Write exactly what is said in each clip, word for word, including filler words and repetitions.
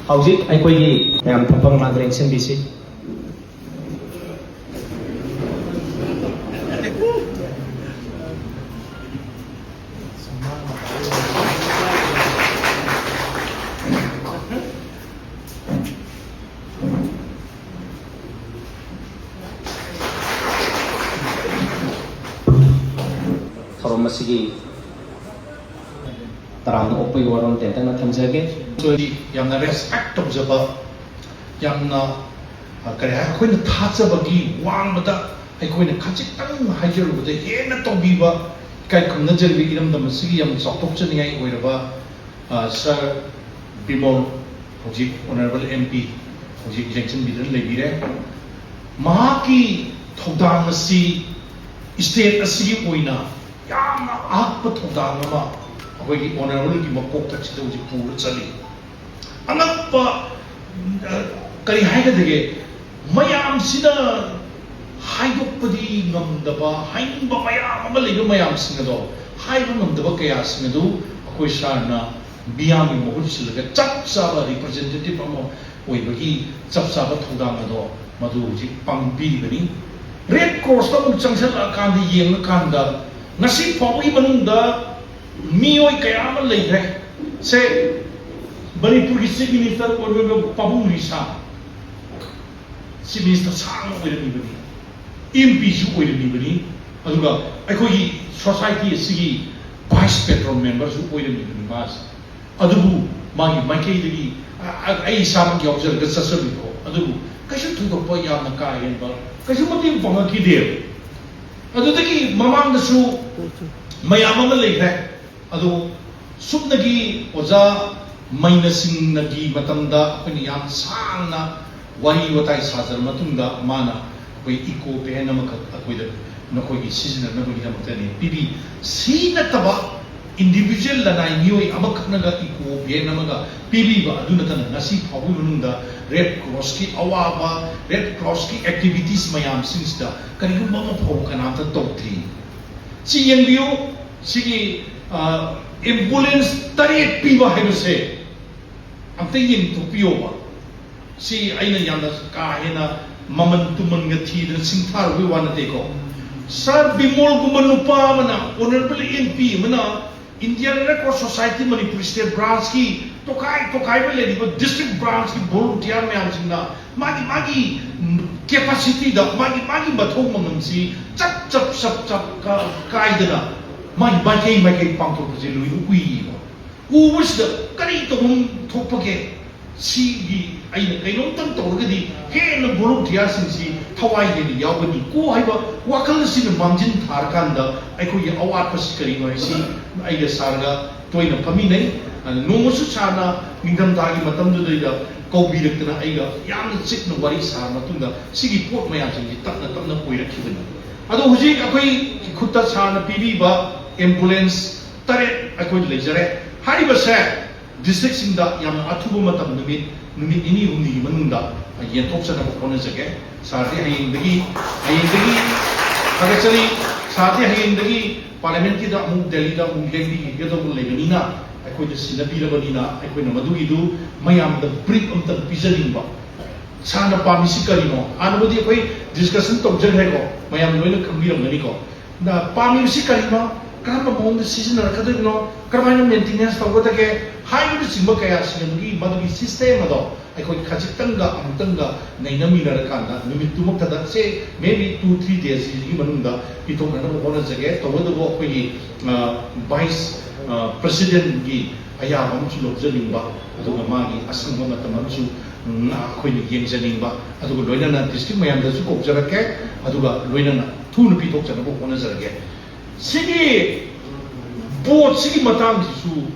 ꯍꯧꯖꯤꯛ ꯑꯩꯈꯣꯏꯒꯤ ꯃꯌꯥꯝ ꯐꯝꯐꯝ ꯉꯥꯛꯇ ꯂꯦꯡꯁꯤꯟꯕꯤꯁꯤ꯫ ꯊꯧꯔꯝ ꯑꯁꯤꯒꯤ ꯇꯔꯥꯝꯅ ꯑꯣꯛꯄꯒꯤ ꯋꯥꯔꯣꯜ ꯇꯦꯟꯇꯛꯅ ꯊꯝꯖꯒꯦ꯫ ꯌꯥꯝꯅ respect ꯇꯧꯖꯕ, ꯌꯥꯝꯅ, ꯑ, ꯀꯔꯤ ꯍꯥꯏ, ꯑꯩꯈꯣꯏꯅ ꯊꯥꯖꯕꯒꯤ ꯋꯥꯡꯃꯗ ꯑꯩꯈꯣꯏꯅ ꯈꯖꯤꯛꯇꯪ ꯍꯥꯏꯖꯔꯨꯕꯗ ꯍꯦꯟꯅ ꯇꯧꯕꯤꯕ ꯏꯀꯥꯏ ꯈꯨꯝꯅꯖꯔꯤꯕ ꯏꯔꯝꯗꯝ ꯑꯁꯤꯒꯤ ꯌꯥꯝꯅ ꯆꯥꯎꯊꯣꯛꯆꯅꯤꯡꯉꯥꯏ ꯑꯣꯏꯔꯕ, ꯑ, ꯁꯥꯔ ꯕꯤꯃꯣꯜ, ꯍꯧꯖꯤꯛ ꯑꯣꯅꯔꯦꯕꯜ ꯑꯦꯝ ꯄꯤ, ꯍꯧꯖꯤꯛ ꯌꯦꯡꯁꯤꯟꯕꯤꯗꯨꯅ ꯂꯩꯕꯤꯔꯦ꯫ ꯃꯍꯥꯛꯀꯤ ꯊꯧꯗꯥꯡ ꯑꯁꯤ ꯁ꯭ꯇꯦꯠ ꯑꯁꯤꯒꯤ ꯑꯣꯏꯅ ꯌꯥꯝꯅ ꯑꯍꯛꯄ ꯊꯧꯗꯥꯡ ꯑꯃ ꯑꯩꯈꯣꯏꯒꯤ ꯑꯣꯅꯔꯦꯕꯜꯒꯤ ꯃꯀꯣꯛꯇ ꯁꯤꯗ ꯍꯧꯖꯤꯛ ꯄꯨꯔ ꯆꯠꯂꯤ꯫ ꯑꯉꯛꯄ, ꯑ, ꯀꯔꯤ ꯍꯥꯏꯒꯗꯒꯦ, ꯃꯌꯥꯝꯁꯤꯅ ꯍꯥꯏꯗꯣꯛꯄꯗꯤ ꯉꯝꯗꯕ, ꯍꯥꯏꯅꯤꯡꯕ ꯃꯌꯥꯝ ꯑꯃ ꯂꯩꯕ ꯃꯌꯥꯝꯁꯤꯡ ꯑꯗꯣ ꯍꯥꯏꯕ ꯉꯝꯗꯕ ꯀꯌꯥꯁꯤꯡ ꯑꯗꯨ ꯑꯩꯈꯣꯏ ꯁꯥꯔꯅ ꯃꯤꯌꯥꯝꯒꯤ ꯃꯍꯨꯠ ꯁꯤꯜꯂꯒ ꯆꯞ ꯆꯥꯕ ꯔꯤꯄ꯭ꯔꯖꯦꯟꯇꯦꯇꯤꯚ ꯑꯃ ꯑꯣꯏꯕꯒꯤ ꯆꯞ ꯆꯥꯕ ꯊꯧꯗꯥꯡ ꯑꯗꯣ ꯃꯗꯨ ꯍꯧꯖꯤꯛ ꯄꯥꯡꯕꯤꯔꯤꯕꯅꯤ꯫ ꯔꯦꯗ ꯀ꯭ꯔꯣꯁꯇ ꯑꯃꯨꯛ ꯆꯪꯁꯤꯜꯂꯛꯑꯀꯥꯟꯗ, ꯌꯦꯡꯉꯀꯥꯟꯗ, ꯉꯁꯤ ꯐꯥꯎꯕꯒꯤ ꯃꯅꯨꯡꯗ ꯃꯤꯑꯣꯏ ꯀꯌꯥ ꯑꯃ ꯂꯩꯈ꯭ꯔꯦ꯫ ꯁꯦ, ꯃꯅꯤꯄꯨꯔꯒꯤ ꯆꯤꯐ ꯃꯤꯅꯤꯁꯇꯔ ꯑꯣꯏꯔꯤꯕ ꯄꯥꯕꯨꯡ ꯔꯤꯁꯥ, ꯆꯤꯐ ꯃꯤꯅꯤꯁꯇꯔ ꯁꯥꯡꯅ ꯑꯣꯏꯔꯝꯃꯤꯕꯅꯤ, ꯑꯦꯝ ꯄꯤꯁꯨ ꯑꯣꯏꯔꯝꯃꯤꯕꯅꯤ, ꯑꯗꯨꯒ ꯑꯩꯈꯣꯏꯒꯤ ꯁꯣꯁꯥꯏꯇꯤ ꯑꯁꯤꯒꯤ ꯚꯥꯏꯁ ꯄꯦꯇ꯭ꯔꯣꯟ ꯃꯦꯝꯕꯔꯁꯨ ꯑꯣꯏꯔꯝꯃꯤꯕꯅꯤ ꯃꯥꯁꯦ꯫ ꯑꯗꯨꯕꯨ ꯃꯥꯒꯤ ꯃꯥꯏꯀꯩꯗꯒꯤ, ꯑ-, ꯑ-, ꯑꯩ ꯏꯁꯥꯃꯛ ꯌꯥꯎꯖꯔꯒ ꯆꯠꯆꯔꯨꯏꯀꯣ, ꯑꯗꯨꯕꯨ ꯀꯩꯁꯨ ꯊꯣꯏꯗꯣꯛꯄ ꯌꯥꯝꯅ ꯀꯥ ꯍꯦꯟꯕ ꯀꯩꯁꯨ ꯃꯇꯦꯡ ꯄꯥꯡꯉꯛꯈꯤꯗꯦꯕ꯫ ꯑꯗꯨꯗꯒꯤ ꯃꯃꯥꯡꯗꯁꯨ ꯃꯌꯥꯝ ꯑꯃ ꯂꯩꯈ꯭ꯔꯦ꯫ ꯑꯗꯣ ꯁꯨꯞꯅꯒꯤ ꯑꯣꯖꯥ ꯃꯩꯅꯁꯤꯡꯅꯒꯤ ꯃꯇꯝꯗ ꯑꯩꯈꯣꯏꯅ ꯌꯥꯝ ꯁꯥꯡꯅ ꯋꯥꯔꯤ ꯋꯥꯇꯥꯏ ꯁꯥꯖꯔ ꯃꯇꯨꯡꯗ ꯃꯥꯅ ꯑꯩꯈꯣꯏ ꯏꯀꯣ ꯚꯦꯟ ꯑꯃꯈꯛ ꯑꯩꯈꯣꯏꯗ ꯅꯈꯣꯏꯒꯤ ꯁꯤꯖꯤꯟꯅꯅꯕꯒꯤꯗꯃꯛꯇꯅꯤ ꯄꯤꯕꯤ꯫ ꯁꯤ ꯅꯠꯇꯕ ꯏꯟꯗꯤꯚꯤꯖꯨꯋꯦꯜ ꯂꯅꯥꯏ ꯃꯤꯑꯣꯏ ꯑꯃꯈꯛꯅꯒ ꯏꯀꯣ ꯚꯦꯟ ꯑꯃꯒ ꯄꯤꯕꯤꯕ ꯑꯗꯨ ꯅꯠꯇꯅ ꯉꯁꯤ ꯐꯥꯎꯕꯒꯤ ꯃꯅꯨꯡꯗ ꯔꯦꯗ ꯀ꯭ꯔꯣꯁꯀꯤ ꯑꯋꯥꯕ, ꯔꯦꯗ ꯀ꯭ꯔꯣꯁꯀꯤ ꯑꯦꯛꯇꯤꯚꯤꯇꯤꯁ ꯃꯌꯥꯝꯁꯤꯡꯁꯤꯗ ꯀꯔꯤꯒꯨꯝꯕ ꯑꯃ ꯐꯥꯎꯕ ꯀꯅꯥꯝꯇ ꯇꯧꯗ꯭ꯔꯤ꯫ ꯁꯤ ꯌꯦꯡꯕꯤꯌꯨ, ꯁꯤꯒꯤ, ꯑ, ꯑꯦꯝꯕꯨꯂꯦꯟꯁ ꯇꯔꯦꯠ ꯄꯤꯕ ꯍꯥꯏꯕꯁꯦ ꯑꯝꯇ ꯌꯦꯡꯊꯣꯛꯄꯤꯌꯣꯕ꯫ ꯁꯤ ꯑꯩꯅ ꯌꯥꯝꯅ ꯀꯥ ꯍꯦꯟꯅ ꯃꯃꯜ ꯇꯨꯃꯟꯒ ꯊꯤꯗꯅ ꯁꯤꯡꯊꯥꯔꯨꯕꯒꯤ ꯋꯥ ꯅꯠꯇꯦꯀꯣ꯫ ꯁꯥꯔ ꯕꯤꯃꯣꯜꯒꯨꯝꯕ ꯅꯨꯄꯥ ꯑꯃꯅ ꯑꯣꯅꯔꯦꯕꯜ ꯑꯦꯝ ꯄꯤ ꯑꯃꯅ Indian red cross society Manipur state ꯕ꯭ꯔꯥꯟꯁꯀꯤ ꯇꯣꯈꯥꯏ ꯇꯣꯈꯥꯏꯕ ꯂꯩꯔꯤꯕ ꯗꯤꯁꯇ꯭ꯔꯤꯛ ꯕ꯭ꯔꯥꯟꯁꯀꯤ ꯚꯣꯂꯨꯟꯇꯤꯌꯥꯔ ꯃꯌꯥꯝꯁꯤꯡꯅ ꯃꯥꯒꯤ ꯃꯥꯒꯤ ꯀꯦꯄꯥꯁꯤꯇꯤꯗ ꯃꯥꯒꯤ ꯃꯥꯒꯤ ꯃꯊꯧ ꯃꯉꯝꯁꯤ ꯆꯞ ꯆꯞ ꯆꯞ ꯆꯞ ꯀꯥꯏꯗꯅ ꯃꯥꯒꯤ ꯃꯥꯏꯀꯩ ꯃꯥꯏꯀꯩ ꯄꯥꯡꯊꯣꯛꯄꯁꯦ ꯂꯣꯏꯅ ꯎꯏꯌꯦꯕ꯫ ꯎꯕꯁꯤꯗ ꯀꯔꯤ ꯇꯧꯐꯝ ꯊꯣꯛꯄꯒꯦ? ꯁꯤꯒꯤ ꯑꯩꯅ ꯀꯩꯅꯣꯝꯇꯪ ꯇꯧꯔꯒꯗꯤ ꯍꯦꯟꯅ ꯚꯣꯂꯨꯟꯇꯤꯌꯥꯔꯁꯤꯡꯁꯤ ꯊꯋꯥꯏ ꯍꯦꯟꯅ ꯌꯥꯎꯒꯅꯤꯀꯣ ꯍꯥꯏꯕ ꯋꯥꯈꯜ ꯑꯁꯤꯅ ꯃꯥꯡꯖꯤꯟ ꯊꯥꯔꯀꯥꯟꯗ ꯑꯩꯈꯣꯏꯒꯤ ꯑꯋꯥꯠꯄꯁꯤ ꯀꯔꯤꯅꯣ ꯍꯥꯏꯁꯤ ꯑꯩꯒ ꯁꯥꯔꯒ ꯇꯣꯏꯅ ꯐꯝꯃꯤꯟꯅꯩ꯫ ꯑꯗ ꯅꯣꯡꯃꯁꯨ ꯁꯥꯔꯅ ꯅꯤꯡꯊꯝꯊꯥꯒꯤ ꯃꯇꯝꯗꯨꯗꯩꯗ ꯀꯧꯕꯤꯔꯛꯇꯅ ꯑꯩꯒ ꯌꯥꯝꯅ ꯆꯤꯛꯅ ꯋꯥꯔꯤ ꯁꯥꯔ ꯃꯇꯨꯡꯗ ꯁꯤꯒꯤ ꯄꯣꯠ ꯃꯌꯥꯝꯁꯤꯡꯁꯤ ꯇꯞꯅ ꯇꯞꯅ ꯑꯣꯏꯔꯛꯈꯤꯕꯅꯤ꯫ ꯑꯗꯣ ꯍꯧꯖꯤꯛ ꯑꯩꯈꯣꯏ ꯈꯨꯠꯇ ꯁꯥꯔꯅ ꯄꯤꯕꯤꯕ ꯑꯦꯝꯕꯨꯂꯦꯟꯁ ꯇꯔꯦꯠ ꯑꯩꯈꯣꯏ ꯂꯩꯖꯔꯦ꯫ ꯍꯥꯏꯔꯤꯕꯁꯦ ꯗꯤꯁꯇ꯭ꯔꯤꯛꯁꯤꯡꯗ ꯌꯥꯝꯅ ꯑꯊꯨꯕ ꯃꯇꯝ, ꯅꯨꯃꯤꯠ ꯅꯨꯃꯤꯠ ꯅꯤꯅꯤ ꯍꯨꯝꯅꯤꯒꯤ ꯃꯅꯨꯡꯗ ꯌꯦꯟꯊꯣꯛꯆꯅꯕ ꯍꯣꯠꯅꯖꯒꯦ꯫ ꯁꯥꯔꯗꯤ ꯍꯌꯦꯡꯗꯒꯤ ꯍꯌꯦꯡꯗꯒꯤ ꯊꯥꯒꯠꯆꯔꯤ꯫ ꯁꯥꯔꯗꯤ ꯍꯌꯦꯡꯗꯒꯤ ꯄꯥꯔꯂꯤꯌꯥꯃꯦꯟꯠꯀꯤꯗ ꯑꯃꯨꯛ ꯗꯦꯜꯂꯤꯗ ꯑꯃꯨꯛ ꯂꯦꯡꯕꯤꯒꯗꯧꯕ ꯂꯩꯕꯅꯤꯅ ꯑꯩꯈꯣꯏꯗ ꯁꯤꯟꯅꯕꯤꯔꯕꯅꯤꯅ ꯑꯩꯈꯣꯏꯅ ꯃꯗꯨꯒꯤꯗꯨ ꯃꯌꯥꯝꯗ ꯕ꯭ꯔꯤꯐ ꯑꯝꯇꯪ ꯄꯤꯖꯅꯤꯡꯕ꯫ ꯁꯥꯔꯅ ꯄꯥꯝꯃꯤꯁꯤ ꯀꯔꯤꯅꯣ? ꯍꯥꯟꯅꯕꯨꯗꯤ ꯑꯩꯈꯣꯏ ꯗꯤꯁꯀꯁꯟ ꯇꯧꯖꯈ꯭ꯔꯦꯀꯣ, ꯃꯌꯥꯝ ꯂꯣꯏꯅ ꯈꯪꯕꯤꯔꯝꯒꯅꯤꯀꯣ꯫ ꯅ ꯄꯥꯝꯃꯤꯕꯁꯤ ꯀꯔꯤꯅꯣ? ꯀꯔꯝꯕ ꯃꯑꯣꯡꯗ ꯁꯤꯖꯤꯟꯅꯔꯛꯀꯗꯣꯏꯅꯣ? ꯀꯔꯝꯍꯥꯏꯅ ꯃꯦꯟꯇꯦꯅꯦꯟꯁ ꯇꯧꯒꯗꯒꯦ? ꯍꯥꯏꯕꯅꯆꯤꯡꯕ ꯀꯌꯥꯁꯤꯡ ꯑꯗꯨꯒꯤ ꯃꯗꯨꯒꯤ ꯁꯤꯁꯇꯦꯝ ꯑꯗꯣ ꯑꯩꯈꯣꯏ ꯈꯖꯤꯛꯇꯪꯒ ꯑꯃꯨꯛꯇꯪꯒ ꯅꯩꯅꯃꯤꯟꯅꯔꯀꯥꯟꯗ ꯅꯨꯃꯤꯠꯇꯨꯃꯛꯇꯗ ꯁꯦ maybe two three daysꯁꯤꯒꯤ ꯃꯅꯨꯡꯗ ꯄꯤꯊꯣꯛꯅꯅꯕ ꯍꯣꯠꯅꯖꯒꯦ꯫ ꯇꯧꯕꯇꯕꯨ ꯑꯩꯈꯣꯏꯒꯤ ꯚꯥꯏꯁ ꯄ꯭ꯔꯁꯤꯗꯦꯟꯒꯤ ꯑꯌꯥꯕ ꯑꯃꯁꯨ ꯂꯧꯖꯅꯤꯡꯕ, ꯑꯗꯨꯒ ꯃꯥꯒꯤ ꯑꯁꯪꯕ ꯃꯇꯝ ꯑꯃꯁꯨ ꯎꯝ, ꯑꯩꯈꯣꯏꯅ ꯌꯦꯡꯖꯅꯤꯡꯕ, ꯑꯗꯨꯒ ꯂꯣꯏꯅꯅ ꯗꯤꯁꯇ꯭ꯔꯤꯛ ꯃꯌꯥꯝꯗꯁꯨ ꯀꯧꯖꯔꯛꯀꯦ, ꯑꯗꯨꯒ ꯂꯣꯏꯅꯅ ꯊꯨꯅ ꯄꯤꯊꯣꯛꯆꯅꯕ ꯍꯣꯠꯅꯖꯔꯒꯦ꯫ ꯁꯤꯒꯤ ꯕꯣꯠꯁꯤꯒꯤ ꯃꯇꯥꯡꯁꯤꯁꯨ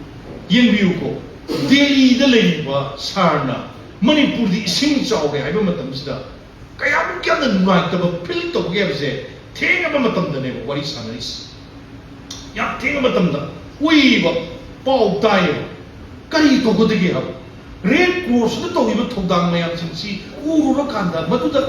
ꯌꯦꯡꯕꯤꯌꯨꯀꯣ꯫ ꯗꯦꯜꯂꯤꯗ ꯂꯩꯔꯤꯕ ꯁꯥꯔꯅ ꯃꯅꯤꯄꯨꯔꯗꯤ ꯏꯁꯤꯡ ꯆꯥꯎꯔꯦ ꯍꯥꯏꯕ ꯃꯇꯝꯁꯤꯗ ꯀꯌꯥꯃꯨꯛ ꯌꯥꯝꯅ ꯅꯨꯡꯉꯥꯏꯇꯕ ꯐꯤꯜ ꯇꯧꯒꯦ ꯍꯥꯏꯕꯁꯦ ꯊꯦꯡꯉꯕ ꯃꯇꯝꯗꯅꯦꯕ ꯋꯥꯔꯤ ꯁꯥꯟꯅꯔꯤꯁꯦ꯫ ꯌꯥꯝ ꯊꯦꯡꯉ ꯃꯇꯝꯗ ꯎꯏꯕ, ꯄꯥꯎ ꯇꯥꯏꯌꯦꯕ꯫ ꯀꯔꯤ ꯇꯧꯒꯗꯒꯦ ꯍꯥꯏꯕ? ꯔꯦꯗ ꯀ꯭ꯔꯣꯁꯅ ꯇꯧꯔꯤꯕ ꯊꯧꯗꯥꯡ ꯃꯌꯥꯝꯁꯤꯡꯁꯤ ꯎꯔꯨꯔꯀꯥꯟꯗ ꯃꯗꯨꯗ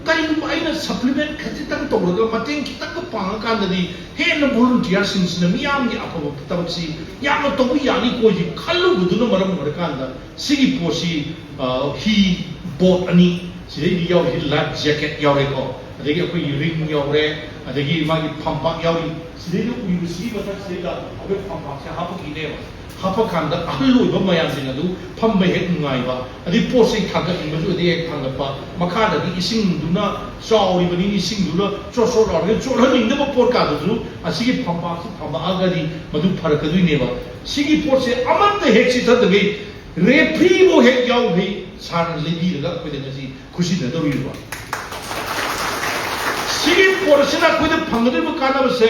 ꯀꯔꯤꯒꯨꯝꯕ ꯑꯩꯅ supplement ꯈꯖꯤꯛꯇꯪ ꯇꯧꯔꯒ ꯃꯇꯦꯡ ꯈꯤꯇꯪꯒ ꯄꯥꯡꯉꯀꯥꯟꯗꯗꯤ ꯍꯦꯟꯅ volunteerꯁꯤꯡꯁꯤꯅ ꯃꯤꯌꯥꯝꯒꯤ ꯑꯐꯕ ꯊꯕꯛꯁꯤ ꯌꯥꯝꯅ ꯇꯧꯕ ꯌꯥꯅꯤꯀꯣ ꯍꯥꯏꯁꯤ ꯈꯜꯂꯨꯕꯗꯨꯅ ꯃꯔꯝ ꯑꯣꯏꯔꯀꯥꯟꯗ ꯁꯤꯒꯤ ꯄꯣꯠꯁꯤ, ꯑ, ꯍꯤ, boat ꯑꯅꯤ, ꯁꯤꯗꯩꯗꯤ ꯌꯥꯎꯔꯤꯁꯤ life jacket ꯌꯥꯎꯔꯦꯀꯣ, ꯑꯗꯒꯤ ꯑꯩꯈꯣꯏꯒꯤ ring ꯌꯥꯎꯔꯦ, ꯑꯗꯒꯤ ꯃꯥꯒꯤ ꯐꯝꯄꯥꯛ ꯌꯥꯎꯔꯤ, ꯁꯤꯗꯩꯗ ꯎꯏꯕꯁꯤꯒꯤ ꯃꯊꯛꯁꯤꯗꯩꯗ ꯑꯩꯈꯣꯏ ꯐꯝꯄꯥꯛꯁꯦ ꯍꯥꯞꯄꯛꯈꯤꯅꯦꯕ꯫ ꯍꯥꯞꯄꯀꯥꯟꯗ ꯑꯍꯜ ꯑꯣꯏꯕ ꯃꯌꯥꯝꯁꯤꯡ ꯑꯗꯨ ꯐꯝꯕ ꯍꯦꯛ ꯅꯨꯡꯉꯥꯏꯕ, ꯑꯗꯩ ꯄꯣꯠ ꯆꯩ ꯊꯥꯡꯒꯠꯅꯤꯡꯕꯁꯨ ꯑꯗꯩ ꯍꯦꯛ ꯊꯥꯡꯒꯠꯄ, ꯃꯈꯥꯗꯒꯤ ꯏꯁꯤꯡꯗꯨꯅ ꯆꯥꯎꯔꯤꯕꯅꯤ, ꯏꯁꯤꯡꯗꯨꯅ ꯆꯣꯠ ꯆꯣꯠ ꯂꯥꯎꯔꯒ ꯆꯣꯠꯍꯟꯅꯤꯡꯗꯕ ꯄꯣꯠ ꯀꯥꯗꯨꯁꯨ ꯑꯁꯤꯒꯤ ꯐꯝꯄꯥꯛꯁꯤ ꯊꯝꯃꯛꯑꯒꯗꯤ ꯃꯗꯨ ꯐꯔꯛꯀꯗꯣꯏꯅꯦꯕ꯫ ꯁꯤꯒꯤ ꯄꯣꯠꯁꯦ ꯑꯃꯠꯇ ꯍꯦꯛ ꯆꯤꯊꯗꯈꯩ ꯔꯦꯐ꯭ꯔꯤꯕꯨ ꯍꯦꯛ ꯌꯥꯎꯈꯩ ꯁꯥꯔꯅ ꯂꯩꯕꯤꯔꯒ ꯑꯩꯈꯣꯏꯗ ꯉꯁꯤ ꯈꯨꯠꯁꯤꯟꯅꯗꯧꯔꯤꯕ꯫ ꯁꯤꯒꯤ ꯄꯣꯠ ꯑꯁꯤꯅ ꯑꯩꯈꯣꯏꯗ ꯐꯪꯒꯗꯧꯔꯤꯕ ꯀꯥꯟꯅꯕꯁꯦ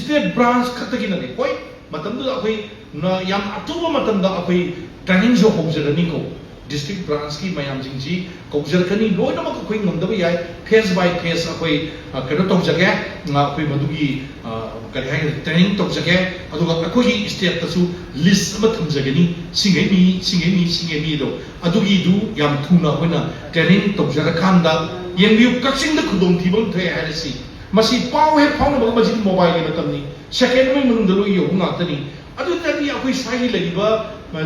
state branch ꯈꯛꯇꯒꯤ ꯅꯠꯇꯦ꯫ ꯍꯣꯏ, ꯃꯇꯝꯗꯨꯗ ꯑꯩꯈꯣꯏ ꯅ-, ꯌꯥꯝ ꯑꯊꯨꯕ ꯃꯇꯝꯗ ꯑꯩꯈꯣꯏ trainingꯁꯨ ꯍꯧꯖꯔꯅꯤꯀꯣ꯫ District branchꯀꯤ ꯃꯌꯥꯝꯁꯤꯡꯁꯤ ꯀꯧꯖꯔꯛꯀꯅꯤ꯫ ꯂꯣꯏꯅꯃꯛ ꯑꯩꯈꯣꯏ ꯉꯝꯗꯕ ꯌꯥꯏ, phase by phase ꯑꯩꯈꯣꯏ, ꯑ, ꯀꯩꯅꯣ ꯇꯧꯖꯒꯦ꯫ ꯑ, ꯑꯩꯈꯣꯏ ꯃꯗꯨꯒꯤ, ꯑ, ꯀꯔꯤ ꯍꯥꯏꯒꯗ꯭ꯔꯥ, training ꯇꯧꯖꯒꯦ꯫ ꯑꯗꯨꯒ ꯑꯩꯈꯣꯏꯒꯤ stateꯇꯁꯨ list ꯑꯃ ꯊꯝꯖꯒꯅꯤ꯫ ꯁꯤꯡꯉꯩ ꯃꯤ, ꯁꯤꯡꯉꯩ ꯃꯤ, ꯁꯤꯡꯉꯩ ꯃꯤꯗꯣ꯫ ꯑꯗꯨꯒꯤꯗꯨ ꯌꯥꯝ ꯊꯨꯅ ꯑꯩꯈꯣꯏꯅ training ꯇꯧꯖꯔꯀꯥꯟꯗ, ꯌꯦꯡꯕꯤꯌꯨ, ꯀꯛꯆꯤꯡꯗ ꯈꯨꯗꯣꯡꯊꯤꯕ ꯑꯃ ꯊꯣꯛꯑꯦ ꯍꯥꯏꯔꯁꯤ꯫ ꯃꯁꯤ ꯄꯥꯎ ꯍꯦꯛ ꯐꯥꯎꯅꯕꯒ, ꯃꯁꯤꯗꯤ mobileꯒꯤ ꯃꯇꯝꯅꯤ꯫ Second ꯑꯃꯒꯤ ꯃꯅꯨꯡꯗ ꯂꯣꯏ ꯌꯧꯕ ꯉꯥꯛꯇꯅꯤ꯫ ꯑꯗꯨ ꯅꯠꯇ꯭ꯔꯗꯤ ꯑꯩꯈꯣꯏ ꯁ꯭ꯋꯥꯏꯒꯤ ꯂꯩꯔꯤꯕ, ꯑ,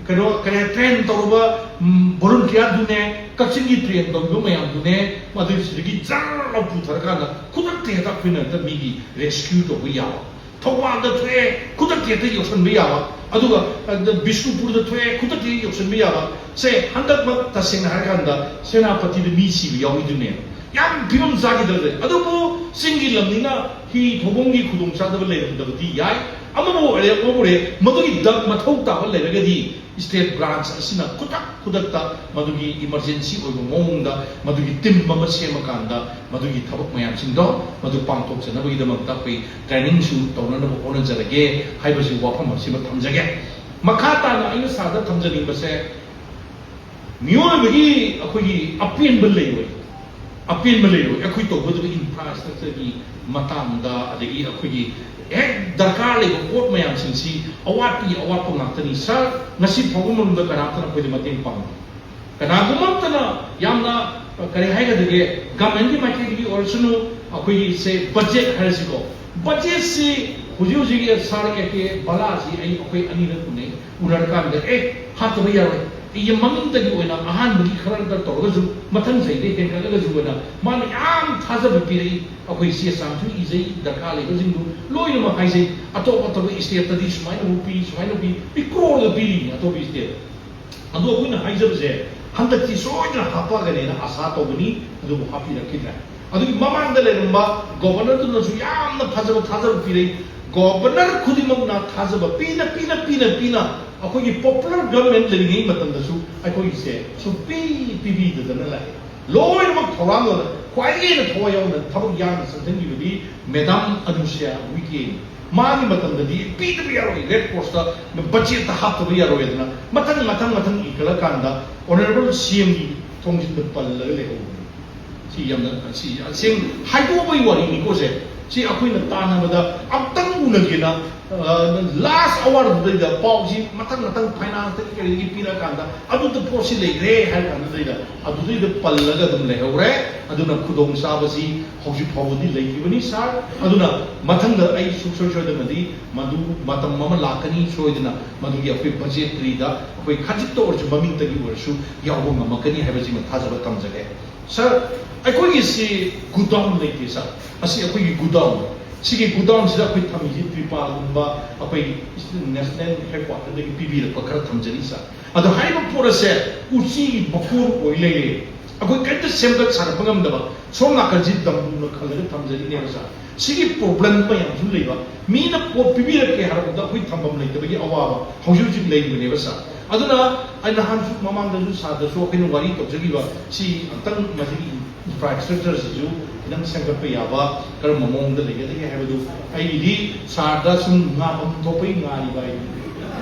ꯀꯩꯅꯣ, ꯀꯔꯤ ꯍꯥꯏ, train ꯇꯧꯔꯕ, ꯎꯝ, volunteerꯗꯨꯅꯦ, ꯀꯛꯆꯤꯡꯒꯤ train ꯇꯧꯔꯤꯕ ꯃꯌꯥꯝꯗꯨꯅꯦ, ꯃꯗꯨ ꯁꯤꯗꯒꯤ ꯖꯔ ꯂꯥꯎ ꯄꯨꯊꯔꯀꯥꯟꯗ ꯈꯨꯗꯛꯇ ꯍꯦꯛꯇ ꯑꯩꯈꯣꯏꯅ ꯍꯦꯛꯇ ꯃꯤꯒꯤ rescue ꯇꯧꯕ ꯌꯥꯕ꯫ ꯊꯧꯕꯥꯜꯗ ꯊꯣꯛꯑꯦ, ꯈꯨꯗꯛꯇ ꯍꯦꯛꯇ ꯌꯧꯁꯟꯕ ꯌꯥꯕ꯫ ꯑꯗꯨꯒ, ꯑ, ꯕꯤꯁꯅꯨꯄꯨꯔꯗ ꯊꯣꯛꯑꯦ, ꯈꯨꯗꯛꯇ ꯍꯦꯛ ꯌꯧꯁꯟꯕ ꯌꯥꯕ꯫ ꯁꯦ, ꯍꯟꯗꯛꯃꯛ ꯇꯁꯦꯡꯅ ꯍꯥꯏꯔꯀꯥꯟꯗ ꯁꯦꯅꯥꯄꯇꯤꯗ ꯃꯤ ꯁꯤꯕ ꯌꯥꯎꯔꯤꯗꯨꯅꯦ꯫ ꯌꯥꯝ ꯐꯤꯕꯝ ꯆꯥꯈꯤꯗ꯭ꯔꯗꯤ꯫ ꯑꯗꯨꯕꯨ ꯆꯤꯡꯒꯤ ꯂꯝꯅꯤꯅ ꯍꯤ ꯊꯧꯐꯝꯒꯤ ꯈꯨꯗꯣꯡꯆꯥꯗꯕ ꯂꯩꯔꯝꯗꯕꯗꯤ ꯌꯥꯏ꯫ ꯑꯃꯕꯨ ꯑꯣꯏꯔꯦ, ꯑꯃꯕꯨ ꯑꯣꯏꯔꯦ, ꯃꯗꯨꯒꯤ ꯗꯛ ꯃꯊꯧ ꯇꯥꯕ ꯂꯩꯔꯒꯗꯤ state branch ꯑꯁꯤꯅ ꯈꯨꯗꯛ ꯈꯨꯗꯛꯇ ꯃꯗꯨꯒꯤ emergency ꯑꯣꯏꯕ ꯃꯑꯣꯡꯗ ꯃꯗꯨꯒꯤ team ꯑꯃ ꯁꯦꯝꯃꯀꯥꯟꯗ ꯃꯗꯨꯒꯤ ꯊꯕꯛ ꯃꯌꯥꯝꯁꯤꯡꯗꯣ ꯃꯗꯨ ꯄꯥꯡꯊꯣꯛꯆꯅꯕꯒꯤꯗꯃꯛꯇ ꯑꯩꯈꯣꯏ trainingꯁꯨ ꯇꯧꯅꯅꯕ ꯍꯣꯠꯅꯖꯔꯒꯦ ꯍꯥꯏꯕꯁꯤ ꯋꯥꯐꯝ ꯑꯁꯤꯃ ꯊꯝꯖꯒꯦ꯫ ꯃꯈꯥ ꯇꯥꯅ ꯑꯩꯅ ꯁꯥꯔꯗ ꯊꯝꯖꯅꯤꯡꯕꯁꯦ, ꯃꯤꯑꯣꯏꯕꯒꯤ ꯑꯩꯈꯣꯏꯒꯤ ꯑꯄꯦꯟꯕ ꯂꯩꯔꯣꯏ, ꯑꯄꯦꯟꯕ ꯂꯩꯔꯣꯏ꯫ ꯑꯩꯈꯣꯏ ꯇꯧꯒꯗꯕ infrastructureꯒꯤ ꯃꯇꯥꯡꯗ, ꯑꯗꯒꯤ ꯑꯩꯈꯣꯏꯒꯤ ꯍꯦꯛ ꯗꯔꯀꯥꯔ ꯂꯩꯕ ꯄꯣꯠ ꯃꯌꯥꯝꯁꯤꯡꯁꯤ ꯑꯋꯥꯠꯄꯒꯤ ꯑꯋꯥꯠꯄ ꯉꯥꯛꯇꯅꯤ꯫ Sir, ꯉꯁꯤ ꯐꯥꯎꯕ ꯃꯅꯨꯡꯗ ꯀꯅꯥꯝꯇꯅ ꯑꯩꯈꯣꯏꯗ ꯃꯇꯦꯡ ꯄꯥꯡꯗꯦ꯫ ꯀꯅꯥꯒꯨꯝꯕ ꯑꯃꯠꯇꯅ ꯌꯥꯝꯅ ꯀꯔꯤ ꯍꯥꯏꯒꯗꯒꯦ, ꯒꯃꯦꯟꯒꯤ ꯃꯥꯏꯀꯩꯗꯒꯤ ꯑꯣꯏꯔꯁꯅꯨ, ꯑꯩꯈꯣꯏꯒꯤ ꯁꯦ ꯕꯖꯦꯠ ꯍꯥꯏꯔꯁꯤꯀꯣ, ꯕꯖꯦꯠꯁꯤ ꯍꯧꯖꯤꯛ ꯍꯧꯖꯤꯛꯀꯤ ꯁꯥꯔ ꯑꯦ ꯀꯦ ꯕꯂꯥꯁꯤ ꯑꯩ, ꯑꯩꯈꯣꯏ ꯑꯅꯤꯔꯛ ꯎꯅꯩ꯫ ꯎꯅꯔꯀꯥꯟꯗ ꯑꯦ, ꯍꯥꯞꯇꯕ ꯌꯥꯔꯣꯏ, ꯑꯩ ꯃꯃꯤꯡꯇꯒꯤ ꯑꯣꯏꯅ ꯑꯍꯥꯟꯕꯒꯤ ꯈꯔ ꯈꯔ ꯇꯧꯔꯒꯁꯨ ꯃꯊꯪ ꯆꯍꯤꯗꯩ ꯍꯦꯟꯒꯠꯂꯒꯁꯨ ꯑꯣꯏꯅ ꯃꯥꯅ ꯌꯥꯝ ꯊꯥꯖꯕ ꯄꯤꯔꯛꯏ꯫ ꯑꯩꯈꯣꯏ ꯆꯦ ꯆꯥꯡꯁꯨ ꯏꯖꯩ, ꯗꯔꯀꯥꯔ ꯂꯩꯕꯁꯤꯡꯗꯨ ꯂꯣꯏꯅꯃꯛ ꯍꯥꯏꯖꯩ꯫ ꯑꯇꯣꯞ ꯑꯇꯣꯞꯄ ꯏꯁꯇꯦꯠꯇꯗꯤ ꯁꯨꯃꯥꯏꯅꯕꯨ ꯄꯤ, ꯁꯨꯃꯥꯏꯅ ꯄꯤ, ꯃꯤ ꯀ꯭ꯔꯣꯔꯒ ꯄꯤꯔꯤꯅꯤ ꯑꯇꯣꯞꯄ ꯏꯁꯇꯦꯠ꯫ ꯑꯗꯣ ꯑꯩꯈꯣꯏꯅ ꯍꯥꯏꯖꯕꯁꯦ, ꯍꯟꯗꯛꯇꯤ ꯁꯣꯏꯗꯅ ꯍꯥꯞꯄꯛꯑꯒꯅꯦꯅ ꯑꯥꯁꯥ ꯇꯧꯒꯅꯤ, ꯑꯗꯨꯕꯨ ꯍꯥꯞꯄꯤꯔꯛꯈꯤꯗ꯭ꯔꯦ꯫ ꯑꯗꯨꯒꯤ ꯃꯃꯥꯡꯗ ꯂꯩꯔꯝꯕ ꯒꯣꯕꯔꯅꯔꯗꯨꯅꯁꯨ ꯌꯥꯝꯅ ꯐꯖꯕ ꯊꯥꯖꯕ ꯄꯤꯔꯛꯏ꯫ ꯒꯣꯕꯔꯅꯔ ꯈꯨꯗꯤꯡꯃꯛꯅ ꯊꯥꯖꯕ ꯄꯤꯅ, ꯄꯤꯅ, ꯄꯤꯅ, ꯄꯤꯅ ꯑꯩꯈꯣꯏꯒꯤ ꯄꯣꯄꯨꯂꯔ ꯒꯚꯔꯟꯃꯦꯟ ꯂꯩꯔꯤꯉꯩ ꯃꯇꯝꯗꯁꯨ ꯑꯩꯈꯣꯏꯒꯤꯁꯦ ꯁꯨꯡꯄꯤ ꯄꯤꯕꯤꯗꯗꯅ ꯂꯥꯛꯑꯦ꯫ ꯂꯣꯏꯅꯃꯛ ꯊꯧꯔꯥꯡ ꯂꯣꯏꯅ ꯈ꯭ꯋꯥꯏꯗꯒꯤ ꯍꯦꯟꯅ ꯊꯋꯥꯏ ꯌꯥꯎꯅ ꯊꯕꯛ ꯌꯥꯡꯅ ꯆꯪꯁꯤꯟꯈꯤꯕꯗꯤ ꯃꯦꯗꯥꯝ ꯑꯅꯨꯁ꯭ꯌꯥ ꯎꯏꯀꯦꯅꯤ꯫ ꯃꯥꯒꯤ ꯃꯇꯝꯗꯗꯤ ꯄꯤꯗꯕ ꯌꯥꯔꯣꯏ, ꯔꯦꯗ ꯀ꯭ꯔꯣꯁꯇ ꯕꯖꯦꯠꯇ ꯍꯥꯞꯇꯕ ꯌꯥꯔꯣꯏ ꯑꯗꯨꯅ ꯃꯊꯪ, ꯃꯊꯪ, ꯃꯊꯪ ꯏꯟꯈꯠꯂꯀꯥꯟꯗ ꯑꯣꯅꯔꯦꯕꯜ ꯁꯤ ꯑꯦꯝꯒꯤ ꯊꯣꯡꯖꯤꯟꯗ ꯄꯜꯂꯒ ꯂꯩꯍꯧꯕꯅꯤ꯫ ꯁꯤ ꯌꯥꯝꯅ, ꯁꯤ ꯑꯁꯦꯡ ꯍꯥꯏꯗꯣꯛꯑꯕꯒꯤ ꯋꯥꯔꯤꯅꯤꯀꯣ ꯁꯦ꯫ ꯁꯤ ꯑꯩꯈꯣꯏꯅ ꯇꯥꯟꯅꯕꯗ ꯑꯝꯇꯪ ꯎꯅꯒꯦꯅ, ꯂꯥꯁ ꯑꯋꯥꯔꯗꯨꯗꯩꯗ ꯄꯥꯎꯁꯤ ꯃꯊꯪ ꯃꯊꯪ ꯐꯥꯏꯅꯥꯟꯁꯇꯒꯤ ꯀꯔꯤꯗꯒꯤ ꯄꯤꯔꯛꯑꯀꯥꯟꯗ ꯑꯗꯨꯗ ꯄꯣꯠꯁꯤ ꯂꯩꯈ꯭ꯔꯦ ꯍꯥꯏꯔ ꯀꯥꯟꯗꯨꯗꯩꯗ ꯑꯗꯨꯗꯩꯗ ꯄꯜꯂꯒ ꯑꯗꯨꯝ ꯂꯩꯍꯧꯔꯦ꯫ ꯑꯗꯨꯅ ꯈꯨꯗꯣꯡꯆꯥꯕꯁꯤ ꯍꯧꯖꯤꯛ ꯐꯥꯎꯕꯗꯤ ꯂꯩꯈꯤꯕꯅꯤ ꯁꯥꯔ꯫ ꯑꯗꯨꯅ ꯃꯊꯪꯗ ꯑꯩ ꯁꯨꯡꯁꯣꯏ ꯁꯣꯏꯗꯅꯗꯤ ꯃꯗꯨ ꯃꯇꯝ ꯑꯃ ꯂꯥꯛꯀꯅꯤ ꯁꯣꯏꯗꯅ, ꯃꯗꯨꯒꯤ ꯑꯩꯈꯣꯏ ꯕꯖꯦꯠꯇꯔꯤꯗ ꯑꯩꯈꯣꯏ ꯈꯖꯤꯛꯇ ꯑꯣꯏꯔꯁꯨ ꯃꯃꯤꯡꯇꯒꯤ ꯑꯣꯏꯔꯁꯨ ꯌꯥꯎꯕ ꯉꯝꯃꯛꯀꯅꯤ ꯍꯥꯏꯕꯁꯤꯃ ꯊꯥꯖꯕ ꯊꯝꯖꯒꯦ꯫ ꯁꯥꯔ, ꯑꯩꯈꯣꯏꯒꯤꯁꯤ ꯒꯨꯗꯥꯎꯟ ꯂꯩꯇꯦ ꯁꯥꯔ꯫ ꯑꯁꯤ ꯑꯩꯈꯣꯏꯒꯤ ꯒꯨꯗꯥꯎꯟ꯫ ꯁꯤꯒꯤ ꯒꯨꯗꯥꯎꯟꯁꯤꯗ ꯑꯩꯈꯣꯏ ꯊꯝꯃꯤꯁꯤ ꯇ꯭ꯔꯤꯄꯥꯜꯒꯨꯝꯕ ꯑꯩꯈꯣꯏ ꯅꯦꯁꯅꯦꯜ ꯍꯦꯗꯀ꯭ꯋꯥꯇꯔꯗꯒꯤ ꯄꯤꯕꯤꯔꯛꯄ ꯈꯔ ꯊꯝꯖꯔꯤ ꯁꯥꯔ꯫ ꯑꯗꯣ ꯍꯥꯏꯔꯤꯕ ꯄꯣꯠ ꯑꯁꯦ ꯎꯆꯤꯒꯤ ꯃꯀꯣꯟ ꯑꯣꯏ ꯂꯩꯔꯦ꯫ ꯑꯩꯈꯣꯏ ꯀꯔꯤꯝꯇ ꯁꯦꯝꯒꯠ ꯁꯥꯒꯠꯄ ꯉꯝꯗꯕ꯫ ꯁꯣꯝ ꯅꯥꯀꯟꯁꯤ ꯗꯝꯕꯨꯅ ꯈꯜꯂꯒ ꯊꯝꯖꯔꯤꯅꯦꯕ ꯁꯥꯔ꯫ ꯁꯤꯒꯤ ꯄ꯭ꯔꯣꯕ꯭ꯂꯦꯝ ꯃꯌꯥꯝꯁꯨ ꯂꯩꯕ꯫ ꯃꯤꯅ ꯄꯣꯠ ꯄꯤꯕꯤꯔꯛꯀꯦ ꯍꯥꯏꯔꯛꯄꯗ ꯑꯩꯈꯣꯏ ꯊꯝꯐꯝ ꯂꯩꯇꯕꯒꯤ ꯑꯋꯥꯕ ꯍꯧꯖꯤꯛ ꯍꯧꯖꯤꯛ ꯂꯩꯔꯤꯕꯅꯦꯕ ꯁꯥꯔ꯫ ꯑꯗꯨꯅ ꯑꯩ ꯅꯍꯥꯟꯁꯨ ꯃꯃꯥꯡꯗꯁꯨ ꯁꯥꯔꯗꯁꯨ ꯑꯩꯈꯣꯏꯅ ꯋꯥꯔꯤ ꯇꯧꯖꯈꯤꯕ ꯁꯤ ꯑꯝꯇꯪ ꯃꯁꯤꯒꯤ ꯏꯟꯐ꯭ꯔꯥꯁ꯭ꯇ꯭ꯔꯛꯆꯔꯁꯤꯁꯨ ꯈꯤꯇꯪ ꯁꯦꯝꯒꯠꯄ ꯌꯥꯕ ꯀꯔꯝꯕ ꯃꯑꯣꯡꯗ ꯂꯩꯒꯗꯒꯦ ꯍꯥꯏꯕꯗꯨ ꯑꯩꯒꯤꯗꯤ ꯁꯥꯔꯗ ꯁꯨꯝ ꯉꯥꯐꯝ ꯊꯣꯛꯄꯒꯤ ꯉꯥꯔꯤꯕ ꯑꯩ,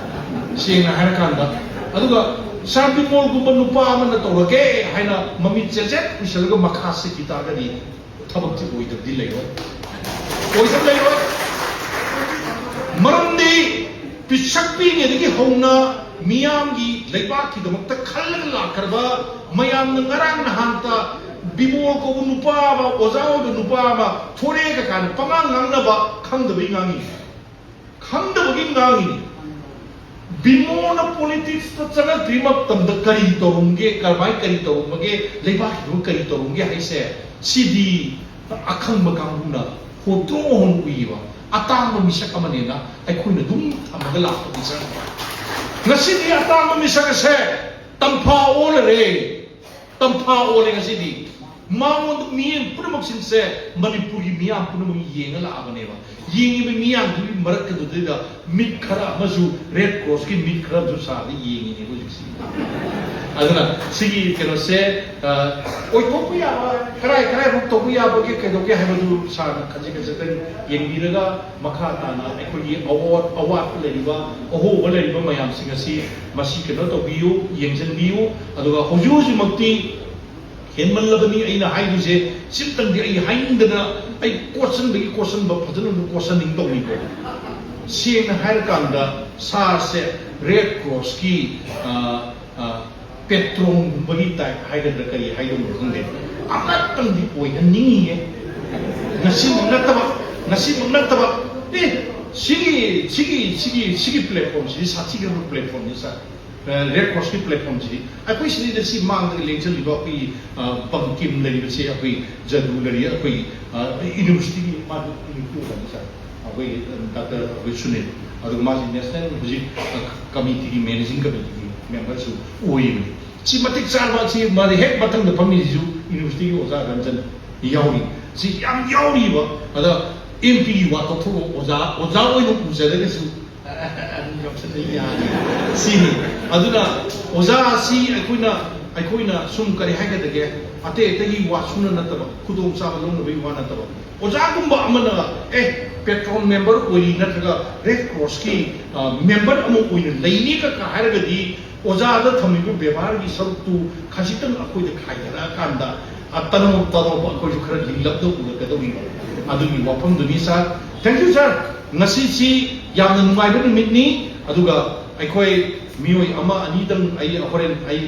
ꯁꯦꯡꯅ ꯍꯥꯏꯔꯀꯥꯟꯗ꯫ ꯑꯗꯨꯒ ꯁꯥꯔ ꯕꯤꯃꯣꯜꯒꯨꯝꯕ ꯅꯨꯄꯥ ꯑꯃꯅ ꯇꯧꯔꯒꯦ ꯍꯥꯏꯅ ꯃꯃꯤꯠ ꯆꯦꯆꯦꯠ ꯎꯏꯁꯜꯂꯒ ꯃꯈꯥ ꯁꯤꯠꯈꯤ ꯇꯥꯔꯒꯗꯤ ꯊꯕꯛꯁꯤ ꯑꯣꯏꯗꯕꯗꯤ ꯂꯩꯔꯣꯏ꯫ ꯑꯣꯏꯗꯕ ꯂꯩꯔꯣꯏ꯫ ꯃꯔꯝꯗꯤ ꯄꯤꯁꯛ ꯄꯤꯛꯏꯉꯩꯗꯒꯤ ꯍꯧꯅ ꯃꯤꯌꯥꯝꯒꯤ ꯂꯩꯕꯥꯛꯀꯤꯗꯃꯛꯇ ꯈꯜꯂꯒ ꯂꯥꯛꯈ꯭ꯔꯕ ꯃꯌꯥꯝꯅ ꯉꯔꯥꯡ ꯅꯍꯥꯟꯇ ꯕꯤꯃꯣꯜ ꯀꯧꯕ ꯅꯨꯄꯥ ꯑꯃ, ꯑꯣꯖꯥ ꯑꯣꯏꯕ ꯅꯨꯄꯥ ꯑꯃ ꯊꯣꯔꯛꯑꯦꯒ ꯀꯥꯏꯅ ꯄꯉꯥꯡ ꯉꯥꯡꯅꯕ ꯈꯪꯗꯕꯩ ꯉꯥꯡꯉꯤ, ꯈꯪꯗꯕꯒꯤ ꯉꯥꯡꯉꯤ꯫ ꯕꯤꯃꯣꯜꯅ ꯄꯣꯂꯤꯇꯤꯛꯁꯇ ꯆꯪꯉꯛꯇ꯭ꯔꯤ ꯃꯇꯝꯗ ꯀꯔꯤ ꯇꯧꯔꯝꯒꯦ, ꯀꯔꯝꯍꯥꯏ ꯀꯔꯤ ꯇꯧꯔꯝꯕꯒꯦ, ꯂꯩꯕꯥꯛꯀꯤꯗꯃꯛ ꯀꯔꯤ ꯇꯧꯔꯝꯒꯦ ꯍꯥꯏꯁꯦ, ꯁꯤꯗꯤ ꯑꯈꯪꯕ ꯀꯥꯡꯕꯨꯅ ꯍꯣꯟꯇꯣꯛ ꯍꯣꯟ ꯎꯏꯕ ꯑꯇꯥꯡꯕ ꯃꯤꯁꯛ ꯑꯃꯅꯦꯅ ꯑꯩꯈꯣꯏꯅ ꯑꯗꯨꯝ ꯊꯝꯃꯒ ꯂꯥꯛꯄ ꯃꯤꯁꯛ ꯑꯃ꯫ ꯉꯁꯤꯗꯤ ꯑꯇꯥꯡꯕ ꯃꯤꯁꯛ ꯑꯁꯦ ꯇꯝꯐꯥ ꯑꯣꯜꯂꯔꯦ, ꯇꯝꯐꯥ ꯑꯣꯜꯂꯦ ꯉꯁꯤꯗꯤ꯫ ꯃꯉꯣꯟꯗ ꯃꯤꯠꯌꯦꯡ ꯄꯨꯝꯅꯃꯛꯁꯤꯡꯁꯦ ꯃꯅꯤꯄꯨꯔꯒꯤ ꯃꯤꯌꯥꯝ ꯄꯨꯝꯅꯃꯛ ꯌꯦꯡꯉ ꯂꯥꯛꯑꯕꯅꯦꯕ꯫ ꯌꯦꯡꯉꯤꯕ ꯃꯤꯌꯥꯝꯗꯨꯒꯤ ꯃꯔꯛꯇꯨꯗꯩꯗ ꯃꯤꯠ ꯈꯔ ꯑꯃꯁꯨ, ꯔꯦꯗ ꯀ꯭ꯔꯣꯁꯀꯤ ꯃꯤꯠ ꯈꯔ ꯑꯃꯁꯨ ꯁꯥꯔꯒ ꯌꯦꯡꯉꯤꯅꯦꯕ ꯍꯧꯖꯤꯛꯁꯤ꯫ ꯑꯗꯨꯅ ꯁꯤꯒꯤ ꯀꯩꯅꯣꯁꯦ, ꯑ, ꯑꯣꯏꯊꯣꯛꯄ ꯌꯥꯕ, ꯀꯔꯥꯏ ꯀꯔꯥꯏꯐꯥꯎ ꯇꯧꯕ ꯌꯥꯕꯒꯦ, ꯀꯩꯗꯧꯒꯦ ꯍꯥꯏꯕꯗꯨ ꯁꯥꯔꯅ ꯈꯖꯤꯛ ꯈꯖꯤꯛꯇꯪ ꯌꯦꯡꯕꯤꯔꯒ, ꯃꯈꯥ ꯇꯥꯅ ꯑꯩꯈꯣꯏꯒꯤ ꯑꯋꯥꯠ-, ꯑꯋꯥꯠꯄ ꯂꯩꯔꯤꯕ, ꯑꯍꯣꯕ ꯂꯩꯔꯤꯕ ꯃꯌꯥꯝꯁꯤꯡ ꯑꯁꯤ ꯃꯁꯤ ꯀꯩꯅꯣ ꯇꯧꯕꯤꯌꯨ, ꯌꯦꯡꯁꯤꯟꯕꯤꯌꯨ꯫ ꯑꯗꯨꯒ ꯍꯧꯖꯤꯛ ꯍꯧꯖꯤꯛꯃꯛꯇꯤ ꯍꯦꯟꯃꯜꯂꯕꯅꯤ ꯑꯩꯅ ꯍꯥꯏꯗꯣꯏꯁꯦ꯫ ꯁꯤꯝꯇꯪꯗꯤ ꯑꯩ ꯍꯥꯏꯅꯤꯡꯗꯅ, ꯑꯩ ꯀꯣꯠꯁꯟꯕꯒꯤ ꯀꯣꯠꯁꯟꯕ ꯐꯖꯅ ꯑꯗꯨꯝ ꯀꯣꯠꯁꯟꯅꯤꯡꯗꯧꯅꯤꯀꯣ꯫ ꯁꯦꯡꯅ ꯍꯥꯏꯔꯀꯥꯟꯗ ꯁꯥꯔꯁꯦ ꯔꯦꯗ ꯀ꯭ꯔꯣꯁꯀꯤ, ꯑ, ꯑ, ꯄꯦꯇ꯭ꯔꯣꯟꯒꯨꯝꯕꯒꯤ ꯇꯥꯏꯞ ꯍꯥꯏꯒꯗ꯭ꯔꯥ ꯀꯔꯤ ꯍꯥꯏꯗꯧꯅꯣ ꯈꯪꯗꯦ꯫ ꯑꯃꯇꯪꯗꯤ ꯑꯣꯏꯍꯟꯅꯤꯡꯉꯤꯌꯦ꯫ ꯉꯁꯤꯃꯛ ꯅꯠꯇꯕ, ꯉꯁꯤꯃꯛ ꯅꯠꯇꯕ꯫ ꯑꯦ, ꯁꯤꯒꯤ, ꯁꯤꯒꯤ, ꯁꯤꯒꯤ, ꯁꯤꯒꯤ ꯄ꯭ꯂꯦꯠꯐꯣꯝꯁꯤꯗꯤ ꯁꯥꯊꯤꯈ꯭ꯔꯕ ꯄ꯭ꯂꯦꯠꯐꯣꯝꯅꯤ ꯁꯥꯔ꯫ ꯑ, ꯔꯦꯗ ꯀ꯭ꯔꯣꯁꯀꯤ ꯄ꯭ꯂꯦꯠꯐꯣꯝꯁꯤꯗꯤ ꯑꯩꯈꯣꯏ ꯁꯤꯗꯩꯗ ꯁꯤ ꯃꯥꯡꯗ ꯂꯦꯡꯁꯤꯜꯂꯤꯕ ꯑꯩꯈꯣꯏꯒꯤ, ꯑ, ꯕꯪꯀꯤꯝ ꯂꯩꯔꯤꯕꯁꯦ, ꯑꯩꯈꯣꯏ ꯖꯗꯨ ꯂꯩꯔꯤ, ꯑꯩꯈꯣꯏ, ꯑ, ꯌꯨꯅꯤꯚꯔꯁꯤꯇꯤꯒꯤ ꯃꯥꯗꯤ ꯏꯟꯁꯇꯤꯇ꯭ꯌꯨꯠ ꯑꯃ ꯁꯥꯔ꯫ ꯑꯩꯈꯣꯏ, ꯑ, ꯗꯥꯛꯇꯔ ꯑꯩꯈꯣꯏ ꯁꯨꯅꯤꯜ꯫ ꯑꯗꯨꯒ ꯃꯥꯁꯤ ꯅꯦꯁꯅꯦꯜ ꯍꯧꯖꯤꯛ, ꯑ, ꯀꯃꯤꯇꯤꯒꯤ, ꯃꯦꯅꯦꯖꯤꯡ ꯀꯃꯤꯇꯤꯒꯤ ꯃꯦꯝꯕꯔꯁꯨ ꯑꯣꯏꯔꯤꯕꯅꯤ꯫ ꯁꯤ ꯃꯇꯤꯛ ꯆꯥꯔꯕ, ꯁꯤ ꯃꯥꯗꯤ ꯍꯦꯛ ꯃꯊꯪꯗ ꯐꯝꯃꯤꯁꯤꯁꯨ ꯌꯨꯅꯤꯚꯔꯁꯤꯇꯤꯒꯤ ꯑꯣꯖꯥ ꯔꯟꯖꯟ ꯌꯥꯎꯔꯤ꯫ ꯁꯤ ꯌꯥꯝ ꯌꯥꯎꯔꯤꯕ꯫ ꯑꯗ ꯑꯦꯝ ꯄꯤꯒꯤ ꯋꯥ ꯇꯣꯛꯊꯣꯛꯑꯣ, ꯑꯣꯖꯥ, ꯑꯣꯖꯥ ꯑꯣꯏꯅ ꯎꯖꯔꯒꯁꯨ ꯑꯗꯨꯝ ꯌꯥꯎꯁꯟꯕ ꯌꯥꯅꯤ꯫ ꯁꯤꯅꯤ꯫ ꯑꯗꯨꯅ ꯑꯣꯖꯥ ꯑꯁꯤ ꯑꯩꯈꯣꯏꯅ, ꯑꯩꯈꯣꯏꯅ ꯁꯨꯝ ꯀꯔꯤ ꯍꯥꯏꯒꯗꯒꯦ, ꯑꯇꯩ ꯑꯇꯩꯒꯤ ꯋꯥ ꯁꯨꯅ ꯅꯠꯇꯕ, ꯈꯨꯗꯣꯡꯆꯥꯕ ꯂꯧꯅꯕꯒꯤ ꯋꯥ ꯅꯠꯇꯕ, ꯑꯣꯖꯥꯒꯨꯝꯕ ꯑꯃꯅ, "ꯑꯦ, ꯄꯦꯇ꯭ꯔꯣꯟ ꯃꯦꯝꯕꯔ ꯑꯣꯏꯔꯤ ꯅꯠꯇ꯭ꯔꯒ ꯔꯦꯗ ꯀ꯭ꯔꯣꯁꯀꯤ, ꯑ, ꯃꯦꯝꯕꯔ ꯑꯃ ꯑꯣꯏꯅ ꯂꯩꯅꯤꯒ" ꯀ ꯍꯥꯏꯔꯒꯗꯤ, ꯑꯣꯖꯥꯗ ꯊꯝꯃꯤꯕ ꯕꯦꯕꯥꯔꯒꯤ ꯁꯔꯨꯛꯇꯨ ꯈꯖꯤꯛꯇꯪ ꯑꯩꯈꯣꯏꯗ ꯈꯥꯏꯗꯔꯛꯑꯀꯥꯟꯗ, ꯑ, ꯇꯅꯧ ꯇꯅꯧꯕ ꯑꯩꯈꯣꯏꯁꯨ ꯈꯔ ꯂꯤꯡꯂꯞꯅ ꯎꯔꯛꯀꯗꯧꯔꯤꯕ ꯑꯗꯨꯒꯤ ꯋꯥꯐꯝꯗꯨꯅꯤ ꯁꯥꯔ꯫ Thank you ꯁꯥꯔ꯫ ꯉꯁꯤꯁꯤ ꯌꯥꯝꯅ ꯅꯨꯡꯉꯥꯏꯕ ꯅꯨꯃꯤꯠꯅꯤ꯫ ꯑꯗꯨꯒ ꯑꯩꯈꯣꯏ ꯃꯤꯑꯣꯏ ꯑꯃ ꯑꯅꯤꯗꯪ ꯑꯩ ꯍꯣꯔꯦꯟ ꯑꯩ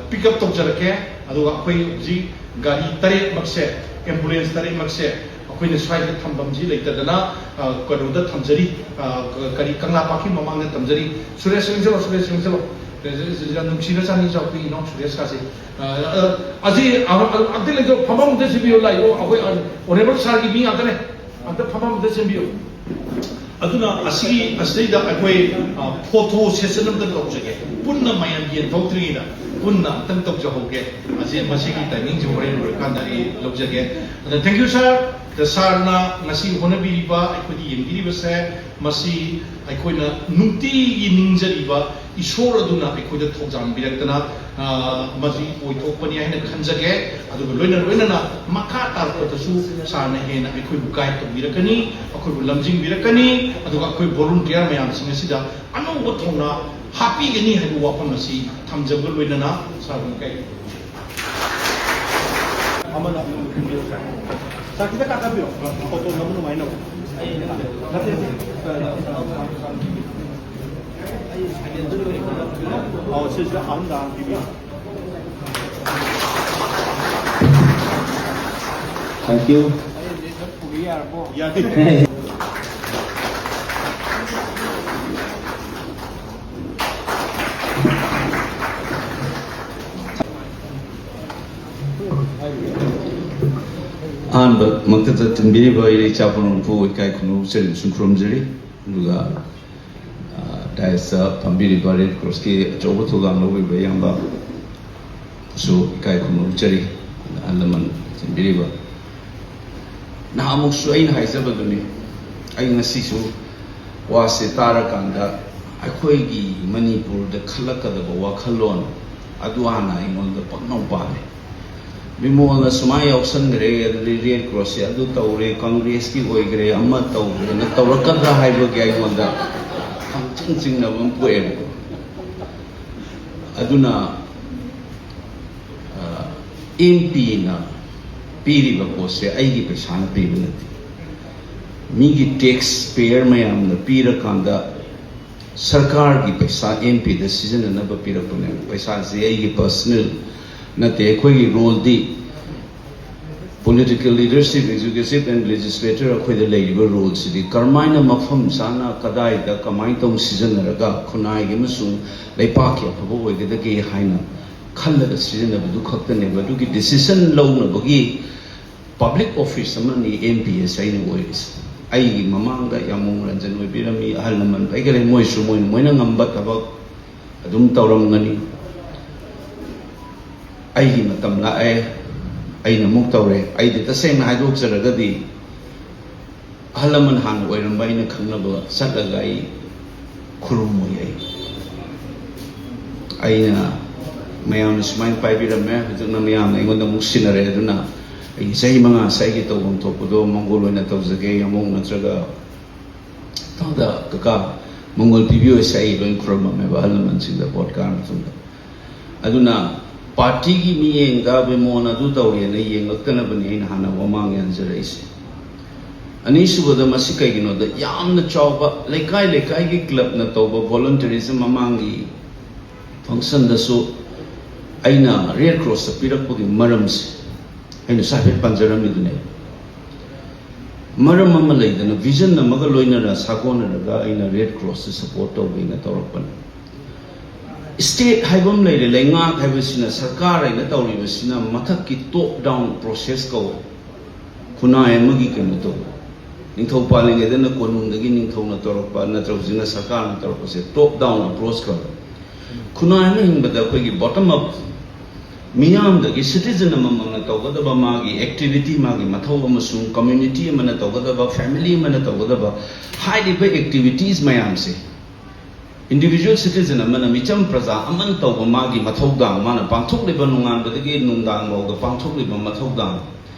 ꯄꯤꯛ ꯑꯞ ꯇꯧꯖꯔꯛꯀꯦ꯫ ꯑꯗꯨꯒ ꯑꯩꯈꯣꯏ ꯍꯧꯖꯤꯛ ꯒꯥꯔꯤ ꯇꯔꯦꯠꯃꯛꯁꯦ, ꯑꯦꯝꯕꯨꯂꯦꯟꯁ ꯇꯔꯦꯠꯃꯛꯁꯦ ꯑꯩꯈꯣꯏꯅ ꯁ꯭ꯋꯥꯏꯗ ꯊꯝꯐꯝꯁꯤ ꯂꯩꯇꯗꯅ, ꯑ, ꯀꯩꯅꯣꯗ ꯊꯝꯖꯔꯤ, ꯑ, ꯀꯔꯤ, ꯀꯪꯂꯥ ꯄꯥꯠꯀꯤ ꯃꯃꯥꯡꯗ ꯊꯝꯖꯔꯤ꯫ ꯁꯨꯔꯦꯁ, ꯌꯦꯡꯁꯤꯜꯂꯣ, ꯁꯨꯔꯦꯁ, ꯌꯦꯡꯁꯤꯜꯂꯣ꯫ ꯌꯥꯝ ꯅꯨꯡꯁꯤꯅ ꯆꯥꯅꯤꯡ ꯆꯥꯎ ꯄꯤꯛꯏ ꯏꯅꯥꯎ ꯁꯨꯔꯦꯁ ꯀꯥꯁꯦ꯫ ꯑ, ꯑ, ꯑꯁꯤ, ꯑ, ꯑ, ꯑꯝꯇ ꯂꯩꯇꯣ, ꯐꯝꯐꯝ ꯑꯝꯇ ꯁꯤꯟꯕꯤꯌꯨ, ꯂꯥꯛꯏꯕꯣ, ꯑꯩꯈꯣꯏ, ꯑ, ꯑꯣꯅꯦꯕꯜ ꯁꯥꯔꯒꯤ ꯃꯤ ꯉꯥꯛꯇꯅꯦ꯫ ꯑꯝꯇ ꯐꯝꯐꯝ ꯑꯝꯇ ꯁꯤꯟꯕꯤꯌꯨ꯫ ꯑꯗꯨꯅ ꯑꯁꯤꯒꯤ, ꯑꯁꯤꯗꯩꯗ ꯑꯩꯈꯣꯏ, ꯑ, ꯐꯣꯇꯣ ꯁꯦꯁꯟ ꯑꯝꯇ ꯇꯧꯖꯒꯦ꯫ ꯄꯨꯟꯅ ꯃꯌꯥꯝ ꯌꯦꯟꯊꯣꯛꯇ꯭ꯔꯤꯉꯩꯗ ꯄꯨꯟꯅ ꯑꯝꯇꯪ ꯇꯧꯖꯍꯧꯒꯦ꯫ ꯑꯁꯤ, ꯃꯁꯤꯒꯤ ꯇꯥꯏꯃꯤꯡꯁꯦ ꯍꯣꯔꯦꯟ ꯂꯣꯏꯔꯀꯥꯟꯗ ꯑꯩ ꯂꯧꯖꯒꯦ꯫ ꯑꯗ, thank you, sir꯫ ꯑꯗ, ꯁꯥꯔꯅ ꯉꯁꯤ ꯍꯣꯠꯅꯕꯤꯔꯤꯕ, ꯑꯩꯈꯣꯏꯗ ꯌꯦꯡꯕꯤꯔꯤꯕꯁꯦ, ꯃꯁꯤ ꯑꯩꯈꯣꯏꯅ ꯅꯨꯡꯇꯤꯒꯤ ꯅꯤꯡꯖꯔꯤꯕ ꯏꯁꯣꯔ ꯑꯗꯨꯅ ꯑꯩꯈꯣꯏꯗ ꯊꯧꯖꯥꯟꯕꯤꯔꯛꯇꯅ, ꯑ, ꯃꯁꯤ ꯑꯣꯏꯊꯣꯛꯄꯅꯤ ꯍꯥꯏꯅ ꯈꯟꯖꯒꯦ꯫ ꯑꯗꯨꯒ ꯂꯣꯏꯅ ꯂꯣꯏꯅꯅ ꯃꯈꯥ ꯇꯥꯔꯛꯄꯗꯁꯨ ꯁꯥꯔꯅ ꯍꯦꯟꯅ ꯑꯩꯈꯣꯏꯕꯨ ꯒꯥꯏꯗ ꯇꯧꯕꯤꯔꯛꯀꯅꯤ, ꯑꯩꯈꯣꯏꯕꯨ ꯂꯝꯖꯤꯡꯕꯤꯔꯛꯀꯅꯤ, ꯑꯗꯨꯒ ꯑꯩꯈꯣꯏ ꯚꯣꯂꯨꯟꯇꯤꯌꯔ ꯃꯌꯥꯝꯁꯤꯡ ꯑꯁꯤꯗ ꯑꯅꯧꯕ ꯊꯧꯅꯥ ꯍꯥꯞꯄꯤꯒꯅꯤ ꯍꯥꯏꯕ ꯋꯥꯐꯝ ꯑꯁꯤ ꯊꯝꯖꯕꯒ ꯂꯣꯏꯅꯅ ꯁꯥꯔꯕꯨ ꯏꯀꯥꯏ꯫ ꯑꯃꯅ ꯁꯥꯔ, ꯈꯤꯇ ꯀꯥꯈꯠꯄꯤꯔꯣ꯫ ꯐꯣꯇꯣ ꯅꯝꯕ ꯅꯨꯡꯉꯥꯏꯅꯕ꯫ ꯅꯠꯇꯦ, ꯅꯠꯇꯦ꯫ ꯑꯧ, ꯁꯤꯁꯤꯗ ꯑꯍꯨꯝꯗ ꯄꯤꯕꯤꯌꯨ꯫ Thank you. ꯌꯥꯗꯦ꯫ ꯑꯍꯥꯟꯕ ꯃꯛꯇꯗ ꯇꯤꯟꯕꯤꯔꯤꯕ ꯏꯔꯩꯆꯥ ꯄꯨꯝꯅꯃꯛꯄꯨ ꯏꯀꯥꯏ ꯈꯨꯝꯅꯕ ꯆꯦꯔꯦꯟ ꯁꯨꯝ ꯈꯨꯔꯨꯝꯖꯔꯤ꯫ ꯑꯗꯨꯒ, ꯑ, ꯗꯥꯏꯁꯇ ꯐꯝꯕꯤꯔꯤꯕ ꯔꯦꯗ ꯀ꯭ꯔꯣꯁꯀꯤ ꯑꯆꯧꯕ ꯊꯧꯗꯥꯡ ꯂꯧꯔꯤꯕ ꯏꯌꯥꯝꯕꯁꯨ ꯏꯀꯥꯏ ꯈꯨꯝꯅꯕ ꯎꯠꯆꯔꯤ꯫ ꯑꯍꯜ ꯂꯃꯟ ꯇꯤꯟꯕꯤꯔꯤꯕ, ꯅꯍꯥꯟꯃꯨꯛꯁꯨ ꯑꯩꯅ ꯍꯥꯏꯖꯕꯗꯨꯅꯤ, ꯑꯩ ꯉꯁꯤꯁꯨ ꯋꯥꯁꯦ ꯇꯥꯔꯀꯥꯟꯗ ꯑꯩꯈꯣꯏꯒꯤ ꯃꯅꯤꯄꯨꯔꯗ ꯈꯜꯂꯛꯀꯗꯕ ꯋꯥꯈꯜꯂꯣꯟ ꯑꯗꯨ ꯍꯥꯟꯅ ꯑꯩꯉꯣꯟꯗ ꯄꯪꯅꯧ ꯄꯥꯜꯂꯤ꯫ ꯃꯤꯃꯣꯜꯅ ꯁꯨꯃꯥꯏꯅ ꯌꯥꯎꯁꯟꯈ꯭ꯔꯦ, ꯑꯗꯨꯗꯤ ꯔꯦꯗ ꯀ꯭ꯔꯣꯁꯁꯦ ꯑꯗꯨ ꯇꯧꯔꯦ, ꯀꯪꯒ꯭ꯔꯦꯁꯀꯤ ꯑꯣꯏꯈ꯭ꯔꯦ, ꯑꯃ ꯇꯧꯈ꯭ꯔꯦꯅ ꯇꯧꯔꯛꯀꯗ꯭ꯔꯥ ꯍꯥꯏꯕꯒꯤ ꯑꯩꯉꯣꯟꯗ ꯈꯪꯆꯤꯡ ꯆꯤꯡꯅꯕ ꯑꯃ ꯄꯣꯛꯑꯦꯕꯀꯣ꯫ ꯑꯗꯨꯅ, ꯑꯦꯝ ꯄꯤꯅ ꯄꯤꯔꯤꯕ ꯄꯣꯠꯁꯦ ꯑꯩꯒꯤ ꯄꯩꯁꯥꯅ ꯄꯤꯕ ꯅꯠꯇꯦ꯫ ꯃꯤꯒꯤ ꯇꯦꯛꯁ ꯄꯦꯌꯔ ꯃꯌꯥꯝꯅ ꯄꯤꯔꯀꯥꯟꯗ ꯁꯔꯀꯥꯔꯒꯤ ꯄꯩꯁꯥ ꯑꯦꯝ ꯄꯤꯗ ꯁꯤꯖꯤꯟꯅꯅꯕ ꯄꯤꯔꯛꯄꯅꯦꯕ꯫ ꯄꯩꯁꯥꯁꯤ ꯑꯩꯒꯤ ꯄꯔꯁꯅꯦꯜ ꯅꯠꯇꯦ꯫ ꯑꯩꯈꯣꯏꯒꯤ ꯔꯣꯜꯗꯤ political leadership, executive and legislator ꯑꯩꯈꯣꯏꯗ ꯂꯩꯔꯤꯕ ꯔꯣꯜꯁꯤꯗꯤ ꯀꯔꯝꯍꯥꯏꯅ ꯃꯐꯝ ꯆꯥꯅ ꯀꯗꯥꯏꯗ ꯀꯃꯥꯏꯅ ꯇꯧꯅ ꯁꯤꯖꯤꯟꯅꯔꯒ ꯈꯨꯟꯅꯥꯏꯒꯤ ꯑꯃꯁꯨꯡ ꯂꯩꯄꯥꯛꯀꯤ ꯑꯐꯕ ꯑꯣꯏꯒꯗꯒꯦ ꯍꯥꯏꯅ ꯈꯜꯂꯒ ꯁꯤꯖꯤꯟꯅꯕꯗꯨ ꯈꯛꯇꯅꯦꯕ꯫ ꯑꯗꯨꯒꯤ ꯗꯤꯁꯤꯖꯟ ꯂꯧꯅꯕꯒꯤ ꯄꯕ꯭ꯂꯤꯛ ꯑꯣꯐꯤꯁ ꯑꯃꯅꯤ ꯑꯦꯝ ꯄꯤ ꯑꯦꯁ ꯑꯩꯅ ꯑꯣꯏꯔꯤꯁꯦ꯫ ꯑꯩꯒꯤ ꯃꯃꯥꯡꯗ ꯌꯥꯝꯕꯨꯡ ꯔꯟꯖꯟ ꯑꯣꯏꯕꯤꯔꯝꯃꯤ, ꯑꯍꯜ ꯂꯃꯟ ꯂꯩꯈꯔꯦ, ꯃꯣꯏꯁꯨ ꯃꯣꯏꯅ ꯃꯣꯏꯅ ꯉꯝꯕ ꯊꯕꯛ ꯑꯗꯨꯝ ꯇꯧꯔꯝꯒꯅꯤ꯫ ꯑꯩꯒꯤ ꯃꯇꯝ ꯂꯥꯛꯑꯦ, ꯑꯩꯅ ꯑꯃꯨꯛ ꯇꯧꯔꯦ꯫ ꯑꯩꯗꯤ ꯇꯁꯦꯡꯅ ꯍꯥꯏꯗꯣꯛꯆꯔꯒꯗꯤ, ꯑꯍꯜ ꯂꯃꯟ ꯍꯥꯟꯅ ꯑꯣꯏꯔꯝꯕ ꯑꯩꯅ ꯈꯪꯅꯕ ꯆꯠꯂꯒ ꯑꯩ ꯈꯨꯔꯨꯝꯃꯣꯏ꯫ ꯑꯩ ꯑꯩꯅ ꯃꯌꯥꯝꯅ ꯁꯨꯃꯥꯏꯅ ꯄꯥꯏꯕꯤꯔꯝꯃꯦ, ꯍꯧꯖꯤꯛꯅ ꯃꯌꯥꯝꯅ ꯑꯩꯉꯣꯟꯗ ꯑꯃꯨꯛ ꯁꯤꯟꯅꯔꯦ꯫ ꯑꯗꯨꯅ ꯑꯩꯒꯤ ꯆꯍꯤ ꯃꯉꯥꯁꯦ ꯑꯩꯒꯤ ꯇꯧꯐꯝ ꯊꯣꯛꯄꯗꯣ ꯃꯪꯒꯣꯜ ꯑꯣꯏꯅ ꯇꯧꯖꯒꯦ, ꯌꯥꯝꯕꯨꯡ ꯅꯠꯇ꯭ꯔꯒ ꯇꯥꯗ ꯀꯀꯥ ꯃꯪꯒꯣꯜ ꯄꯤꯕꯤꯌꯨ ꯍꯥꯏꯁꯦ ꯑꯩ ꯂꯣꯏ ꯈꯨꯔꯨꯝꯃꯝꯃꯦꯕ ꯑꯍꯜ ꯂꯃꯟꯁꯤꯡꯗ ꯚꯣꯠ ꯀꯥꯔ ꯃꯇꯨꯡꯗ꯫ ꯑꯗꯨꯅ ꯄꯥꯔꯇꯤꯒꯤ ꯃꯤꯠꯌꯦꯡꯗ ꯕꯤꯃꯣꯟ ꯑꯗꯨ ꯇꯧꯔꯦꯅ ꯌꯦꯡꯂꯛꯇꯅꯕꯅꯤ ꯑꯩꯅ ꯍꯥꯟꯅ ꯃꯃꯥꯡ ꯌꯥꯟꯖꯔꯛꯏꯁꯦ꯫ ꯑꯅꯤꯁꯨꯕꯗ, ꯃꯁꯤ ꯀꯩꯒꯤꯅꯣꯗ, ꯌꯥꯝꯅ ꯆꯥꯎꯕ ꯂꯩꯀꯥꯏ ꯂꯩꯀꯥꯏꯒꯤ ꯀ꯭ꯂꯕꯅ ꯇꯧꯕ ꯚꯣꯂꯨꯟꯇꯔꯤꯖꯝ ꯃꯃꯥꯡꯒꯤ ꯐꯪꯁꯟꯗꯁꯨ ꯑꯩꯅ ꯔꯦꯗ ꯀ꯭ꯔꯣꯁꯇ ꯄꯤꯔꯛꯄꯒꯤ ꯃꯔꯝꯁꯦ ꯑꯩꯅ ꯉꯁꯥꯏ ꯍꯥꯏꯐꯦꯠ ꯄꯟꯖꯔꯝꯃꯤꯗꯨꯅꯦ꯫ ꯃꯔꯝ ꯑꯃ ꯂꯩꯗꯅ, ꯚꯤꯖꯟ ꯑꯃꯒ ꯂꯣꯏꯅꯅ ꯁꯥꯒꯣꯟꯅꯔꯒ ꯑꯩꯅ ꯔꯦꯗ ꯀ꯭ꯔꯣꯁꯇ ꯁꯄꯣꯔꯠ ꯇꯧꯒꯦꯅ ꯇꯧꯔꯛꯄꯅꯦ꯫ ꯁ꯭ꯇꯦꯠ ꯍꯥꯏꯕ ꯑꯃ ꯂꯩꯔꯦ, ꯂꯩꯉꯥꯛ ꯍꯥꯏꯕꯁꯤꯅ, ꯁꯔꯀꯥꯔ ꯍꯥꯏꯅ ꯇꯧꯔꯤꯕꯁꯤꯅ ꯃꯊꯛꯀꯤ ꯇꯣꯞ ꯗꯥꯎꯟ ꯄ꯭ꯔꯣꯁꯦꯁ ꯀꯧꯋꯦ꯫ ꯈꯨꯟꯅꯥꯏ ꯑꯃꯒꯤ ꯀꯩꯅꯣ ꯇꯧꯕ, ꯅꯤꯡꯊꯧ ꯄꯥꯜꯂꯤꯉꯩꯗꯅ ꯀꯣꯅꯨꯡꯗꯒꯤ ꯅꯤꯡꯊꯧꯅ ꯇꯧꯔꯛꯄ, ꯅꯠꯇ꯭ꯔꯒ ꯍꯧꯖꯤꯛꯅ ꯁꯔꯀꯥꯔꯅ ꯇꯧꯔꯛꯄꯁꯦ ꯇꯣꯞ ꯗꯥꯎꯟ ꯑꯦꯄ꯭ꯔꯣꯆ ꯀꯧꯋꯦ꯫ ꯈꯨꯟꯅꯥꯏ ꯑꯃ ꯍꯤꯡꯕꯗ ꯑꯩꯈꯣꯏꯒꯤ ꯕꯣꯇꯝ ꯑꯞ, ꯃꯤꯌꯥꯝꯗꯒꯤ ꯁꯤꯇꯤꯖꯟ ꯑꯃꯃꯝꯅ ꯇꯧꯒꯗꯕ ꯃꯥꯒꯤ ꯑꯦꯛꯇꯤꯚꯤꯇꯤ, ꯃꯥꯒꯤ ꯃꯊꯧ, ꯑꯃꯁꯨꯡ ꯀꯝꯃ꯭ꯌꯨꯅꯤꯇꯤ ꯑꯃꯅ ꯇꯧꯒꯗꯕ, ꯐꯦꯃꯤꯂꯤ ꯑꯃꯅ ꯇꯧꯒꯗꯕ ꯍꯥꯏꯔꯤꯕ ꯑꯦꯛꯇꯤꯚꯤꯇꯤꯁ ꯃꯌꯥꯝꯁꯦ, ꯏꯟꯗꯤꯚꯤꯖꯨꯋꯦꯜ ꯁꯤꯇꯤꯖꯟ ꯑꯃꯅ, ꯃꯤꯆꯝ ꯄ꯭ꯔꯖꯥ ꯑꯃꯅ ꯇꯧꯕ ꯃꯥꯒꯤ ꯃꯊꯧꯗꯥꯡ, ꯃꯥꯅ ꯄꯥꯡꯊꯣꯛꯂꯤꯕ ꯅꯣꯡꯉꯥꯟꯕꯗꯒꯤ ꯅꯨꯡꯗꯥꯡ ꯐꯥꯎꯗ ꯄꯥꯡꯊꯣꯛꯂꯤꯕ ꯃꯊꯧꯗꯥꯡ,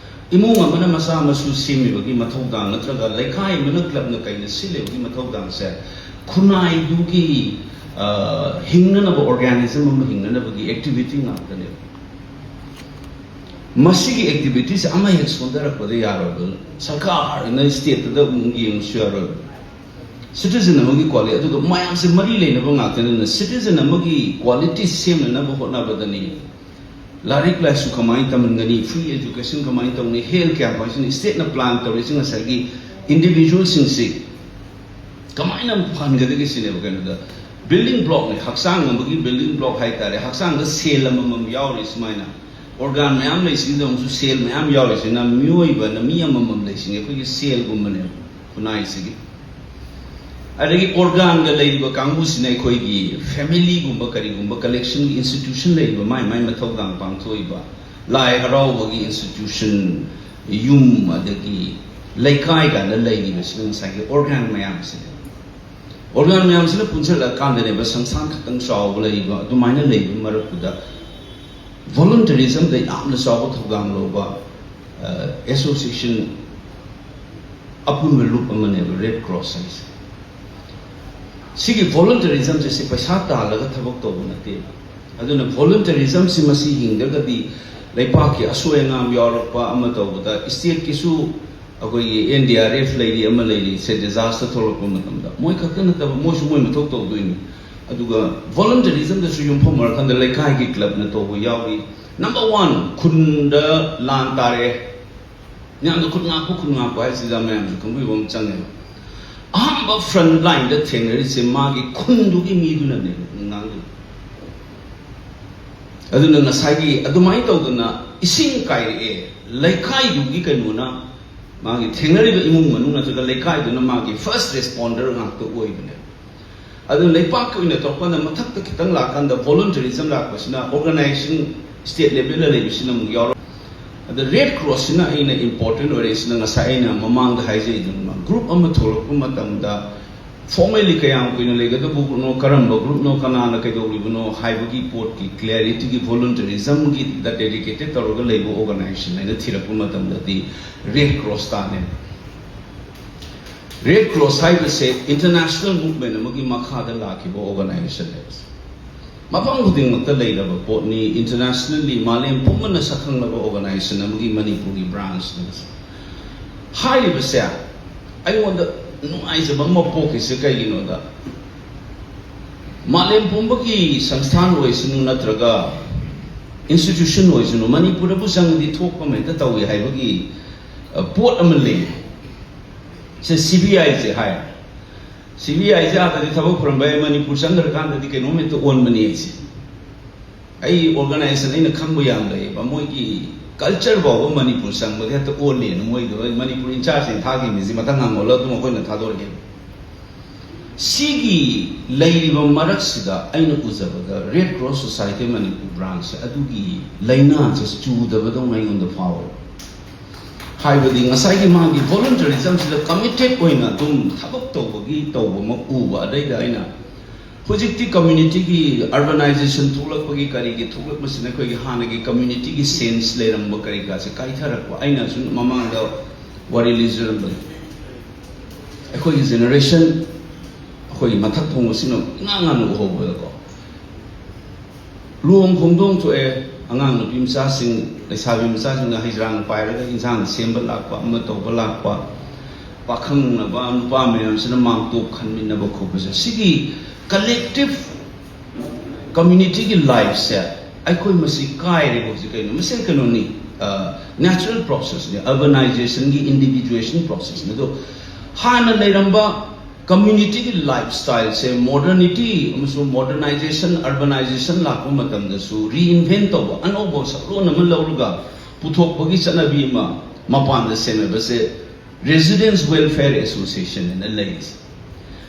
ꯏꯃꯨꯡ ꯑꯃꯅ ꯃꯆꯥ ꯃꯁꯨ ꯁꯦꯝꯃꯤꯕꯒꯤ ꯃꯊꯧꯗꯥꯡ, ꯅꯠꯇ꯭ꯔꯒ ꯂꯩꯀꯥꯏ ꯑꯃꯅ ꯀ꯭ꯂꯕꯅ ꯀꯩꯅ ꯁꯤꯜꯂꯤꯕꯒꯤ ꯃꯊꯧꯗꯥꯡꯁꯦ ꯈꯨꯟꯅꯥꯏꯗꯨꯒꯤ, ꯑ, ꯍꯤꯡꯅꯅꯕ, ꯑꯣꯔꯒꯥꯅꯤꯖꯝ ꯑꯃ ꯍꯤꯡꯅꯅꯕꯒꯤ ꯑꯦꯛꯇꯤꯚꯤꯇꯤ ꯉꯥꯛꯇꯅꯦꯕ꯫ ꯃꯁꯤꯒꯤ ꯑꯦꯛꯇꯤꯚꯤꯇꯤꯁꯦ ꯑꯃ ꯍꯦꯛ ꯁꯣꯟꯊꯔꯛꯄꯗ ꯌꯥꯔꯣꯏꯕ꯫ ꯁꯔꯀꯥꯔꯅ ꯁ꯭ꯇꯦꯠꯇꯨꯗ ꯑꯃꯨꯛ ꯌꯦꯡꯕꯁꯨ ꯌꯥꯔꯣꯏꯕ꯫ ꯁꯤꯇꯤꯖꯟ ꯑꯃꯒꯤ ꯀ꯭ꯋꯥꯂꯤꯇꯤ, ꯑꯗꯨꯒ ꯃꯌꯥꯝꯁꯦ ꯃꯔꯤ ꯂꯩꯅꯕ ꯉꯥꯛꯇꯅꯤꯅ, ꯁꯤꯇꯤꯖꯟ ꯑꯃꯒꯤ ꯀ꯭ꯋꯥꯂꯤꯇꯤ ꯁꯦꯝꯅꯅꯕ ꯍꯣꯠꯅꯕꯗꯅꯤ꯫ ꯂꯥꯏꯔꯤꯛ ꯂꯥꯏꯁꯨ ꯀꯃꯥꯏꯅ ꯇꯝꯍꯟꯒꯅꯤ, ꯐ꯭ꯔꯤ ꯑꯦꯖꯨꯀꯦꯁꯟ ꯀꯃꯥꯏꯅ ꯇꯧꯅꯤ, ꯍꯦꯜꯊ ꯀꯌꯥꯝ ꯐꯪꯁꯟ, ꯁ꯭ꯇꯦꯠꯅ ꯄ꯭ꯂꯥꯟ ꯇꯧꯔꯤꯁꯤ ꯉꯁꯥꯏꯒꯤ ꯏꯟꯗꯤꯕꯤꯖꯨꯋꯦꯜꯁꯤꯡꯁꯤ ꯀꯃꯥꯏꯅ ꯐꯍꯟꯒꯗꯒꯦ ꯁꯤꯅꯦꯕ꯫ ꯀꯩꯅꯣꯗ ꯕꯤꯜꯗꯤꯡ ꯕ꯭ꯂꯣꯛꯅꯤ, ꯍꯛꯆꯥꯡ ꯑꯃꯒꯤ ꯕꯤꯜꯗꯤꯡ ꯕ꯭ꯂꯣꯛ ꯍꯥꯏꯇꯥꯔꯦ꯫ ꯍꯛꯆꯥꯡꯗ ꯁꯦꯜ ꯑꯃꯃꯝ ꯌꯥꯎꯔꯤ ꯁꯨꯃꯥꯏꯅ, ꯑꯣꯔꯒꯥꯟ ꯃꯌꯥꯝ ꯂꯩꯁꯤꯡꯗ ꯑꯃꯨꯛꯁꯨ ꯁꯦꯜ ꯃꯌꯥꯝ ꯌꯥꯎꯔꯤꯁꯤꯅ, ꯃꯤꯑꯣꯏꯕꯅ ꯃꯤ ꯑꯃꯃꯝ ꯂꯩꯁꯤꯡ ꯑꯩꯈꯣꯏꯒꯤ ꯁꯦꯜꯒꯨꯝꯕꯅꯦꯕ ꯈꯨꯟꯅꯥꯏꯁꯤꯒꯤ꯫ ꯑꯗꯒꯤ ꯑꯣꯔꯒꯥꯟꯒ ꯂꯩꯔꯤꯕ ꯀꯥꯡꯕꯨꯁꯤꯅ ꯑꯩꯈꯣꯏꯒꯤ ꯐꯦꯃꯤꯂꯤꯒꯨꯝꯕ ꯀꯔꯤꯒꯨꯝꯕ ꯀꯂꯦꯛꯁꯟꯒꯤ ꯏꯟꯁꯇꯤꯇ꯭ꯌꯨꯁꯟ ꯂꯩꯔꯤꯕ ꯃꯥꯏ ꯃꯥꯏ ꯃꯊꯧꯗꯥꯡ ꯄꯥꯡꯊꯣꯛꯏꯕ, ꯂꯥꯏ ꯍꯔꯥꯎꯕꯒꯤ ꯏꯟꯁꯇꯤꯇ꯭ꯌꯨꯁꯟ, ꯌꯨꯝ, ꯑꯗꯒꯤ ꯂꯩꯀꯥꯏ ꯀꯥꯏꯅ ꯂꯩꯔꯤꯕꯁꯤꯅ ꯉꯁꯥꯏꯒꯤ ꯑꯣꯔꯒꯥꯟ ꯃꯌꯥꯝꯁꯤꯅꯦ꯫ ꯑꯣꯔꯒꯥꯟ ꯃꯌꯥꯝꯁꯤꯅ ꯄꯨꯟꯁꯤꯜꯂꯀꯥꯟꯗꯅꯦꯕ ꯁꯪꯁꯥꯔ ꯈꯛꯇꯪ ꯆꯥꯎꯕ ꯂꯩꯔꯤꯕ꯫ ꯑꯗꯨꯃꯥꯏꯅ ꯂꯩꯕ ꯃꯔꯛꯇꯨꯗ ꯚꯣꯂꯨꯟꯇꯔꯤꯖꯝꯗ ꯌꯥꯝꯅ ꯆꯥꯎꯕ ꯊꯧꯗꯥꯡ ꯂꯧꯕ ꯑꯦꯁꯣꯁꯤꯌꯦꯁꯟ ꯑꯄꯨꯟꯕ ꯂꯨꯞ ꯑꯃꯅꯦꯕ ꯔꯦꯗ ꯀ꯭ꯔꯣꯁ ꯍꯥꯏꯁꯦ꯫ ꯁꯤꯒꯤ ꯚꯣꯂꯨꯟꯇꯔꯤꯖꯝꯁꯦ ꯁꯤ ꯄꯩꯁꯥ ꯇꯥꯜꯂꯒ ꯊꯕꯛ ꯇꯧꯕ ꯅꯠꯇꯦꯕ꯫ ꯑꯗꯨꯅ ꯚꯣꯂꯨꯟꯇꯔꯤꯖꯝꯁꯤ ꯃꯁꯤ ꯍꯤꯡꯗ꯭ꯔꯒꯗꯤ ꯂꯩꯄꯥꯛꯀꯤ ꯑꯁꯣꯏ ꯑꯉꯥꯝ ꯌꯥꯎꯔꯛꯄ ꯑꯃ ꯇꯧꯕꯗ, ꯁ꯭ꯇꯦꯠꯀꯤꯁꯨ ꯑꯩꯈꯣꯏꯒꯤ ꯑꯦꯟ ꯗꯤ ꯑꯥꯔ ꯑꯦꯐ ꯂꯩꯔꯤ, ꯑꯃ ꯂꯩꯔꯤ, ꯁꯦ ꯗꯤꯖꯥꯁꯇꯔ ꯊꯣꯛꯂꯛꯄ ꯃꯇꯝꯗ ꯃꯣꯏ ꯈꯛꯇ ꯅꯠꯇꯕ ꯃꯣꯏꯁꯨ ꯃꯣꯏ ꯃꯊꯧ ꯇꯧꯗꯣꯏꯅꯤ꯫ ꯑꯗꯨꯒ ꯚꯣꯂꯨꯟꯇꯔꯤꯖꯝꯗꯁꯨ ꯌꯨꯝꯐꯝ ꯑꯣꯏꯔꯀꯥꯟꯗ ꯂꯩꯀꯥꯏꯒꯤ ꯀ꯭ꯂꯕꯅ ꯇꯧꯕ ꯌꯥꯎꯔꯤ꯫ ꯅꯝꯕꯔ ꯋꯥꯟ, ꯈꯨꯟꯗ ꯂꯥꯟ ꯇꯥꯔꯦ, ꯃꯌꯥꯝꯅ ꯈꯨꯠ ꯉꯥꯛꯄ, ꯈꯨꯟ ꯉꯥꯛꯄ ꯍꯥꯏꯁꯤꯗ ꯃꯌꯥꯝꯁꯨ ꯈꯪꯕꯤꯕ ꯑꯃ ꯆꯪꯉꯦꯕ꯫ ꯑꯍꯥꯟꯕ ꯐ꯭ꯔꯟ ꯂꯥꯏꯟꯗ ꯊꯦꯡꯅꯔꯤꯁꯦ ꯃꯥꯒꯤ ꯈꯨꯟꯗꯨꯒꯤ ꯃꯤꯗꯨꯅꯅꯦ ꯉꯥꯡꯗꯣꯏꯅꯤ꯫ ꯑꯗꯨꯅ ꯉꯁꯥꯏꯒꯤ ꯑꯗꯨꯃꯥꯏꯅ ꯇꯧꯗꯅ ꯏꯁꯤꯡ ꯀꯥꯏꯔꯛꯑꯦ, ꯂꯩꯀꯥꯏꯗꯨꯒꯤ ꯀꯩꯅꯣꯅ, ꯃꯥꯒꯤ ꯊꯦꯡꯅꯔꯤꯕ ꯏꯃꯨꯡ ꯃꯅꯨꯡ ꯅꯠꯇ꯭ꯔꯒ ꯂꯩꯀꯥꯏꯗꯨꯅ ꯃꯥꯒꯤ ꯐꯥꯔꯁ ꯔꯦꯁꯄꯣꯟꯗꯔ ꯉꯥꯛꯇ ꯑꯣꯏꯕꯅꯦ꯫ ꯑꯗꯨꯅ ꯂꯩꯄꯥꯛꯀꯤ ꯑꯣꯏꯅ ꯇꯧꯔꯀꯥꯟꯗ ꯃꯊꯛꯇ ꯈꯤꯇꯪ ꯂꯥꯛꯀꯥꯟꯗ ꯚꯣꯂꯨꯟꯇꯔꯤꯖꯝ ꯂꯥꯛꯄꯁꯤꯅ ꯑꯣꯔꯒꯅꯥꯏꯖꯦꯁꯟ ꯁ꯭ꯇꯦꯠ ꯂꯦꯚꯦꯜꯗ ꯂꯩꯕꯁꯤꯅ ꯑꯃꯨꯛ ꯌꯥꯎꯔꯛ꯫ ꯑꯗ ꯔꯦꯗ ꯀ꯭ꯔꯣꯁꯁꯤꯅ ꯑꯩꯅ ꯏꯝꯄꯣꯔꯇꯦꯟ ꯑꯣꯏꯔꯛꯏꯁꯤꯅ ꯉꯁꯥꯏ ꯑꯩꯅ ꯃꯃꯥꯡꯗ ꯍꯥꯏꯖꯩꯗꯅ, ꯒ꯭ꯔꯨꯞ ꯑꯃ ꯊꯣꯛꯂꯛꯄ ꯃꯇꯝꯗ ꯐꯣꯔꯃꯦꯜꯂꯤ ꯀꯌꯥꯝ ꯀꯨꯏꯅ ꯂꯩꯒꯗꯕꯅꯣ, ꯀꯔꯝꯕ ꯒ꯭ꯔꯨꯞꯅꯣ, ꯀꯅꯥꯅ ꯀꯩꯗꯧꯔꯤꯕꯅꯣ ꯍꯥꯏꯕꯒꯤ ꯄꯣꯠꯀꯤ ꯀ꯭ꯂꯦꯔꯤꯇꯤꯒꯤ ꯚꯣꯂꯨꯟꯇꯔꯤꯖꯝꯒꯤꯗ ꯗꯦꯗꯤꯀꯦꯇꯦꯠ ꯇꯧꯔꯒ ꯂꯩꯕ ꯑꯣꯔꯒꯅꯥꯏꯖꯦꯁꯟ ꯍꯥꯏꯅ ꯊꯤꯔꯛꯄ ꯃꯇꯝꯗꯗꯤ ꯔꯦꯗ ꯀ꯭ꯔꯣꯁ ꯇꯥꯅꯦ꯫ ꯔꯦꯗ ꯀ꯭ꯔꯣꯁ ꯍꯥꯏꯕꯁꯦ ꯏꯟꯇꯔꯅꯦꯁꯅꯦꯜ ꯃꯨꯚꯃꯦꯟ ꯑꯃꯒꯤ ꯃꯈꯥꯗ ꯂꯥꯛꯈꯤꯕ ꯑꯣꯔꯒꯅꯥꯏꯖꯦꯁꯟꯅꯦꯕ꯫ ꯃꯐꯝ ꯈꯨꯗꯤꯡꯃꯛꯇ ꯂꯩꯔꯕ ꯄꯣꯠꯅꯤ, ꯏꯟꯇꯔꯅꯦꯁꯅꯦꯜꯂꯤ ꯃꯥꯂꯦꯝ ꯄꯨꯝꯕꯅ ꯁꯛꯈꯪꯂꯕ ꯑꯣꯔꯒꯅꯥꯏꯖꯦꯁꯟ ꯑꯃꯒꯤ ꯃꯅꯤꯄꯨꯔꯒꯤ ꯕ꯭ꯔꯥꯟꯁꯅꯤ꯫ ꯍꯥꯏꯔꯤꯕꯁꯦ ꯑꯩꯉꯣꯟꯗ ꯅꯨꯡꯉꯥꯏꯖꯕ ꯑꯃ ꯄꯣꯛꯈꯤꯁꯦ ꯀꯩꯒꯤꯅꯣꯗ, ꯃꯥꯂꯦꯝ ꯄꯨꯝꯕꯒꯤ ꯁꯪꯁꯊꯥꯟ ꯑꯣꯏꯁꯅꯨ ꯅꯠꯇ꯭ꯔꯒ ꯏꯟꯁꯇꯤꯇ꯭ꯌꯨꯁꯟ ꯑꯣꯏꯁꯅꯨ, ꯃꯅꯤꯄꯨꯔꯗꯕꯨ ꯆꯪꯉꯗꯤ ꯊꯣꯛꯄ ꯑꯃ ꯍꯦꯛꯇ ꯇꯧꯏ ꯍꯥꯏꯕꯒꯤ, ꯑ, ꯄꯣꯠ ꯑꯃ ꯂꯩ꯫ ꯁꯦ ꯁꯤ ꯕꯤ ꯑꯥꯏꯁꯦ ꯍꯥꯏ꯫ ꯁꯤ ꯕꯤ ꯑꯥꯏꯁꯦ ꯑꯥꯗꯗꯤ ꯊꯕꯛ ꯄꯨꯔꯝꯕ ꯌꯥꯏ, ꯃꯅꯤꯄꯨꯔ ꯆꯪꯈ꯭ꯔꯀꯥꯟꯗꯗꯤ ꯀꯩꯅꯣꯝ ꯍꯦꯛꯇ ꯑꯣꯟꯕꯅꯤ ꯑꯩꯁꯦ꯫ ꯑꯩ ꯑꯣꯔꯒꯅꯥꯏꯖꯦꯁꯟ ꯑꯩꯅ ꯈꯪꯕ ꯌꯥꯝ ꯂꯩꯌꯦꯕ, ꯃꯣꯏꯒꯤ ꯀꯜꯆꯔ ꯐꯥꯎꯕ ꯃꯅꯤꯄꯨꯔ ꯆꯪꯕꯗ ꯍꯦꯛꯇ ꯑꯣꯜꯂꯦꯅ꯫ ꯃꯣꯏꯗꯣ ꯃꯅꯤꯄꯨꯔ ꯏꯟꯆꯥꯔꯖꯁꯤꯡ ꯊꯥꯈꯤꯕꯅꯤ, ꯁꯤ ꯃꯊꯪ ꯍꯪꯉꯣꯂ ꯑꯗꯨꯝ ꯑꯩꯈꯣꯏꯅ ꯊꯥꯗꯣꯔꯛꯑꯦꯕ꯫ ꯁꯤꯒꯤ ꯂꯩꯔꯤꯕ ꯃꯔꯛꯁꯤꯗ ꯑꯩꯅ ꯎꯖꯕꯗ Red Cross Society ꯃꯅꯤꯄꯨꯔ ꯕ꯭ꯔꯥꯟꯁꯁꯦ ꯑꯗꯨꯒꯤ ꯂꯥꯏꯅꯥꯁꯦ ꯆꯨꯗꯕꯗꯧꯅ ꯑꯩꯉꯣꯟꯗ ꯐꯥꯎꯋꯦꯕ꯫ ꯍꯥꯏꯕꯗꯤ ꯉꯁꯥꯏꯒꯤ ꯃꯥꯒꯤ ꯚꯣꯂꯨꯟꯇꯔꯤꯖꯝꯁꯤꯗ ꯀꯃꯤꯇꯦꯠ ꯑꯣꯏꯅ ꯑꯗꯨꯝ ꯊꯕꯛ ꯇꯧꯕꯒꯤ ꯇꯧꯕ ꯑꯃ ꯎꯕ꯫ ꯑꯗꯩꯗ ꯑꯩꯅ ꯍꯧꯖꯤꯛꯇꯤ ꯀꯝꯃ꯭ꯌꯨꯅꯤꯇꯤꯒꯤ ꯑꯔꯕꯅꯥꯏꯖꯦꯁꯟ ꯊꯣꯛꯂꯛꯄꯒꯤ ꯀꯔꯤꯒꯤ ꯊꯣꯛꯂꯛꯄꯁꯤꯅ ꯑꯩꯈꯣꯏꯒꯤ ꯍꯥꯟꯅꯒꯤ ꯀꯝꯃ꯭ꯌꯨꯅꯤꯇꯤꯒꯤ ꯁꯦꯟꯁ ꯂꯩꯔꯝꯕ ꯀꯔꯤ ꯀꯥꯁꯦ ꯀꯥꯏꯊꯔꯛꯄ꯫ ꯑꯩꯅꯁꯨ ꯃꯃꯥꯡꯗ ꯋꯥꯔꯤ ꯂꯤꯖꯔꯝꯕꯅꯤ꯫ ꯑꯩꯈꯣꯏꯒꯤ ꯖꯦꯅꯦꯔꯦꯁꯟ, ꯑꯩꯈꯣꯏꯒꯤ ꯃꯊꯛ ꯊꯣꯡꯕꯁꯤꯡꯅ ꯏꯉꯥꯡ ꯉꯥꯡꯅ ꯎꯍꯧꯕꯗꯀꯣ, ꯂꯨꯍꯣꯡ ꯈꯣꯡꯗꯣꯡ ꯊꯣꯛꯑꯦ, ꯑꯉꯥꯡ ꯅꯨꯄꯤ ꯃꯆꯥꯁꯤꯡ, ꯂꯩꯁꯥꯕꯤ ꯃꯆꯥꯁꯤꯡꯅ ꯍꯩꯖ꯭ꯔꯥꯡ ꯄꯥꯏꯔꯒ ꯏꯟꯁꯥꯡ ꯁꯦꯝꯕ ꯂꯥꯛꯄ, ꯑꯃ ꯇꯧꯕ ꯂꯥꯛꯄ, ꯄꯥꯈꯪꯅꯕ ꯅꯨꯄꯥ ꯃꯌꯥꯝꯁꯤꯅ ꯃꯥꯡꯇꯣꯞ ꯈꯟꯃꯤꯟꯅꯕ ꯈꯣꯠꯄꯁꯦ, ꯁꯤꯒꯤ ꯀꯂꯦꯛꯇꯤꯚ ꯀꯝꯃ꯭ꯌꯨꯅꯤꯇꯤꯒꯤ ꯂꯥꯏꯐꯁꯦ ꯑꯩꯈꯣꯏ ꯃꯁꯤ ꯀꯥꯏꯔꯦ ꯍꯧꯖꯤꯛ꯫ ꯀꯩꯅꯣ ꯃꯁꯤ? ꯀꯩꯅꯣꯅꯤ, ꯅꯦꯆꯔꯦꯜ ꯄ꯭ꯔꯣꯁꯦꯁꯅꯤ, ꯑꯔꯕꯅꯥꯏꯖꯦꯁꯟꯒꯤ ꯏꯟꯗꯤꯚꯤꯖꯨꯋꯦꯁꯟ ꯄ꯭ꯔꯣꯁꯦꯁꯅꯤ꯫ ꯑꯗꯣ ꯍꯥꯟꯅ ꯂꯩꯔꯝꯕ ꯀꯝꯃ꯭ꯌꯨꯅꯤꯇꯤꯒꯤ ꯂꯥꯏꯐ ꯁ꯭ꯇꯥꯏꯜꯁꯦ ꯃꯣꯗꯔꯅꯤꯇꯤ ꯑꯃꯁꯨꯡ ꯃꯣꯗꯔꯅꯥꯏꯖꯦꯁꯟ, ꯑꯔꯕꯅꯥꯏꯖꯦꯁꯟ ꯂꯥꯛꯄ ꯃꯇꯝꯗꯁꯨ ꯔꯤꯏꯟꯚꯦꯟ ꯇꯧꯕ, ꯑꯅꯧꯕ ꯁꯛꯂꯣꯟ ꯑꯃ ꯂꯧꯔꯒ ꯄꯨꯊꯣꯛꯄꯒꯤ ꯆꯠꯅꯕꯤ ꯑꯃ ꯃꯄꯥꯟꯗ ꯁꯦꯝꯃꯦꯕꯁꯦ ꯔꯦꯁꯤꯗꯦꯟꯁ ꯋꯦꯜꯐꯤꯌꯔ ꯑꯦꯁꯣꯁꯤꯌꯦꯁꯟ ꯍꯥꯏꯅ ꯂꯩꯔꯤꯁꯦ꯫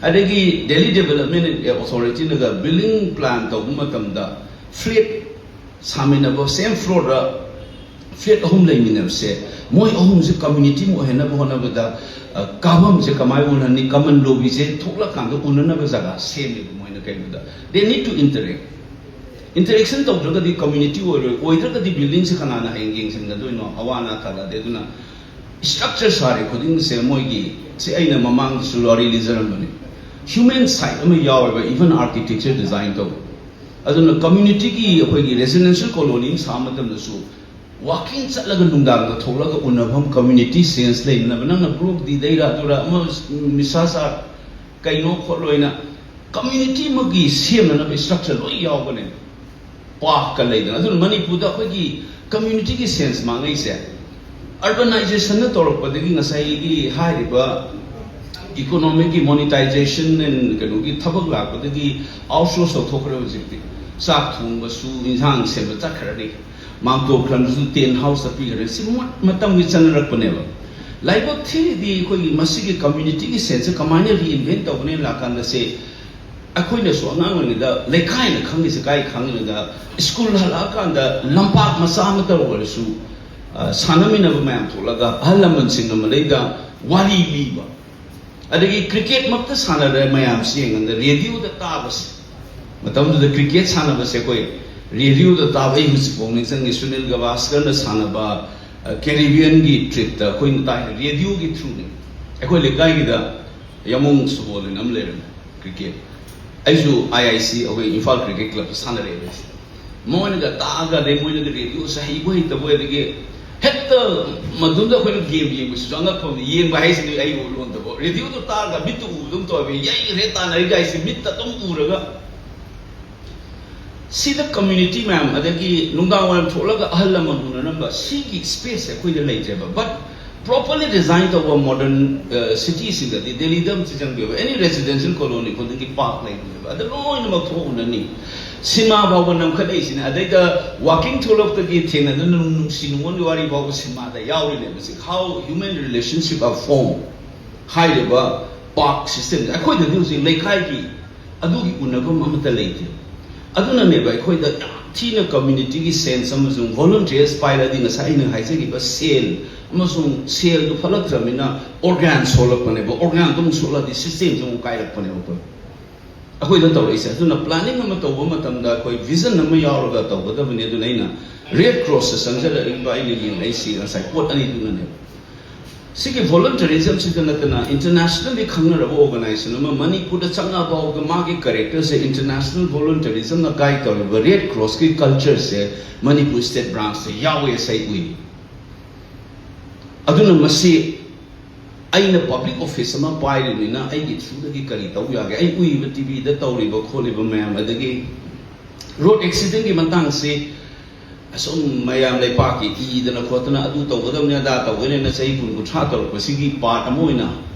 ꯑꯗꯒꯤ ꯗꯦꯜꯂꯤ ꯗꯦꯕꯂꯞꯃꯦꯟ ꯑꯣꯊꯣꯔꯤꯇꯤꯅꯒ ꯕꯤꯜꯗꯤꯡ ꯄ꯭ꯂꯥꯟ ꯇꯧꯕ ꯃꯇꯝꯗ ꯐ꯭ꯂꯦꯠ ꯁꯥꯃꯤꯟꯅꯕ, ꯁꯦꯝ ꯐ꯭ꯂꯣꯔꯗ ꯐ꯭ꯂꯦꯠ ꯑꯍꯨꯝ ꯂꯩꯃꯤꯟꯅꯕꯁꯦ, ꯃꯣꯏ ꯑꯍꯨꯝꯁꯦ ꯀꯝꯃ꯭ꯌꯨꯅꯤꯇꯤ ꯑꯃ ꯑꯣꯏꯍꯟꯅꯕ ꯍꯣꯠꯅꯕꯗ, ꯑ, ꯀꯥꯐꯝꯁꯦ ꯀꯃꯥꯏꯅ ꯎꯅꯅꯤ, ꯀꯃꯟ ꯂꯣꯕꯤꯁꯦ ꯊꯣꯛꯂꯛꯀꯥꯟꯗ ꯎꯅꯅꯕ ꯖꯒꯥ ꯁꯦꯝꯃꯦꯕ ꯃꯣꯏꯅ꯫ ꯀꯩꯅꯣꯗ they need to interact, interaction ꯇꯧꯗ꯭ꯔꯒꯗꯤ ꯀꯝꯃ꯭ꯌꯨꯅꯤꯇꯤ ꯑꯣꯏꯔꯣꯏ, ꯑꯣꯏꯗ꯭ꯔꯒꯗꯤ ꯕꯤꯜꯗꯤꯡꯁꯦ ꯀꯅꯥꯅ ꯍꯌꯦꯡ ꯌꯦꯡꯁꯤꯟꯒꯗꯣꯏꯅꯣ? ꯑꯋꯥ ꯑꯅꯥ ꯇꯥꯔꯛꯑꯗꯤ꯫ ꯑꯗꯨꯅ ꯁ꯭ꯇ꯭ꯔꯛꯆꯔ ꯁꯥꯔꯤ ꯈꯨꯗꯤꯡꯁꯦ ꯃꯣꯏꯒꯤ, ꯁꯤ ꯑꯩꯅ ꯃꯃꯥꯡꯗꯁꯨ ꯋꯥꯔꯤ ꯂꯤꯖꯔꯝꯕꯅꯤ, ꯍ꯭ꯌꯨꯃꯦꯟ ꯁꯥꯏꯠ ꯑꯃ ꯌꯥꯎꯋꯦꯕ, ꯏꯚꯟ ꯑꯥꯔꯀꯤꯇꯦꯛꯆꯔ ꯗꯤꯖꯥꯏꯟ ꯇꯧꯕ꯫ ꯑꯗꯨꯅ ꯀꯝꯃ꯭ꯌꯨꯅꯤꯇꯤꯒꯤ ꯑꯩꯈꯣꯏꯒꯤ ꯔꯦꯁꯤꯗꯦꯟꯁꯤꯌꯦꯜ ꯀꯣꯂꯣꯅꯤ ꯑꯃ ꯁꯥꯕ ꯃꯇꯝꯗꯁꯨ ꯋꯥꯀꯤꯡ ꯆꯠꯂꯒ ꯅꯨꯡꯗꯥꯡꯗ ꯊꯣꯛꯂꯒ ꯎꯅꯐꯝ, ꯀꯝꯃ꯭ꯌꯨꯅꯤꯇꯤ ꯁꯦꯟꯁ ꯂꯩꯅꯅꯕ, ꯅꯪꯅ ꯕ꯭ꯂꯣꯛ ꯗꯤꯗꯩꯔꯥ ꯑꯗꯨꯔꯥ ꯑꯃ ꯅꯤꯁꯥ ꯆꯥ ꯀꯩꯅꯣ ꯈꯣꯠꯂꯣꯏꯅ ꯀꯝꯃ꯭ꯌꯨꯅꯤꯇꯤ ꯑꯃꯒꯤ ꯁꯦꯝꯅꯅꯕ ꯏꯁꯇ꯭ꯔꯛꯆꯔ ꯂꯣꯏ ꯌꯥꯎꯕꯅꯦ꯫ ꯄꯥꯔꯛꯀ ꯂꯩꯗꯅ꯫ ꯑꯗꯨꯅ ꯃꯅꯤꯄꯨꯔꯗ ꯑꯩꯈꯣꯏꯒꯤ ꯀꯝꯃ꯭ꯌꯨꯅꯤꯇꯤꯒꯤ ꯁꯦꯟꯁ ꯃꯥꯡꯉꯛꯏꯁꯦ ꯑꯔꯕꯅꯥꯏꯖꯦꯁꯟꯅ ꯇꯧꯔꯛꯄꯗꯒꯤ ꯉꯁꯥꯏꯒꯤ ꯍꯥꯏꯔꯤꯕ ꯏꯀꯣꯅꯣꯃꯤꯛꯀꯤ ꯃꯣꯅꯤꯇꯥꯏꯖꯦꯁꯟ ꯑꯦꯟ ꯀꯩꯅꯣꯒꯤ ꯊꯕꯛ ꯂꯥꯛꯄꯗꯒꯤ ꯑꯥꯎꯠꯁꯣꯔꯁ ꯇꯧꯊꯣꯛꯈ꯭ꯔꯦ꯫ ꯍꯧꯖꯤꯛꯇꯤ ꯆꯥꯛ ꯊꯣꯡꯕꯁꯨ, ꯏꯟꯁꯥꯡ ꯁꯦꯝꯕ ꯆꯠꯈ꯭ꯔꯅꯤ꯫ ꯃꯥꯝꯇꯣꯞ ꯈꯔꯝꯗꯁꯨ ꯇꯦꯟ ꯍꯥꯎꯁꯇ ꯄꯤꯈ꯭ꯔꯦ꯫ ꯁꯤ ꯃ-, ꯃꯇꯝꯒꯤ ꯆꯠꯅꯔꯛꯄꯅꯦꯕ꯫ ꯂꯥꯏꯕꯛ ꯊꯤꯔꯤꯗꯤ ꯑꯩꯈꯣꯏꯒꯤ ꯃꯁꯤꯒꯤ ꯀꯝꯃ꯭ꯌꯨꯅꯤꯇꯤꯒꯤ ꯁꯦꯟꯁꯁꯦ ꯀꯃꯥꯏꯅ ꯔꯤꯏꯟꯚꯦꯟ ꯇꯧꯒꯅꯤ ꯂꯥꯛꯀꯥꯟꯗ ꯁꯦ ꯑꯩꯈꯣꯏꯅꯁꯨ ꯑꯉꯥꯡ ꯑꯣꯏꯔꯤꯉꯩꯗ ꯂꯩꯀꯥꯏꯅ ꯈꯪꯉꯤꯁꯦ ꯀꯥꯏ ꯈꯪꯉꯤꯅꯣꯗ, ꯁ꯭ꯀꯨꯜ ꯍꯜꯂꯛꯑꯀꯥꯟꯗ ꯂꯝꯄꯥꯛ ꯃꯆꯥ ꯑꯃꯇ ꯑꯣꯏꯔꯁꯨ, ꯑ, ꯁꯥꯟꯅꯃꯤꯟꯅꯕ ꯃꯌꯥꯝ ꯊꯣꯛꯂꯒ ꯑꯍꯜ ꯂꯃꯟꯁꯤꯡꯅ ꯃꯗꯩꯗ ꯋꯥꯔꯤ ꯂꯤꯕ, ꯑꯗꯒꯤ ꯀ꯭ꯔꯤꯀꯦꯠꯃꯛꯇ ꯁꯥꯟꯅꯔꯦ ꯃꯌꯥꯝꯁꯤ ꯌꯦꯡꯉꯒ ꯔꯦꯗꯤꯑꯣꯗ ꯇꯥꯕꯁꯦ꯫ ꯃꯇꯝꯗꯨꯗ ꯀ꯭ꯔꯤꯀꯦꯠ ꯁꯥꯟꯅꯕꯁꯦ ꯑꯩꯈꯣꯏ ꯔꯦꯗꯤꯑꯣꯗ ꯇꯥꯕ꯫ ꯑꯩ ꯍꯧꯖꯤꯛꯐꯥꯎ ꯅꯤꯡꯁꯤꯡꯉꯤ, ꯁꯨꯅꯤꯜ ꯒꯚꯥꯁꯀꯔꯅ ꯁꯥꯟꯅꯕ, ꯑ, ꯀꯦꯔꯤꯕꯤꯌꯟꯒꯤ ꯇ꯭ꯔꯤꯞꯇ ꯑꯩꯈꯣꯏꯅ ꯇꯥꯏ ꯔꯦꯗꯤꯑꯣꯒꯤ ꯊ꯭ꯔꯨꯅꯦ꯫ ꯑꯩꯈꯣꯏ ꯂꯩꯀꯥꯏꯒꯤꯗ ꯌꯥꯃꯣꯡ ꯁꯨꯕꯣꯜ ꯍꯥꯏꯅ ꯑꯃ ꯂꯩꯔꯝꯃꯦ꯫ ꯀ꯭ꯔꯤꯀꯦꯠ꯫ ꯑꯩꯁꯨ ꯑꯥꯏ ꯑꯥꯏ ꯁꯤ, ꯑꯩꯈꯣꯏ ꯏꯝꯐꯥꯜ ꯀ꯭ꯔꯤꯀꯦꯠ ꯀ꯭ꯂꯕꯇ ꯁꯥꯟꯅꯔꯛꯑꯦꯕ ꯑꯩꯁꯦ꯫ ꯃꯣꯏꯅꯒ ꯇꯥꯛꯑꯒ, ꯑꯗꯩ ꯃꯣꯏꯅꯒ ꯔꯦꯗꯤꯑꯣꯁꯦ ꯍꯩꯕꯣꯏ ꯍꯩꯇꯕꯣꯏ, ꯑꯗꯒꯤ ꯍꯦꯛꯇ ꯃꯗꯨꯝꯗ ꯑꯩꯈꯣꯏꯅ ꯒꯦꯝ ꯌꯦꯡꯕꯁꯤꯁꯨ ꯑꯉꯛꯄ ꯑꯃꯅꯤ꯫ ꯌꯦꯡꯕ ꯍꯥꯏꯁꯤꯗꯤ ꯑꯩ ꯂꯣꯟꯗꯕ꯫ ꯔꯦꯗꯤꯑꯣꯗꯣ ꯇꯥꯛꯑꯒ ꯃꯤꯠꯇ ꯎꯕꯗꯧ ꯇꯧꯋꯦꯕ꯫ ꯌꯩꯈ꯭ꯔꯦ, ꯇꯥꯟꯅꯔꯤꯒ ꯍꯥꯏꯁꯦ ꯃꯤꯠꯇ ꯑꯗꯨꯝ ꯎꯔꯒ꯫ ꯁꯤꯗ ꯀꯝꯃ꯭ꯌꯨꯅꯤꯇꯤ ꯃꯌꯥꯝ, ꯑꯗꯒꯤ ꯅꯨꯡꯗꯥꯡ ꯋꯥꯏꯔꯝ ꯊꯣꯛꯂꯒ ꯑꯍꯜ ꯂꯃꯟ ꯎꯅꯔꯝꯕ, ꯁꯤꯒꯤ ꯁ꯭ꯄꯦꯁꯁꯦ ꯑꯩꯈꯣꯏꯗ ꯂꯩꯇ꯭ꯔꯦꯕ꯫ But properly design ꯇꯧꯕ ꯃꯣꯗꯔꯟ, ꯑ, ꯁꯤꯇꯤꯁꯤꯡꯗꯗꯤ, ꯗꯦꯜꯂꯤꯗ ꯑꯃ ꯆꯪꯕꯤꯌꯨ, any residential colony ꯈꯨꯗꯤꯡꯒꯤ ꯄꯥꯔꯛ ꯂꯩꯕꯅꯦꯕ꯫ ꯑꯗ ꯂꯣꯏꯅꯃꯛ ꯊꯣꯛ ꯎꯅꯅꯤ꯫ ꯁꯤꯅꯦꯃꯥ ꯐꯥꯎꯕ ꯅꯝꯈꯠꯂꯛꯏꯁꯤꯅꯦ꯫ ꯑꯗꯩꯗ ꯋꯥꯀꯤꯡ ꯊꯣꯛꯂꯛꯄꯗꯒꯤ ꯊꯦꯡꯅꯗꯨꯅ ꯅꯨꯡ-, ꯅꯨꯡꯁꯤ ꯅꯨꯡꯉꯣꯟꯒꯤ ꯋꯥꯔꯤ ꯐꯥꯎꯕ ꯁꯤꯅꯦꯃꯥꯗ ꯌꯥꯎꯔꯤꯅꯦꯕ꯫ ꯁꯤ how human relationship are formed ꯍꯥꯏꯔꯤꯕ ꯄꯥꯔꯛ ꯁꯤꯁꯇꯦꯝꯁꯦ꯫ ꯑꯩꯈꯣꯏꯗꯗꯤ ꯍꯧꯖꯤꯛ ꯂꯩꯀꯥꯏꯒꯤ ꯑꯗꯨꯒꯤ ꯎꯅꯐꯝ ꯑꯃꯠꯇ ꯂꯩꯇꯦ꯫ ꯑꯗꯨꯅꯅꯦꯕ ꯑꯩꯈꯣꯏꯗ ꯌꯥꯝ ꯊꯤꯅ ꯀꯝꯃ꯭ꯌꯨꯅꯤꯇꯤꯒꯤ ꯁꯦꯟꯁ ꯑꯃꯁꯨꯡ ꯚꯣꯂꯨꯟꯇꯤꯌꯔꯁ ꯄꯥꯏꯔꯗꯤ ꯉꯁꯥꯏ ꯑꯩꯅ ꯍꯥꯏꯖꯈꯤꯕ ꯁꯦꯜ ꯑꯃꯁꯨꯡ ꯁꯦꯜꯗꯨ ꯐꯠꯂꯛꯇ꯭ꯔꯕꯅꯤꯅ ꯑꯣꯔꯒꯥꯟ ꯁꯣꯜꯂꯛꯄꯅꯦꯕ, ꯑꯣꯔꯒꯥꯟꯗꯨ ꯑꯃꯨꯛ ꯁꯣꯛꯂꯛꯑꯗꯤ ꯁꯤꯁꯇꯦꯝꯁꯦ ꯑꯃꯨꯛ ꯀꯥꯏꯔꯛꯄꯅꯦꯕ ꯑꯩꯈꯣꯏ, ꯑꯩꯈꯣꯏꯗ ꯇꯧꯔꯛꯏꯁꯦ꯫ ꯑꯗꯨꯅ ꯄ꯭ꯂꯥꯅꯤꯡ ꯑꯃ ꯇꯧꯕ ꯃꯇꯝꯗ ꯑꯩꯈꯣꯏ ꯚꯤꯖꯟ ꯑꯃ ꯌꯥꯎꯔꯒ ꯇꯧꯒꯗꯕꯅꯤ꯫ ꯑꯗꯨꯅ ꯑꯩꯅ ꯔꯦꯗ ꯀ꯭ꯔꯣꯁꯇ ꯆꯪꯖꯔꯛꯏꯕ ꯑꯩꯅ ꯌꯦꯡꯉꯛꯏꯁꯤ ꯉꯁꯥꯏ ꯄꯣꯠ ꯑꯅꯤꯗꯨꯅꯅꯦꯕ꯫ ꯁꯤꯒꯤ ꯚꯣꯂꯨꯟꯇꯔꯤꯖꯝꯁꯤꯗ ꯅꯠꯇꯅ ꯏꯟꯇꯔꯅꯦꯁꯅꯦꯜꯂꯤ ꯈꯪꯅꯔꯕ ꯑꯣꯔꯒꯅꯥꯏꯖꯦꯁꯟ ꯑꯃ ꯃꯅꯤꯄꯨꯔꯗ ꯆꯪꯉꯛꯑ ꯐꯥꯎꯕꯗ ꯃꯥꯒꯤ ꯀꯦꯔꯦꯛꯇꯔꯁꯦ ꯏꯟꯇꯔꯅꯦꯁꯅꯦꯜ ꯚꯣꯂꯨꯟꯇꯔꯤꯖꯝꯅ ꯒꯥꯏꯗ ꯇꯧꯔꯤꯕ ꯔꯦꯗ ꯀ꯭ꯔꯣꯁꯀꯤ ꯀꯜꯆꯔꯁꯦ ꯃꯅꯤꯄꯨꯔ ꯁ꯭ꯇꯦꯠ ꯕ꯭ꯔꯥꯟꯁꯇ ꯌꯥꯎꯋꯦ ꯍꯥꯏꯁꯦ ꯑꯩ ꯎꯏ꯫ ꯑꯗꯨꯅ ꯃꯁꯤ ꯑꯩꯅ ꯄꯕ꯭ꯂꯤꯛ ꯑꯣꯐꯤꯁ ꯑꯃ ꯄꯥꯏꯔꯤꯕꯅꯤꯅ ꯑꯩꯒꯤ ꯊ꯭ꯔꯨꯗꯒꯤ ꯀꯔꯤ ꯇꯧꯕ ꯌꯥꯒꯦ? ꯑꯩ ꯎꯏꯕ ꯇꯤꯚꯤꯗ ꯇꯧꯔꯤꯕ ꯈꯣꯠꯂꯤꯕ ꯃꯌꯥꯝ, ꯑꯗꯒꯤ ꯔꯣꯗ ꯑꯦꯛꯁꯤꯗꯦꯟꯒꯤ ꯃꯇꯥꯡꯁꯤ ꯑꯁꯨꯝ ꯃꯌꯥꯝ ꯂꯩꯄꯥꯛꯀꯤ ꯏꯗꯅ ꯈꯣꯠꯇꯅ ꯑꯗꯨ ꯇꯧꯒꯗꯕꯅꯤ ꯑꯗꯥ ꯇꯧꯒꯗꯕꯅꯤꯅ ꯆꯍꯤ ꯀꯨꯟ ꯀꯨꯟꯊ꯭ꯔꯥ ꯇꯧꯔꯛꯄꯁꯤꯒꯤ ꯄꯥꯔꯠ ꯑꯃ ꯑꯣꯏꯅ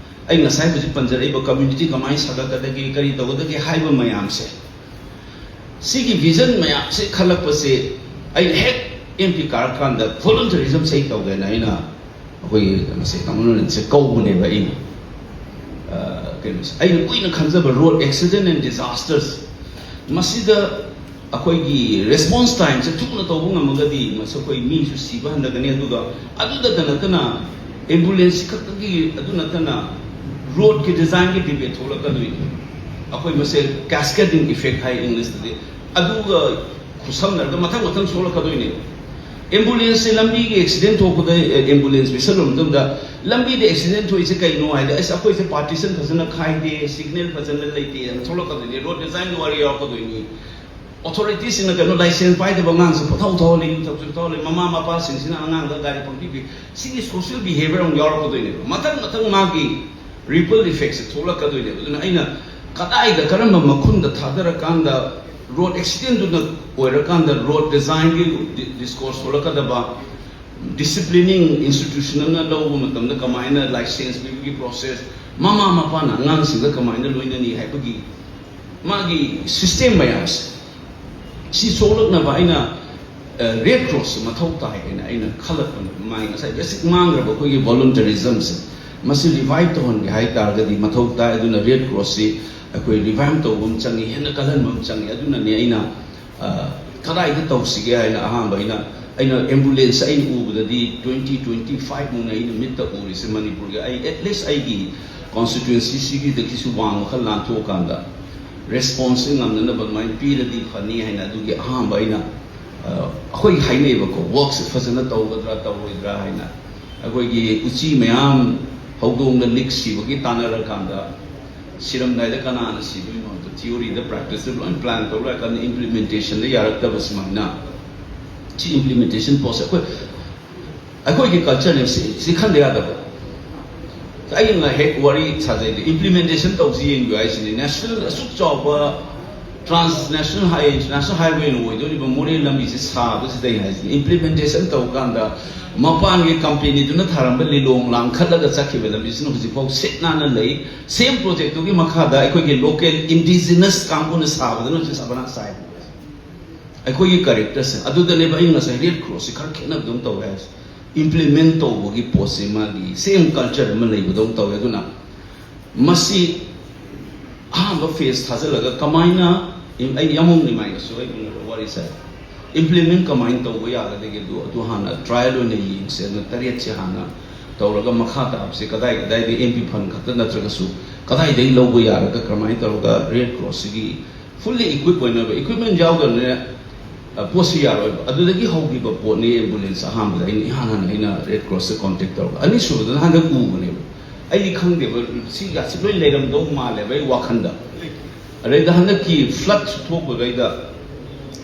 ꯑꯩ ꯉꯁꯥꯏ ꯍꯧꯖꯤꯛ ꯄꯟꯖꯔꯛꯏꯕ ꯀꯝꯃ꯭ꯌꯨꯅꯤꯇꯤ ꯀꯃꯥꯏꯅ ꯁꯥꯒꯠꯀꯗꯒꯦ, ꯀꯔꯤ ꯇꯧꯒꯗꯒꯦ ꯍꯥꯏꯕ ꯃꯌꯥꯝꯁꯦ, ꯁꯤꯒꯤ ꯚꯤꯖꯟ ꯃꯌꯥꯝꯁꯦ ꯈꯜꯂꯛꯄꯁꯦ ꯑꯩꯅ ꯍꯦꯛ ꯑꯦꯝ ꯄꯤ ꯀꯥꯔꯀꯥꯟꯗ ꯚꯣꯂꯨꯟꯇꯔꯤꯖꯝꯁꯦ ꯑꯩ ꯇꯧꯒꯦꯅ ꯑꯩꯅ ꯑꯩꯈꯣꯏꯒꯤ ꯃꯁꯤ ꯀꯃꯟꯋꯦꯜꯊꯁꯦ ꯀꯧꯕꯅꯦꯕ ꯑꯩꯅ꯫ ꯑ, ꯀꯩꯅꯣꯁꯦ ꯑꯩꯅ ꯀꯨꯏꯅ ꯈꯟꯖꯕ ꯔꯣꯗ ꯑꯦꯛꯁꯤꯗꯦꯟ ꯑꯦꯟ ꯗꯤꯖꯥꯁꯇꯔꯁ ꯃꯁꯤꯗ ꯑꯩꯈꯣꯏꯒꯤ ꯔꯦꯁꯄꯣꯟꯁ ꯇꯥꯏꯝꯁꯦ ꯊꯨꯅ ꯇꯧꯕ ꯉꯝꯃꯒꯗꯤ ꯃꯁꯤ ꯑꯩꯈꯣꯏ ꯃꯤꯁꯨ ꯁꯤꯕ ꯍꯟꯊꯒꯅꯤ, ꯑꯗꯨꯒ ꯑꯗꯨꯗꯇ ꯅꯠꯇꯅ ꯑꯦꯝꯕꯨꯂꯦꯟꯁꯁꯤ ꯈꯛꯇꯒꯤ ꯑꯗꯨ ꯅꯠꯇꯅ ꯔꯣꯗꯀꯤ ꯗꯤꯖꯥꯏꯟꯒꯤ ꯗꯤꯕꯦꯠ ꯊꯣꯛꯂꯛꯀꯗꯣꯏꯅꯤ꯫ ꯑꯩꯈꯣꯏ ꯃꯁꯦ ꯀꯦꯁꯀꯦꯗꯤꯡ ꯏꯐꯦꯛ ꯍꯥꯏ ꯏꯪꯂꯤꯁꯇꯗꯤ꯫ ꯑꯗꯨꯒ ꯈꯨꯠꯁꯝꯅꯔꯒ ꯃꯊꯪ ꯃꯊꯪ ꯁꯣꯛꯂꯛꯀꯗꯣꯏꯅꯦꯕ꯫ ꯑꯦꯝꯕꯨꯂꯦꯟꯁꯁꯦ ꯂꯝꯕꯤꯒꯤ ꯑꯦꯛꯁꯤꯗꯦꯟ ꯊꯣꯛꯄꯗ, ꯑꯦ, ꯑꯦꯝꯕꯨꯂꯦꯟꯁ ꯄꯤꯁꯜꯂꯨꯕ ꯃꯇꯝꯗ ꯂꯝꯕꯤꯗ ꯑꯦꯛꯁꯤꯗꯦꯟ ꯊꯣꯛꯏꯁꯦ ꯀꯩꯅꯣ ꯍꯥꯏꯗꯤ, ꯑꯁ, ꯑꯩꯈꯣꯏꯁꯦ ꯄꯥꯔꯇꯤꯁꯟ ꯐꯖꯅ ꯈꯥꯏꯗꯦ, ꯁꯤꯒꯅꯦꯜ ꯐꯖꯅ ꯂꯩꯇꯦ ꯍꯥꯏꯅ ꯊꯣꯛꯂꯛꯀꯗꯣꯏꯅꯤ, ꯔꯣꯗ ꯗꯤꯖꯥꯏꯟꯒꯤ ꯋꯥꯔꯤ ꯌꯥꯎꯔꯛꯀꯗꯣꯏꯅꯤ꯫ ꯑꯣꯊꯣꯔꯤꯇꯤꯁꯤꯡꯅ ꯀꯩꯅꯣ ꯂꯥꯏꯁꯦꯟꯁ ꯄꯥꯏꯗꯕ ꯑꯉꯥꯡꯁꯨ ꯄꯪꯊꯧ ꯊꯧꯍꯜꯂꯤ, ꯌꯨ ꯊꯛꯁꯨ ꯊꯧꯍꯜꯂꯤ, ꯃꯃꯥ ꯃꯄꯥꯁꯤꯡꯁꯤꯅ ꯑꯉꯥꯡꯗ ꯒꯥꯔꯤ ꯄꯪꯄꯤ ꯄꯤ꯫ ꯁꯤꯒꯤ ꯁꯣꯁꯤꯌꯦꯜ ꯕꯤꯍꯦꯕꯤꯌꯔ ꯑꯃꯨꯛ ꯌꯥꯎꯔꯛꯀꯗꯣꯏꯅꯦꯕ꯫ ꯃꯊꯪ ꯃꯊꯪ ꯃꯥꯒꯤ ꯔꯤꯄꯜ ꯏꯐꯦꯛꯁꯦ ꯊꯣꯛꯂꯛꯀꯗꯣꯏꯅꯦꯕ꯫ ꯑꯗꯨꯅ ꯑꯩꯅ ꯀꯗꯥꯏꯗ ꯀꯔꯝꯕ ꯃꯈꯨꯟꯗ ꯊꯥꯗꯔꯀꯥꯟꯗ ꯔꯣꯗ ꯑꯦꯛꯁꯤꯗꯦꯟꯗꯨꯅ ꯑꯣꯏꯔꯀꯥꯟꯗ ꯔꯣꯗ ꯗꯤꯖꯥꯏꯟꯒꯤ ꯗꯤ-, ꯗꯤꯁꯀꯣꯔꯁ ꯊꯣꯛꯂꯛꯀꯗꯕ, ꯗꯤꯁꯤꯄ꯭ꯂꯤꯅꯤꯡ ꯏꯟꯁꯇꯤꯇ꯭ꯌꯨꯁꯟ ꯑꯃꯅ ꯂꯧꯕ ꯃꯇꯝꯗ ꯀꯃꯥꯏꯅ ꯂꯥꯏꯁꯦꯟꯁ ꯄꯤꯕꯒꯤ ꯄ꯭ꯔꯣꯁꯦꯁ, ꯃꯃꯥ ꯃꯄꯥꯅ ꯑꯉꯥꯡꯁꯤꯡꯗ ꯀꯃꯥꯏꯅ ꯂꯣꯏꯅꯅꯤ ꯍꯥꯏꯕꯒꯤ ꯃꯥꯒꯤ ꯁꯤꯁꯇꯦꯝ ꯃꯌꯥꯝꯁꯦ ꯁꯤ ꯁꯣꯛꯂꯛꯅꯕ ꯑꯩꯅ, ꯑ, ꯔꯦꯗ ꯀ꯭ꯔꯣꯁꯁꯦ ꯃꯊꯧ ꯇꯥꯏ ꯍꯥꯏꯅ ꯑꯩꯅ ꯈꯜꯂꯛꯄꯅꯦꯕ꯫ ꯃꯥꯒꯤ ꯉꯁꯥꯏ ꯕꯦꯁꯤꯛ ꯃꯥꯡꯈ꯭ꯔꯕ ꯑꯩꯈꯣꯏꯒꯤ ꯚꯣꯂꯨꯟꯇꯔꯤꯖꯝꯁꯦ ꯃꯁꯤ ꯔꯤꯚꯥꯏꯚ ꯇꯧꯍꯟꯒꯦ ꯍꯥꯏ ꯇꯥꯔꯒꯗꯤ ꯃꯊꯧ ꯇꯥꯏ꯫ ꯑꯗꯨꯅ ꯔꯦꯗ ꯀ꯭ꯔꯣꯁꯁꯤ ꯑꯩꯈꯣꯏ ꯔꯤꯚꯥꯏꯚ ꯇꯧꯕ ꯑꯃ ꯆꯪꯉꯤ, ꯍꯦꯟꯅ ꯀꯜꯍꯟꯕ ꯑꯃ ꯆꯪꯉꯤ꯫ ꯑꯗꯨꯅꯅꯦ ꯑꯩꯅ, ꯑ, ꯀꯗꯥꯏꯗ ꯇꯧꯁꯤꯒꯦ ꯍꯥꯏꯅ ꯑꯍꯥꯟꯕ ꯑꯩꯅ, ꯑꯩꯅ ꯑꯦꯝꯕꯨꯂꯦꯟꯁ ꯑꯩꯅ ꯎꯕꯗꯗꯤ twenty twenty five ꯃꯨꯛꯅ ꯑꯩꯅ ꯃꯤꯠꯇ ꯎꯔꯤꯁꯦ ꯃꯅꯤꯄꯨꯔꯒꯤ꯫ ꯑꯩ at least ꯑꯩꯒꯤ ꯀꯣꯟꯁꯇꯤꯇ꯭ꯋꯦꯟꯁꯤꯁꯤꯒꯤꯗꯒꯤꯁꯨ ꯋꯥꯡꯃ ꯈꯔ ꯂꯥꯟꯊꯣꯛꯑꯀꯥꯟꯗ ꯔꯦꯁꯄꯣꯟꯁꯁꯦ ꯉꯝꯅꯅꯕ ꯑꯗꯨꯃꯥꯏꯅ ꯄꯤꯔꯗꯤ ꯐꯅꯤ ꯍꯥꯏꯅ ꯑꯗꯨꯒꯤ ꯑꯍꯥꯟꯕ ꯑꯩꯅ, ꯑ, ꯑꯩꯈꯣꯏ ꯍꯥꯏꯅꯩꯌꯦꯕꯀꯣ, ꯋꯔꯛꯁꯦ ꯐꯖꯅ ꯇꯧꯒꯗ꯭ꯔꯥ ꯇꯧꯔꯣꯏꯗ꯭ꯔꯥ ꯍꯥꯏꯅ꯫ ꯑꯩꯈꯣꯏꯒꯤ ꯎꯆꯤ ꯃꯌꯥꯝ ꯍꯧꯗꯣꯡꯗ ꯂꯤꯛ ꯁꯤꯕꯒꯤ ꯇꯥꯟꯅꯔꯀꯥꯟꯗ, ꯁꯤꯔꯝꯗꯥꯏꯗ ꯀꯅꯥꯅ ꯁꯤꯗꯣꯏꯅꯣ ꯍꯥꯏꯕꯗꯣ theory ꯗ, practice ꯇ ꯂꯣꯏ plan ꯇꯧꯔꯀꯥꯟꯗ implementation ꯗ ꯌꯥꯔꯛꯇꯕ ꯁꯨꯃꯥꯏꯅ꯫ ꯁꯤ implementation process, ꯑꯩꯈꯣꯏ, ꯑꯩꯈꯣꯏꯒꯤ culture ꯅꯦ ꯁꯤ, ꯁꯤ ꯈꯟꯗ ꯌꯥꯗꯕ꯫ ꯑꯩꯅ ꯍꯦꯛ ꯋꯥꯔꯤ ꯁꯥꯖꯩꯗꯣ, implementation ꯇꯧꯁꯤ ꯌꯦꯡꯕꯤꯌꯨ ꯍꯥꯏꯁꯤꯅꯤ꯫ National ꯑꯁꯨꯛ ꯆꯥꯎꯕ transnational high, international highway ꯑꯣꯏꯅ ꯑꯣꯏꯗꯣꯔꯤꯕ ꯃꯣꯔꯦ ꯂꯝꯕꯤꯁꯦ ꯁꯥꯕꯁꯤꯗꯩ ꯍꯥꯏꯁꯤꯅꯤ, implementation ꯇꯧꯕ ꯀꯥꯟꯗ ꯃꯄꯥꯟꯒꯤ company ꯗꯨꯅ ꯊꯥꯔꯝꯕ ꯂꯤꯂꯣꯡ ꯂꯥꯡꯈꯠꯂꯒ ꯆꯠꯈꯤꯕ ꯂꯝꯕꯤꯁꯤꯅ ꯍꯧꯖꯤꯛꯐꯥꯎ ꯁꯤꯠ ꯅꯥꯟꯅ ꯂꯩ꯫ Same project ꯇꯨꯒꯤ ꯃꯈꯥꯗ ꯑꯩꯈꯣꯏꯒꯤ local indigenous ꯀꯥꯡꯕꯨꯅ ꯁꯥꯕꯗꯨꯅ ꯍꯧꯖꯤꯛ ꯁꯥꯕꯅ ꯁꯥꯏ꯫ ꯑꯩꯈꯣꯏꯒꯤ character ꯁꯦ ꯑꯗꯨꯗꯅꯦꯕ ꯑꯩꯅ ꯉꯁꯥꯏ Red Cross ꯁꯦ ꯈꯔ ꯈꯦꯠꯅꯕꯗꯧꯅ ꯇꯧꯋꯦ ꯍꯥꯏꯁꯦ꯫ Implement ꯇꯧꯕꯒꯤ ꯄꯣꯠꯁꯦ ꯃꯥꯒꯤ same culture ꯑꯃ ꯂꯩꯕꯗꯧꯅ ꯇꯧꯋꯦ꯫ ꯑꯗꯨꯅ ꯃꯁꯤ ꯑꯍꯥꯟꯕ phase ꯊꯥꯖꯤꯜꯂꯒ ꯀꯃꯥꯏꯅ, ꯑꯩ ꯌꯥꯝꯃꯨꯡ ꯅꯤꯃꯥꯏꯒꯁꯨ ꯑꯩ ꯎꯅꯔ ꯋꯥꯔꯤ ꯁꯥꯏ꯫ Implement ꯀꯃꯥꯏꯅ ꯇꯧꯕ ꯌꯥꯒꯗꯒꯦ ꯑꯗꯨ, ꯑꯗꯨ ꯍꯥꯟꯅ trial ꯑꯣꯏꯅ ꯌꯦꯡꯁꯦ꯫ ꯑꯗꯨꯅ ꯇꯔꯦꯠꯁꯦ ꯍꯥꯟꯅ ꯇꯧꯔꯒ ꯃꯈꯥ ꯇꯥꯕꯁꯦ ꯀꯗꯥꯏ ꯀꯗꯥꯏꯗꯒꯤ M P fund ꯈꯛꯇ ꯅꯠꯇ꯭ꯔꯒꯁꯨ ꯀꯗꯥꯏꯗꯒꯤ ꯂꯧꯕ ꯌꯥꯔꯒ ꯀꯔꯝꯍꯥꯏꯅ ꯇꯧꯔꯒ Red Cross ꯁꯤꯒꯤ fully equip ꯑꯣꯏꯅꯕ, equipment ꯌꯥꯎꯗꯕꯅꯤꯅ, ꯑ, ꯄꯣꯠꯁꯤ ꯌꯥꯔꯣꯏꯕ꯫ ꯑꯗꯨꯗꯒꯤ ꯍꯧꯈꯤꯕ ꯄꯣꯠꯅꯤ ambulance ꯑꯍꯥꯟꯕꯗ ꯑꯩꯅ ꯏꯍꯥꯟ ꯍꯥꯟꯅ ꯑꯩꯅ Red Cross ꯇ contact ꯇꯧꯔꯒ꯫ ꯑꯅꯤꯁꯨꯕꯗꯅ ꯍꯟꯗꯛ ꯎꯕꯅꯦꯕ꯫ ꯑꯩꯗꯤ ꯈꯪꯗꯦꯕ, ꯁꯤꯒꯁꯤ ꯂꯣꯏ ꯂꯩꯔꯝꯗꯧ ꯃꯥꯜꯂꯦꯕ ꯑꯩ ꯋꯥꯈꯟꯗ꯫ ꯑꯗꯩꯗ ꯍꯟꯗꯛꯀꯤ flood ꯁꯨ ꯊꯣꯛꯄꯗꯩꯗ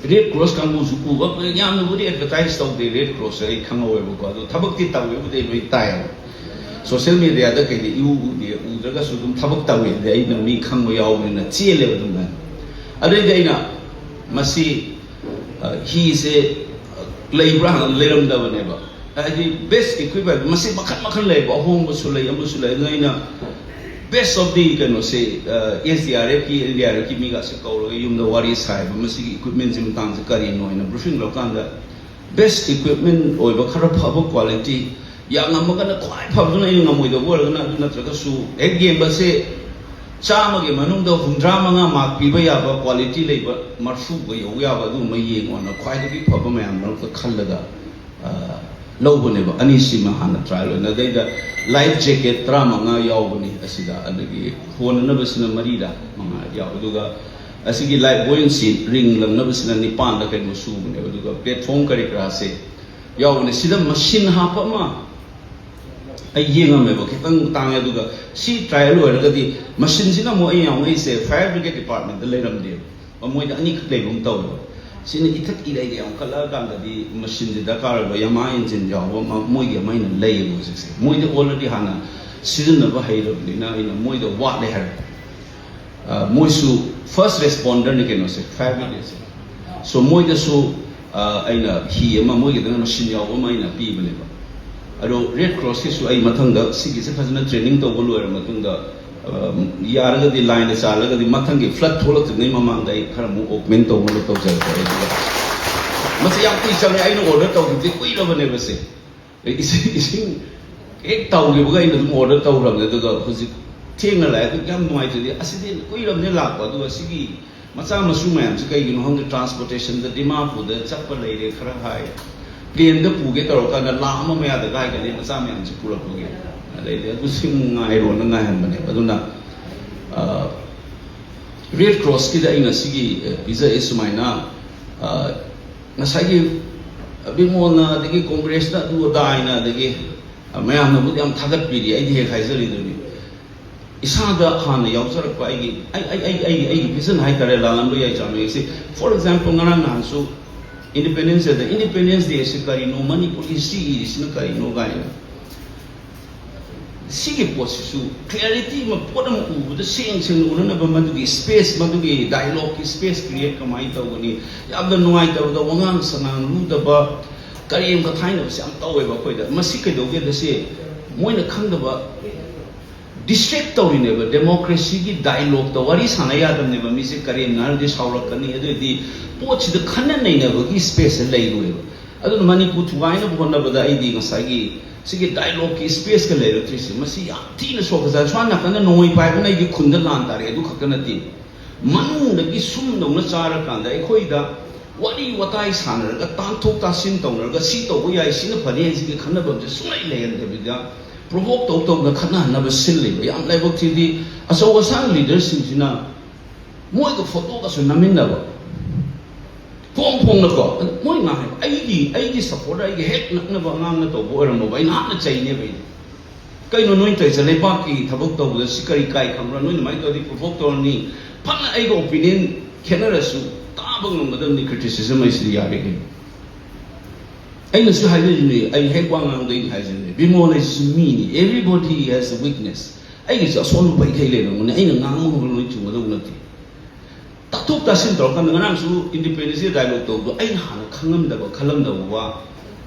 Red Cross ꯀꯥꯡꯕꯨꯁꯨ ꯎꯕ, ꯌꯥꯝꯅꯕꯨꯗꯤ advertise ꯇꯧꯗꯦ Red Cross ꯁꯦ, ꯑꯩ ꯈꯪꯍꯧꯋꯦꯕꯀꯣ꯫ ꯑꯗꯣ ꯊꯕꯛꯇꯤ ꯇꯧꯋꯦꯕꯨꯗꯤ ꯑꯩ ꯂꯣꯏ ꯇꯥꯏꯌꯦꯕ꯫ Social media ꯗ ꯀꯩꯗ ꯏꯎ ꯎꯗꯦ, ꯎꯗ꯭ꯔꯒꯁꯨ ꯑꯗꯨꯝ ꯊꯕꯛ ꯇꯧꯋꯦ꯫ ꯑꯗꯩ ꯑꯩꯅ ꯃꯤ ꯈꯪꯕ ꯌꯥꯎꯕꯅꯤꯅ ꯆꯦꯜꯂꯦꯕ ꯑꯗꯨꯝ꯫ ꯑꯗꯩꯗꯤ ꯑꯩꯅ ꯃꯁꯤ, ꯑ, ꯍꯤꯁꯦ, ꯑ, ꯂꯩꯕ꯭ꯔꯥ ꯍꯪꯉ ꯂꯩꯔꯝꯗꯕꯅꯦꯕ꯫ ꯍꯥꯏꯗꯤ best equipment ꯃꯁꯤ ꯃꯈꯜ ꯃꯈꯜ ꯂꯩꯕ, ꯑꯍꯣꯡꯕꯁꯨ ꯂꯩ, ꯑꯃꯁꯨ ꯂꯩ꯫ ꯑꯗꯨꯅ ꯑꯩꯅ best of the ꯀꯩꯅꯣꯁꯦ, ꯑ, S D R F ꯀꯤ, N D R F ꯀꯤ ꯃꯤꯒꯥꯁꯦ ꯀꯧꯔꯒ ꯌꯨꯝꯗ ꯋꯥꯔꯤ ꯁꯥꯏꯕ, ꯃꯁꯤꯒꯤ equipment ꯁꯤ ꯃꯇꯥꯡꯁꯦ ꯀꯔꯤꯅꯣ ꯍꯥꯏꯅ briefing ꯂꯧꯔꯀꯥꯟꯗ best equipment ꯑꯣꯏꯕ ꯈꯔ ꯐꯕ quality, ꯌꯥꯝ ꯉꯝꯃꯒꯅ ꯈ꯭ꯋꯥꯏ ꯐꯕꯗꯨꯅ, ꯑꯩꯅ ꯉꯝꯃꯣꯏꯗꯧꯕ ꯑꯣꯏꯔꯒꯅ ꯑꯗꯨ ꯅꯠꯇ꯭ꯔꯒꯁꯨ ꯍꯦꯛ ꯌꯦꯡꯕꯁꯦ ꯆꯥꯝꯃꯒꯤ ꯃꯅꯨꯡꯗ ꯍꯨꯝꯗ꯭ꯔꯥ ꯃꯉꯥ mark ꯄꯤꯕ ꯌꯥꯕ, quality ꯂꯩꯕ ꯃꯔꯐꯨꯒ ꯌꯧ ꯌꯥꯕ ꯑꯗꯨꯒꯨꯝꯕ ꯌꯦꯡꯉꯣꯅ ꯈ꯭ꯋꯥꯏꯗꯒꯤ ꯐꯕ ꯃꯌꯥꯝ ꯃꯔꯛꯇ ꯈꯜꯂꯒ, ꯑ, ꯂꯧꯕꯅꯦꯕ꯫ ꯑꯅꯤꯁꯤꯃ ꯍꯥꯟꯅ trial ꯑꯣꯏꯅ꯫ ꯑꯗꯩꯗ life jacket ꯇꯔꯥꯃꯉꯥ ꯌꯥꯎꯕꯅꯤ ꯑꯁꯤꯗ, ꯑꯗꯒꯤ ꯍꯣꯟꯅꯅꯕꯁꯤꯅ ꯃꯔꯤꯔ ꯃꯉꯥ ꯌꯥꯎ, ꯑꯗꯨꯒ ꯑꯁꯤꯒꯤ life buoyancy ring ꯂꯪꯅꯕꯁꯤꯅ ꯅꯤꯄꯥꯟꯗ ꯀꯩꯅꯣ ꯁꯨꯕꯅꯦꯕ꯫ ꯑꯗꯨꯒ platform ꯀꯔꯤ ꯀꯔꯥꯁꯦ ꯌꯥꯎꯕꯅꯦ꯫ ꯁꯤꯗ machine ꯍꯥꯞꯄ ꯑꯃ, ꯑꯩ ꯌꯦꯡꯉꯝꯃꯦꯕ, ꯈꯤꯇꯪ ꯇꯥꯡꯉꯦ꯫ ꯑꯗꯨꯒ ꯁꯤ trial ꯑꯣꯏꯔꯒꯗꯤ, ꯃꯁꯤꯟꯁꯤꯅ ꯑꯃꯨꯛ ꯑꯩ ꯌꯥꯝ ꯉꯛꯏꯁꯦ, fire brigade department ꯗ ꯂꯩꯔꯝꯗꯦꯕ꯫ ꯃꯣꯏꯗ ꯑꯅꯤꯈꯛ ꯂꯩꯕ ꯑꯃ ꯇꯧꯋꯦꯕ꯫ ꯁꯤꯅ ꯏꯊꯛ ꯏꯔꯩꯒ ꯌꯥꯝ ꯀꯠꯂꯛꯑꯀꯥꯟꯗꯗꯤ ꯃꯁꯤꯟꯁꯦ ꯗꯔꯀꯥꯔ ꯑꯣꯏꯕ, ꯌꯥꯃꯥ ꯏꯟꯖꯤꯟ ꯌꯥꯎꯕ ꯑꯃ ꯃꯣꯏꯒꯤ ꯑꯃ ꯑꯩꯅ ꯂꯩꯌꯦꯕ ꯍꯧꯖꯤꯛꯁꯦ꯫ ꯃꯣꯏꯗꯤ already ꯍꯥꯟꯅ ꯁꯤꯖꯤꯟꯅꯕ ꯍꯩꯔꯕꯅꯤꯅ ꯑꯩꯅ ꯃꯣꯏꯗ ꯋꯥꯠꯂꯦ ꯍꯥꯏꯔꯦ꯫ ꯑ, ꯃꯣꯏꯁꯨ first responder ꯅꯤ ꯀꯩꯅꯣꯁꯦ, fire brigade ꯁꯦ꯫ So ꯃꯣꯏꯗꯁꯨ, ꯑ, ꯑꯩꯅ ꯍꯤ ꯑꯃ, ꯃꯣꯏꯒꯤꯗꯅ ꯃꯁꯤꯟ ꯌꯥꯎꯕ ꯑꯃ ꯑꯩꯅ ꯄꯤꯕꯅꯦꯕ꯫ ꯑꯗꯣ Red Cross ꯀꯤꯁꯨ ꯑꯩ ꯃꯊꯪꯗ ꯁꯤꯒꯤꯁꯦ ꯐꯖꯅ training ꯇꯧꯕ ꯂꯣꯏꯔ ꯃꯇꯨꯡꯗ, ꯑ, ꯌꯥꯔꯒꯗꯤ, line ꯗ ꯆꯥꯜꯂꯒꯗꯤ, ꯃꯊꯪꯒꯤ flood ꯊꯣꯛꯂꯛꯇ꯭ꯔꯤꯉꯩ ꯃꯃꯥꯡꯗ ꯑꯩ ꯈꯔ ꯑꯃꯨꯛ augment ꯇꯧꯅꯕ ꯇꯧꯖꯔꯛꯀꯦ꯫ ꯑꯩ ꯃꯁꯤ ꯌꯥꯝ ꯀꯨꯏ ꯆꯪꯉꯦ, ꯑꯩꯅ order ꯇꯧꯈꯤꯕꯗꯤ ꯀꯨꯏꯔꯕꯅꯦꯕ ꯁꯦ꯫ ꯑꯩ ꯏꯁꯤꯡ, ꯏꯁꯤꯡ ꯍꯦꯛ ꯇꯧꯈꯤꯕꯒ ꯑꯩꯅ ꯑꯗꯨꯝ order ꯇꯧꯈ꯭ꯔꯕꯅꯦ꯫ ꯑꯗꯨꯒ ꯍꯧꯖꯤꯛ ꯊꯦꯡꯅ ꯂꯥꯛꯑꯦ꯫ ꯑꯗꯨ ꯌꯥꯝ ꯅꯨꯡꯉꯥꯏꯇ꯭ꯔꯗꯤ, ꯑꯁꯤꯗꯤ ꯀꯨꯏꯔꯕꯅꯦ ꯂꯥꯛꯄ꯫ ꯑꯗꯨꯒ ꯁꯤꯒꯤ ꯃꯆꯥ ꯃꯁꯨ ꯃꯌꯥꯝꯁꯤ ꯀꯩꯒꯤꯅꯣ ꯈꯪꯗꯦ, transportation ꯗ ꯗꯤꯃꯥꯄꯨꯔꯗ ꯆꯠꯄ ꯂꯩꯔꯦ ꯈꯔ ꯍꯥꯏ, plane ꯗ ꯄꯨꯒꯦ ꯇꯧꯔꯀꯥꯟꯗ ꯂꯥꯈ ꯑꯃ ꯃꯌꯥꯗ ꯀꯥꯏꯒꯅꯤ ꯃꯆꯥ ꯃꯌꯥꯝꯁꯤ ꯄꯨꯔꯛꯄꯒꯤ꯫ ꯑꯗꯩꯗꯤ ꯑꯗꯨ ꯁꯤ ꯉꯥꯏꯔꯣꯅ ꯉꯥꯏꯍꯟꯕꯅꯦ꯫ ꯑꯗꯨꯅ, ꯑ, Red Cross ꯀꯤꯗ ꯑꯩ ꯉꯁꯤꯒꯤ, ꯑ, ꯄꯤꯖꯔꯛꯏ ꯁꯨꯃꯥꯏꯅ, ꯑ, ꯉꯁꯥꯏꯒꯤ ꯕꯤꯃꯣꯜꯅ, ꯑꯗꯒꯤ Congress ꯅ ꯑꯗꯨ ꯑꯗꯥ ꯍꯥꯏꯅ, ꯑꯗꯒꯤ ꯃꯌꯥꯝꯅꯕꯨꯗꯤ ꯌꯥꯝ ꯊꯥꯒꯠꯄꯤꯔꯤ, ꯑꯩꯗꯤ ꯍꯦꯛ ꯍꯥꯏꯖꯔꯤꯗꯨꯅꯤ꯫ ꯏꯁꯥꯗ ꯍꯥꯟꯅ ꯌꯥꯎꯖꯔꯛꯄ ꯑꯩꯒꯤ, ꯑꯩ, ꯑꯩ, ꯑꯩ, ꯑꯩꯒꯤ, ꯑꯩꯒꯤ vision ꯍꯥꯏꯇꯥꯔꯦ, ꯂꯥꯜꯂꯝꯕ ꯌꯥꯏ ꯆꯥꯃꯦ꯫ ꯁꯤ, for example, ꯉꯔꯥꯡ ꯅꯍꯥꯟꯁꯨ Independence Day ꯗ, Independence Day ꯑꯁꯤ ꯀꯔꯤꯅꯣ, ꯃꯅꯤꯄꯨꯔꯒꯤ history ꯏꯔꯤꯁꯤꯅ ꯀꯔꯤꯅꯣ ꯀꯥꯏꯅ꯫ ꯁꯤꯒꯤ ꯄꯣꯠꯁꯤꯁꯨ clarity ꯑꯃ, ꯄꯣꯠ ꯑꯃ ꯎꯕꯗ ꯁꯦꯡ ꯁꯦꯡꯅ ꯎꯅꯅꯕ ꯃꯗꯨꯒꯤ space, ꯃꯗꯨꯒꯤ dialogue ꯀꯤ space create ꯀꯃꯥꯏꯅ ꯇꯧꯒꯅꯤ? ꯌꯥꯝꯅ ꯅꯨꯡꯉꯥꯏꯇꯕꯗ ꯋꯥꯉꯥꯡ ꯁꯉꯥꯡ ꯂꯨꯗꯕ, ꯀꯔꯦꯝ ꯀꯊꯥꯏꯅꯕꯁꯦ ꯌꯥꯝ ꯇꯧꯋꯦꯕ ꯑꯩꯈꯣꯏꯗ꯫ ꯃꯁꯤ ꯀꯩꯗꯧꯒꯦꯗ, ꯁꯤ ꯃꯣꯏꯅ ꯈꯪꯗꯕ, distract ꯇꯧꯔꯤꯅꯦꯕ꯫ Democracy ꯒꯤ dialogue ꯇ ꯋꯥꯔꯤ ꯁꯥꯟꯅ ꯌꯥꯗꯕꯅꯦꯕ꯫ ꯃꯤꯁꯦ ꯀꯔꯦꯝꯅꯔꯗꯤ ꯁꯥꯎꯔꯛꯀꯅꯤ, ꯑꯗꯨ ꯑꯣꯏꯔꯗꯤ ꯄꯣꯠꯁꯤꯗ ꯈꯟꯅ ꯅꯩꯅꯕꯒꯤ space ꯁꯦ ꯂꯩꯔꯣꯏꯕ꯫ ꯑꯗꯨꯅ ꯃꯅꯤꯄꯨꯔ ꯊꯨꯒꯥꯏꯅꯕ ꯍꯣꯠꯅꯕꯗ ꯑꯩꯗꯤ ꯉꯁꯥꯏꯒꯤ ꯁꯤꯒꯤ dialogue ꯀꯤ space ꯀ ꯂꯩꯔꯛꯇ꯭ꯔꯤꯁꯦ, ꯃꯁꯤ ꯌꯥꯝ ꯊꯤꯅ ꯁꯣꯛꯈ꯭ꯔꯖꯥꯠꯅꯤ꯫ ꯁ꯭ꯋꯥꯏ ꯅꯥꯀꯟꯗ ꯅꯣꯡꯃꯩ ꯄꯥꯏꯕꯅ ꯑꯩꯒꯤ ꯈꯨꯟꯗ ꯂꯥꯟ ꯇꯥꯔꯦ, ꯑꯗꯨ ꯈꯛꯇ ꯅꯠꯇꯦ꯫ ꯃꯅꯨꯡꯗꯒꯤ ꯁꯨꯝꯗꯧꯅ ꯆꯥꯔꯀꯥꯟꯗ ꯑꯩꯈꯣꯏꯗ ꯋꯥꯔꯤ ꯋꯥꯇꯥꯏ ꯁꯥꯟꯅꯔꯒ, ꯇꯥꯟꯊꯣꯛ ꯇꯥꯁꯤꯟ ꯇꯧꯅꯔꯒ, ꯁꯤ ꯇꯧꯕ ꯌꯥꯏ, ꯁꯤꯅ ꯐꯅꯤ ꯍꯥꯏꯁꯤꯒꯤ ꯈꯟꯅꯐꯝꯁꯦ ꯁꯨꯡꯂꯩ ꯂꯩꯍꯟꯗꯕꯤꯗ, provoke ꯇꯧ ꯇꯧꯅ ꯈꯠꯅꯍꯟꯅꯕ ꯁꯤꯜꯂꯤꯕ꯫ ꯌꯥꯝ ꯂꯥꯏꯕꯛ ꯊꯤꯗꯤ, ꯑꯆꯧ ꯑꯁꯥꯡ leader ꯁꯤꯡꯁꯤꯅ ꯃꯣꯏꯒ photo ꯒꯁꯨ ꯅꯝꯃꯤꯟꯅꯕ, ꯐꯣꯡ ꯐꯣꯡꯅꯀꯣ꯫ ꯃꯣꯏ ꯉꯥꯡꯉꯦꯕ, "ꯑꯩꯒꯤ, ꯑꯩꯒꯤ supporter, ꯑꯩꯒꯤ ꯍꯦꯛ ꯅꯛꯅꯕ ꯑꯉꯥꯡꯅ ꯇꯧꯕ ꯑꯣꯏꯔꯝꯃꯕ ꯑꯩ ꯅꯍꯥꯟꯅ ꯆꯩꯅꯦꯕ ꯑꯩꯗꯤ"꯫ ꯀꯩꯅꯣ ꯅꯣꯏ ꯇꯧꯔꯤꯁꯦ? ꯂꯩꯕꯥꯛꯀꯤ ꯊꯕꯛ ꯇꯧꯕꯗ ꯁꯤ ꯀꯔꯤ ꯀꯥꯏ ꯈꯪꯕ꯭ꯔꯥ? ꯅꯣꯏꯅ ꯑꯗꯨꯃꯥꯏꯅ ꯇꯧꯔꯗꯤ ꯄ꯭ꯔꯣꯚꯣꯛ ꯇꯧꯔꯅꯤ꯫ ꯐꯅ ꯑꯩꯒ ꯑꯣꯄꯤꯅꯤꯌꯟ ꯈꯦꯠꯅꯔꯁꯨ ꯇꯥꯕ ꯉꯝꯒꯗꯕꯅꯤ꯫ ꯀ꯭ꯔꯤꯇꯤꯁꯤꯖꯝ ꯍꯥꯏꯁꯤꯗꯤ ꯌꯥꯔꯦ ꯀꯩꯅꯣ꯫ ꯑꯩꯅꯁꯨ ꯍꯥꯏꯖꯔꯤꯅꯦ, ꯑꯩ ꯍꯦꯛ ꯋꯥ ꯉꯥꯡꯕꯗ ꯑꯩꯅ ꯍꯥꯏꯖꯔꯤꯅꯦ, ꯕꯤꯃꯣꯜ ꯍꯥꯏꯁꯤꯁꯨ ꯃꯤꯅꯤ꯫ Everybody has a weakness꯫ ꯑꯩꯒꯤꯁꯨ ꯑꯁꯣꯟꯕ ꯏꯊꯩ ꯂꯩꯔꯝꯒꯅꯤ꯫ ꯑꯩꯅ ꯉꯥꯡꯕ ꯍꯧꯔꯒ ꯂꯣꯏ ꯆꯨꯝꯒꯗꯧꯕ ꯅꯠꯇꯦ꯫ ꯇꯥꯊꯣꯛ ꯇꯥꯁꯤꯟ ꯇꯧꯔꯀꯥꯟꯗ, ꯉꯔꯥꯡꯁꯨ ꯏꯟꯗꯤꯄꯦꯟꯗꯦꯟꯁ ꯗꯦ ꯗꯥꯏꯂꯣꯛ ꯇꯧꯕꯗꯣ ꯑꯩꯅ ꯍꯥꯟꯅ ꯈꯪꯉꯝꯗꯕ, ꯈꯜꯂꯝꯗꯕ ꯋꯥ,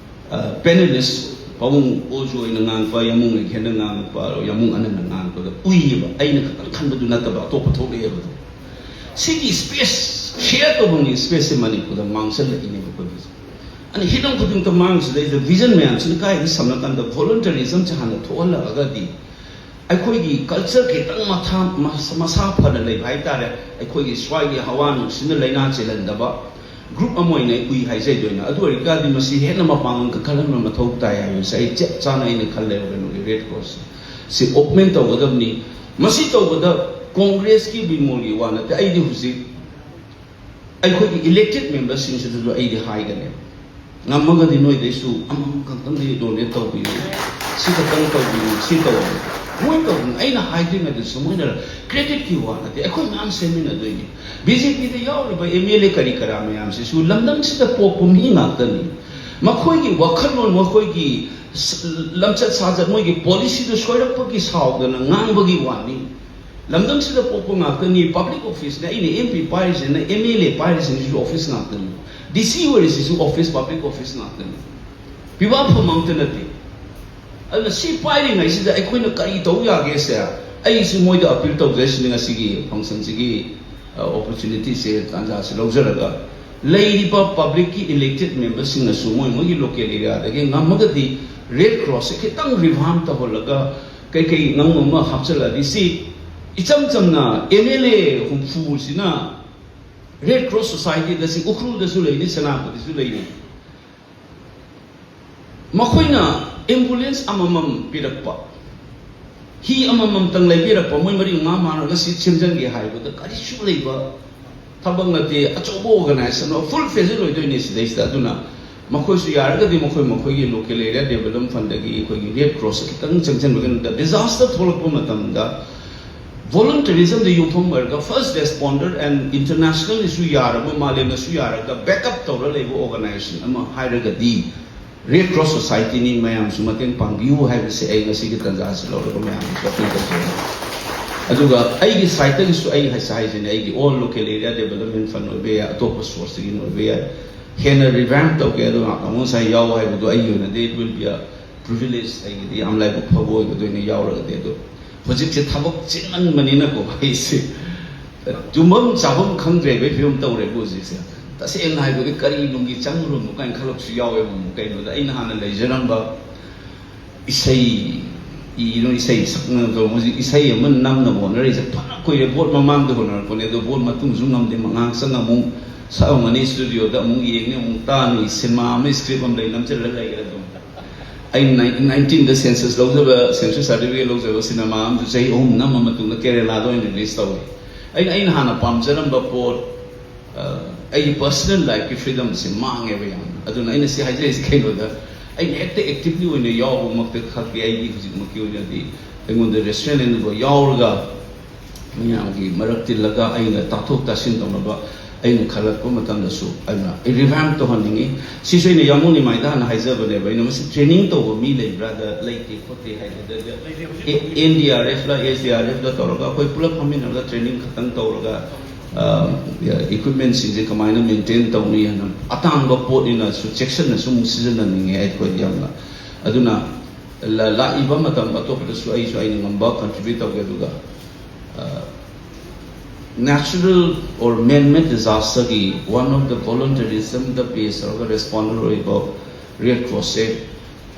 ꯄꯦꯅꯦꯂꯤꯁ ꯄꯥꯕꯨꯡ ꯑꯣꯖꯨ ꯑꯣꯏꯅ ꯉꯥꯡꯉꯛꯄ, ꯌꯥꯃꯨꯡ ꯂꯩꯈꯦꯟꯗ ꯉꯥꯡꯉꯛꯄ, ꯌꯥꯃꯨꯡ ꯑꯅꯟꯅ ꯉꯥꯡꯉꯛꯄꯗ ꯎꯏꯌꯦꯕ꯫ ꯑꯩꯅ ꯈꯛꯇꯪ ꯈꯟꯕꯗꯨ ꯅꯠꯇꯕ ꯑꯇꯣꯞꯄ ꯊꯣꯛꯂꯛꯑꯦꯕꯗꯣ꯫ ꯁꯤꯒꯤ ꯁ꯭ꯄꯦꯁ, ꯁꯤꯌꯔ ꯇꯧꯐꯝꯒꯤ ꯁ꯭ꯄꯦꯁꯁꯦ ꯃꯅꯤꯄꯨꯔꯗ ꯃꯥꯡꯁꯤꯜꯂꯛꯏꯅꯦꯕ ꯑꯩꯈꯣꯏꯒꯤꯁꯦ꯫ ꯑꯗꯨꯅ ꯍꯤꯔꯝ ꯈꯨꯗꯤꯡꯃꯛꯇ ꯃꯥꯡꯁꯤꯗꯩꯁꯤꯗ ꯚꯤꯖꯟ ꯃꯌꯥꯝꯁꯤꯅ ꯀꯥꯏꯗ ꯁꯝꯅꯀꯥꯟꯗ ꯚꯣꯂꯨꯟꯇꯔꯤꯖꯝꯁꯦ ꯍꯥꯟꯅ ꯊꯣꯛꯍꯜꯂꯛꯑꯒꯗꯤ ꯑꯩꯈꯣꯏꯒꯤ ꯀꯜꯆꯔ ꯈꯤꯇꯪ ꯃꯊꯥ-, ꯃꯁ-, ꯃꯁꯥ ꯐꯅ ꯂꯩꯕ ꯍꯥꯏꯇꯥꯔꯦ꯫ ꯑꯩꯈꯣꯏꯒꯤ ꯁ꯭ꯋꯥꯏꯒꯤ ꯍꯋꯥ ꯅꯨꯡꯁꯤꯠꯅ ꯂꯥꯏꯅꯥ ꯆꯦꯜꯍꯟꯗꯕ ꯒ꯭ꯔꯨꯞ ꯑꯃ ꯑꯣꯏꯅ ꯑꯩ ꯎꯏ ꯍꯥꯏꯖꯩꯗꯣꯏꯅꯦ꯫ ꯑꯗꯨ ꯑꯣꯏꯔꯒꯗꯤ ꯃꯁꯤ ꯍꯦꯟꯅ ꯃꯄꯥꯡꯒꯜ ꯀꯟꯈꯠꯍꯟꯕ ꯃꯊꯧ ꯇꯥꯏ ꯍꯥꯏꯕꯁꯦ ꯑꯩ ꯆꯞ ꯆꯥꯅ ꯑꯩꯅ ꯈꯜꯂꯦꯕ꯫ ꯀꯩꯅꯣꯒꯤ ꯔꯦꯗ ꯀ꯭ꯔꯣꯁꯁꯦ ꯁꯤ ꯑꯣꯛꯃꯦꯟ ꯇꯧꯒꯗꯕꯅꯤ꯫ ꯃꯁꯤ ꯇꯧꯕꯗ ꯀꯣꯡꯒ꯭ꯔꯦꯁꯀꯤ ꯕꯤꯃꯣꯜꯒꯤ ꯋꯥ ꯅꯠꯇꯦ꯫ ꯑꯩꯗꯤ ꯍꯧꯖꯤꯛ ꯑꯩꯈꯣꯏꯒꯤ ꯏꯂꯦꯛꯇꯦꯠ ꯃꯦꯝꯕꯔꯁꯤꯡꯁꯤꯗꯁꯨ ꯑꯩꯗꯤ ꯍꯥꯏꯒꯅꯦꯕ, ꯉꯝꯃꯒꯗꯤ ꯅꯣꯏꯗꯩꯁꯨ ꯑꯃꯃꯝ ꯈꯛꯇꯪꯗꯤ ꯗꯣꯅꯦꯠ ꯇꯧꯕꯤꯌꯨ, ꯁꯤ ꯈꯛꯇꯪ ꯇꯧꯕꯤꯌꯨ, ꯁꯤ ꯇꯧꯕꯤꯌꯨ꯫ ꯃꯣꯏ ꯇꯧꯕꯅꯤ꯫ ꯑꯩꯅ ꯍꯥꯏꯗ꯭ꯔꯤꯉꯩꯗꯁꯨ ꯃꯣꯏꯅ, ꯀ꯭ꯔꯦꯗꯤꯠꯀꯤ ꯋꯥ ꯅꯠꯇꯦ, ꯑꯩꯈꯣꯏ ꯃꯌꯥꯝ ꯁꯦꯝꯃꯤꯟꯅꯗꯣꯏꯅꯤ꯫ ꯕꯤ ꯖꯦ ꯄꯤꯗ ꯌꯥꯎꯔꯤꯕ ꯑꯦꯝ ꯑꯦꯜ ꯑꯦ ꯀꯔꯤ ꯀꯔꯥ ꯃꯌꯥꯝꯁꯤꯁꯨ ꯂꯝꯗꯝꯁꯤꯗ ꯄꯣꯛꯄ ꯃꯤ ꯉꯥꯛꯇꯅꯤ꯫ ꯃꯈꯣꯏꯒꯤ ꯋꯥꯈꯜꯂꯣꯟ, ꯃꯈꯣꯏꯒꯤ ꯁ-, ꯂꯝꯆꯠ ꯁꯥꯖꯠ, ꯃꯣꯏꯒꯤ ꯄꯣꯂꯤꯁꯤꯗꯨ ꯁꯣꯏꯔꯛꯄꯒꯤ ꯁꯥꯎꯗꯅ ꯉꯥꯡꯕꯒꯤ ꯋꯥꯅꯤ꯫ ꯂꯝꯗꯝꯁꯤꯗ ꯄꯣꯛꯄ ꯉꯥꯛꯇꯅꯤ꯫ ꯄꯕ꯭ꯂꯤꯛ ꯑꯣꯐꯤꯁꯅ, ꯑꯩꯅ ꯑꯦꯝ ꯄꯤ ꯄꯥꯏꯔꯤꯁꯤꯅ, ꯑꯦꯝ ꯑꯦꯜ ꯑꯦ ꯄꯥꯏꯔꯤꯁꯤꯡꯁꯤꯁꯨ ꯑꯣꯐꯤꯁ ꯉꯥꯛꯇꯅꯤ꯫ ꯗꯤ ꯁꯤ ꯑꯣꯏꯔꯤꯁꯤꯁꯨ ꯑꯣꯐꯤꯁ, ꯄꯕ꯭ꯂꯤꯛ ꯑꯣꯐꯤꯁ ꯉꯥꯛꯇꯅꯤ꯫ ꯄꯤꯕꯥ ꯐꯝ ꯑꯝꯇ ꯅꯠꯇꯦ꯫ ꯑꯗꯨꯅ ꯁꯤ ꯄꯥꯏꯔꯤꯉꯩꯁꯤꯗ ꯑꯩꯈꯣꯏꯅ ꯀꯔꯤ ꯇꯧ ꯌꯥꯒꯦꯁꯦ, ꯑꯩꯁꯨ ꯃꯣꯏꯗ ꯑꯄꯤꯜ ꯇꯧꯖꯔꯤꯁꯤꯅꯤ ꯉꯁꯤꯒꯤ ꯐꯪꯁꯟꯁꯤꯒꯤ, ꯑ, ꯑꯣꯄꯣꯔꯆꯨꯅꯤꯇꯤꯁꯦ, ꯇꯥꯟꯖꯥꯁꯦ ꯂꯧꯖꯔꯒ, ꯂꯩꯔꯤꯕ ꯄꯕ꯭ꯂꯤꯛꯀꯤ ꯏꯂꯦꯛꯇꯦꯠ ꯃꯦꯝꯕꯔꯁꯤꯡꯅꯁꯨ ꯃꯣꯏ ꯃꯣꯏꯒꯤ ꯂꯣꯀꯦꯜ ꯑꯦꯔꯤꯌꯥꯗꯒꯤ ꯉꯝꯃꯒꯗꯤ ꯔꯦꯗ ꯀ꯭ꯔꯣꯁꯁꯦ ꯈꯤꯇꯪ ꯔꯤꯚꯥꯝ ꯇꯧꯍꯜꯂꯒ ꯀꯩꯀꯩ ꯉꯝ ꯉꯝꯕ ꯍꯥꯞꯆꯤꯜꯂꯗꯤ, ꯁꯤ ꯏꯆꯝ ꯆꯝꯅ ꯑꯦꯝ ꯑꯦꯜ ꯑꯦ ꯍꯨꯝꯐꯨꯁꯤꯅ ꯔꯦꯗ ꯀ꯭ꯔꯣꯁ ꯁꯣꯁꯥꯏꯇꯤꯗ, ꯁꯤ ꯎꯈ꯭ꯔꯨꯜꯗꯁꯨ ꯂꯩꯔꯤ, ꯁꯦꯅꯥꯄꯇꯤꯁꯨ ꯂꯩꯔꯤ, ꯃꯈꯣꯏꯅ ꯑꯦꯝꯕꯨꯂꯦꯟꯁ ꯑꯃꯃꯝ ꯄꯤꯔꯛꯄ, ꯍꯤ ꯑꯃꯃꯝꯇꯪ ꯂꯩꯕꯤꯔꯛꯄ, ꯃꯣꯏ ꯃꯔꯤ ꯃꯉꯥ ꯃꯥꯟꯅꯔꯒ ꯁꯤ ꯁꯦꯝꯖꯤꯟꯒꯦ ꯍꯥꯏꯕꯗ ꯀꯔꯤꯁꯨ ꯂꯩꯕ ꯊꯕꯛ ꯅꯠꯇꯦ꯫ ꯑꯆꯧꯕ ꯑꯣꯔꯒꯅꯥꯏꯖꯦꯁꯟ ꯑꯃ, ꯐꯨꯜ ꯐ꯭ꯂꯦꯖꯦꯗ ꯑꯣꯏꯗꯣꯏꯅꯦ ꯁꯤꯗꯩꯁꯤꯗ꯫ ꯑꯗꯨꯅ ꯃꯈꯣꯏꯁꯨ ꯌꯥꯔꯒꯗꯤ ꯃꯈꯣꯏ ꯃꯈꯣꯏꯒꯤ local area development fundꯗꯒꯤ ꯑꯩꯈꯣꯏꯒꯤ Red Crossꯇ ꯈꯤꯇꯪ ꯆꯪꯁꯤꯟꯕ ꯀꯩꯅꯣꯗ disaster ꯊꯣꯛꯂꯛꯄ ꯃꯇꯝꯗ volunteerismꯗ ꯌꯨꯝꯐꯝ ꯑꯣꯏꯔꯒ first responder and internationallyꯁꯨ ꯌꯥꯔꯕ, ꯃꯥꯂꯦꯝꯅꯁꯨ ꯌꯥꯔꯒ backup ꯇꯧꯔ ꯂꯩꯕ organization ꯑꯃ ꯍꯥꯏꯔꯒꯗꯤ Red Cross Societyꯅꯤ꯫ ꯃꯌꯥꯝꯁꯨ ꯃꯇꯦꯡ ꯄꯥꯡꯕꯤꯌꯨ ꯍꯥꯏꯕꯁꯦ ꯑꯩ ꯉꯁꯤꯒꯤ ꯇꯥꯟꯖꯥꯁꯤ ꯂꯧꯔꯒ ꯃꯌꯥꯝꯗꯁꯨ appeal ꯇꯧꯖꯔꯤ꯫ ꯑꯗꯨꯒ ꯑꯩꯒꯤ sideꯇꯒꯤꯁꯨ ꯑꯩ ꯍꯥꯏꯁꯦ ꯍꯥꯏꯁꯤꯅꯦ, ꯑꯩꯒꯤ all local area development fund ꯑꯣꯏꯕ ꯌꯥꯏ, ꯑꯇꯣꯞꯄ sourceꯇꯒꯤ ꯑꯣꯏꯕ ꯌꯥꯏ, ꯍꯦꯟꯅ revamp ꯇꯧꯒꯦ꯫ ꯑꯗꯣ ꯉꯁꯥꯏ ꯌꯥꯎ ꯍꯥꯏꯕꯗꯣ ꯑꯩꯒꯤ ꯑꯣꯏꯅꯗꯤ it will be a privilege, ꯑꯩꯒꯤꯗꯤ ꯌꯥꯝ ꯂꯥꯏꯕꯛ ꯐꯕ ꯑꯣꯏꯒꯗꯣꯏꯅꯦ ꯌꯥꯎꯔꯒꯗꯤ꯫ ꯑꯗꯣ ꯍꯧꯖꯤꯛꯁꯦ ꯊꯕꯛ ꯆꯤꯟꯃꯟꯕꯅꯤꯅꯀꯣ ꯑꯩꯁꯦ ꯇꯨꯝꯐꯝ ꯆꯥꯐꯝ ꯈꯪꯗ꯭ꯔꯦꯕ ꯐꯤꯕꯝ ꯇꯧꯔꯦꯕ ꯍꯧꯖꯤꯛꯁꯦ꯫ ꯇꯁꯦꯡꯅ ꯍꯥꯏꯕꯗꯤ ꯀꯔꯤ ꯅꯨꯡꯒꯤ ꯆꯪꯉꯨꯔꯕꯅꯣ ꯀꯥꯏꯅ ꯈꯜꯂꯛꯁꯨ ꯌꯥꯎꯋꯦꯕ꯫ ꯑꯃꯨꯛ ꯀꯩꯅꯣꯗ ꯑꯩꯅ ꯍꯥꯟꯅ ꯂꯩꯖꯔꯝꯕ ꯏꯁꯩ, ꯏꯗꯨꯅ ꯏꯁꯩ ꯁꯛꯅꯕꯗꯣ ꯍꯧꯖꯤꯛ ꯏꯁꯩ ꯑꯃ ꯅꯝꯅꯕ ꯍꯣꯠꯅꯔꯤꯁꯦ ꯐꯅ ꯀꯨꯏꯔꯦ꯫ Vote ꯃꯃꯥꯡꯗ ꯍꯣꯠꯅꯔꯛꯄꯅꯦ, ꯑꯗꯣ vote ꯃꯇꯨꯡꯁꯨ ꯉꯝꯗꯦ꯫ ꯉꯥꯏꯍꯥꯛ ꯆꯪꯉ ꯑꯃꯨꯛ ꯁꯛꯑꯝꯒꯅꯤ, studioꯗ ꯑꯃꯨꯛ ꯌꯦꯡꯅꯤ, ꯑꯃꯨꯛ ꯇꯥꯅꯤ, ꯁꯤꯅꯦꯃꯥ ꯑꯃ script ꯑꯃ ꯂꯩ, ꯅꯝꯁꯤꯜꯂ ꯂꯩꯈ꯭ꯔꯦ ꯑꯗꯨꯝ꯫ ꯑꯩꯅ nineteenꯗ census ꯂꯧꯖꯕ, census certificate ꯂꯧꯖꯕ ꯁꯤꯅꯦꯃꯥ ꯑꯃꯁꯨ ꯆꯍꯤ ꯑꯍꯨꯝ ꯅꯝꯃ ꯃꯇꯨꯡꯗ ꯀꯦꯔꯦꯂꯥꯗ ꯑꯣꯏꯅ release ꯇꯧꯏ꯫ ꯑꯩꯅ, ꯑꯩꯅ ꯍꯥꯟꯅ ꯄꯥꯝꯖꯔꯝꯕ ꯄꯣꯠ, ꯑ, ꯑꯩꯒꯤ personal lifeꯀꯤ freedomꯁꯦ ꯃꯥꯡꯉꯦꯕ ꯌꯥꯝꯅ꯫ ꯑꯗꯨꯅ ꯑꯩꯅ ꯁꯤ ꯍꯥꯏꯖꯔꯤꯁꯦ ꯀꯩꯅꯣꯗ, ꯑꯩꯅ ꯍꯦꯛꯇ actively ꯑꯣꯏꯅ ꯌꯥꯎꯕꯃꯛꯇ ꯈꯛꯇꯤ ꯑꯩꯒꯤ ꯍꯧꯖꯤꯛꯃꯛꯀꯤ ꯑꯣꯏꯅꯗꯤ ꯑꯩꯉꯣꯟꯗ restaurant ꯑꯗꯨꯒ ꯌꯥꯎꯔꯒ ꯃꯌꯥꯝꯒꯤ ꯃꯔꯛ ꯇꯤꯜꯂꯒ ꯑꯩꯅ ꯇꯥꯊꯣꯛ ꯇꯥꯁꯤꯟ ꯇꯧꯅꯕ ꯑꯩꯅ ꯈꯜꯂꯛꯄ ꯃꯇꯝꯗꯁꯨ ꯑꯩꯅ revamp ꯇꯧꯍꯟꯅꯤꯡꯉꯤ꯫ ꯁꯤꯁꯨ ꯑꯩꯅ ꯌꯥꯝꯕꯨꯡ ꯅꯤꯃꯥꯏꯗ ꯍꯥꯟꯅ ꯍꯥꯏꯖꯕꯅꯦꯕ, ꯑꯩꯅ ꯃꯁꯤ training ꯇꯧꯕ ꯃꯤ ꯂꯩꯕ꯭ꯔꯥꯗ ꯂꯩꯇꯦ ꯈꯣꯠꯇꯦ ꯍꯥꯏꯗꯨꯗ ꯑꯦ-, NDRFꯂ SDRFꯂ ꯇꯧꯔꯒ ꯑꯩꯈꯣꯏ ꯄꯨꯂꯞ ꯐꯝꯃꯤꯟꯅꯔꯒ training ꯈꯛꯇꯪ ꯇꯧꯔꯒ, ꯑ, equipmentꯁꯤꯡꯁꯦ ꯀꯃꯥꯏꯅ maintain ꯇꯧꯅꯤ ꯍꯥꯏꯅ ꯑꯇꯥꯡꯕ ꯄꯣꯠꯅꯤꯅꯁꯨ ꯆꯦꯛꯁꯤꯟꯅꯁꯨ ꯑꯃꯨꯛ ꯁꯤꯖꯤꯟꯅꯅꯤꯡꯉꯦ ꯑꯩꯈꯣꯏ ꯌꯥꯝꯅ꯫ ꯑꯗꯨꯅ ꯂ-, ꯂꯥꯛꯏꯕ ꯃꯇꯝ ꯑꯇꯣꯞꯄꯗꯁꯨ ꯑꯩꯁꯨ ꯑꯩꯅ ꯉꯝꯕ contribute ꯇꯧꯒꯦ꯫ ꯑꯗꯨꯒ, ꯑ, natural or man-made disasterꯒꯤ one of the volunteerismꯗ base ꯇꯧꯔꯒ responder ꯑꯣꯏꯕ Red Crossꯁꯦ,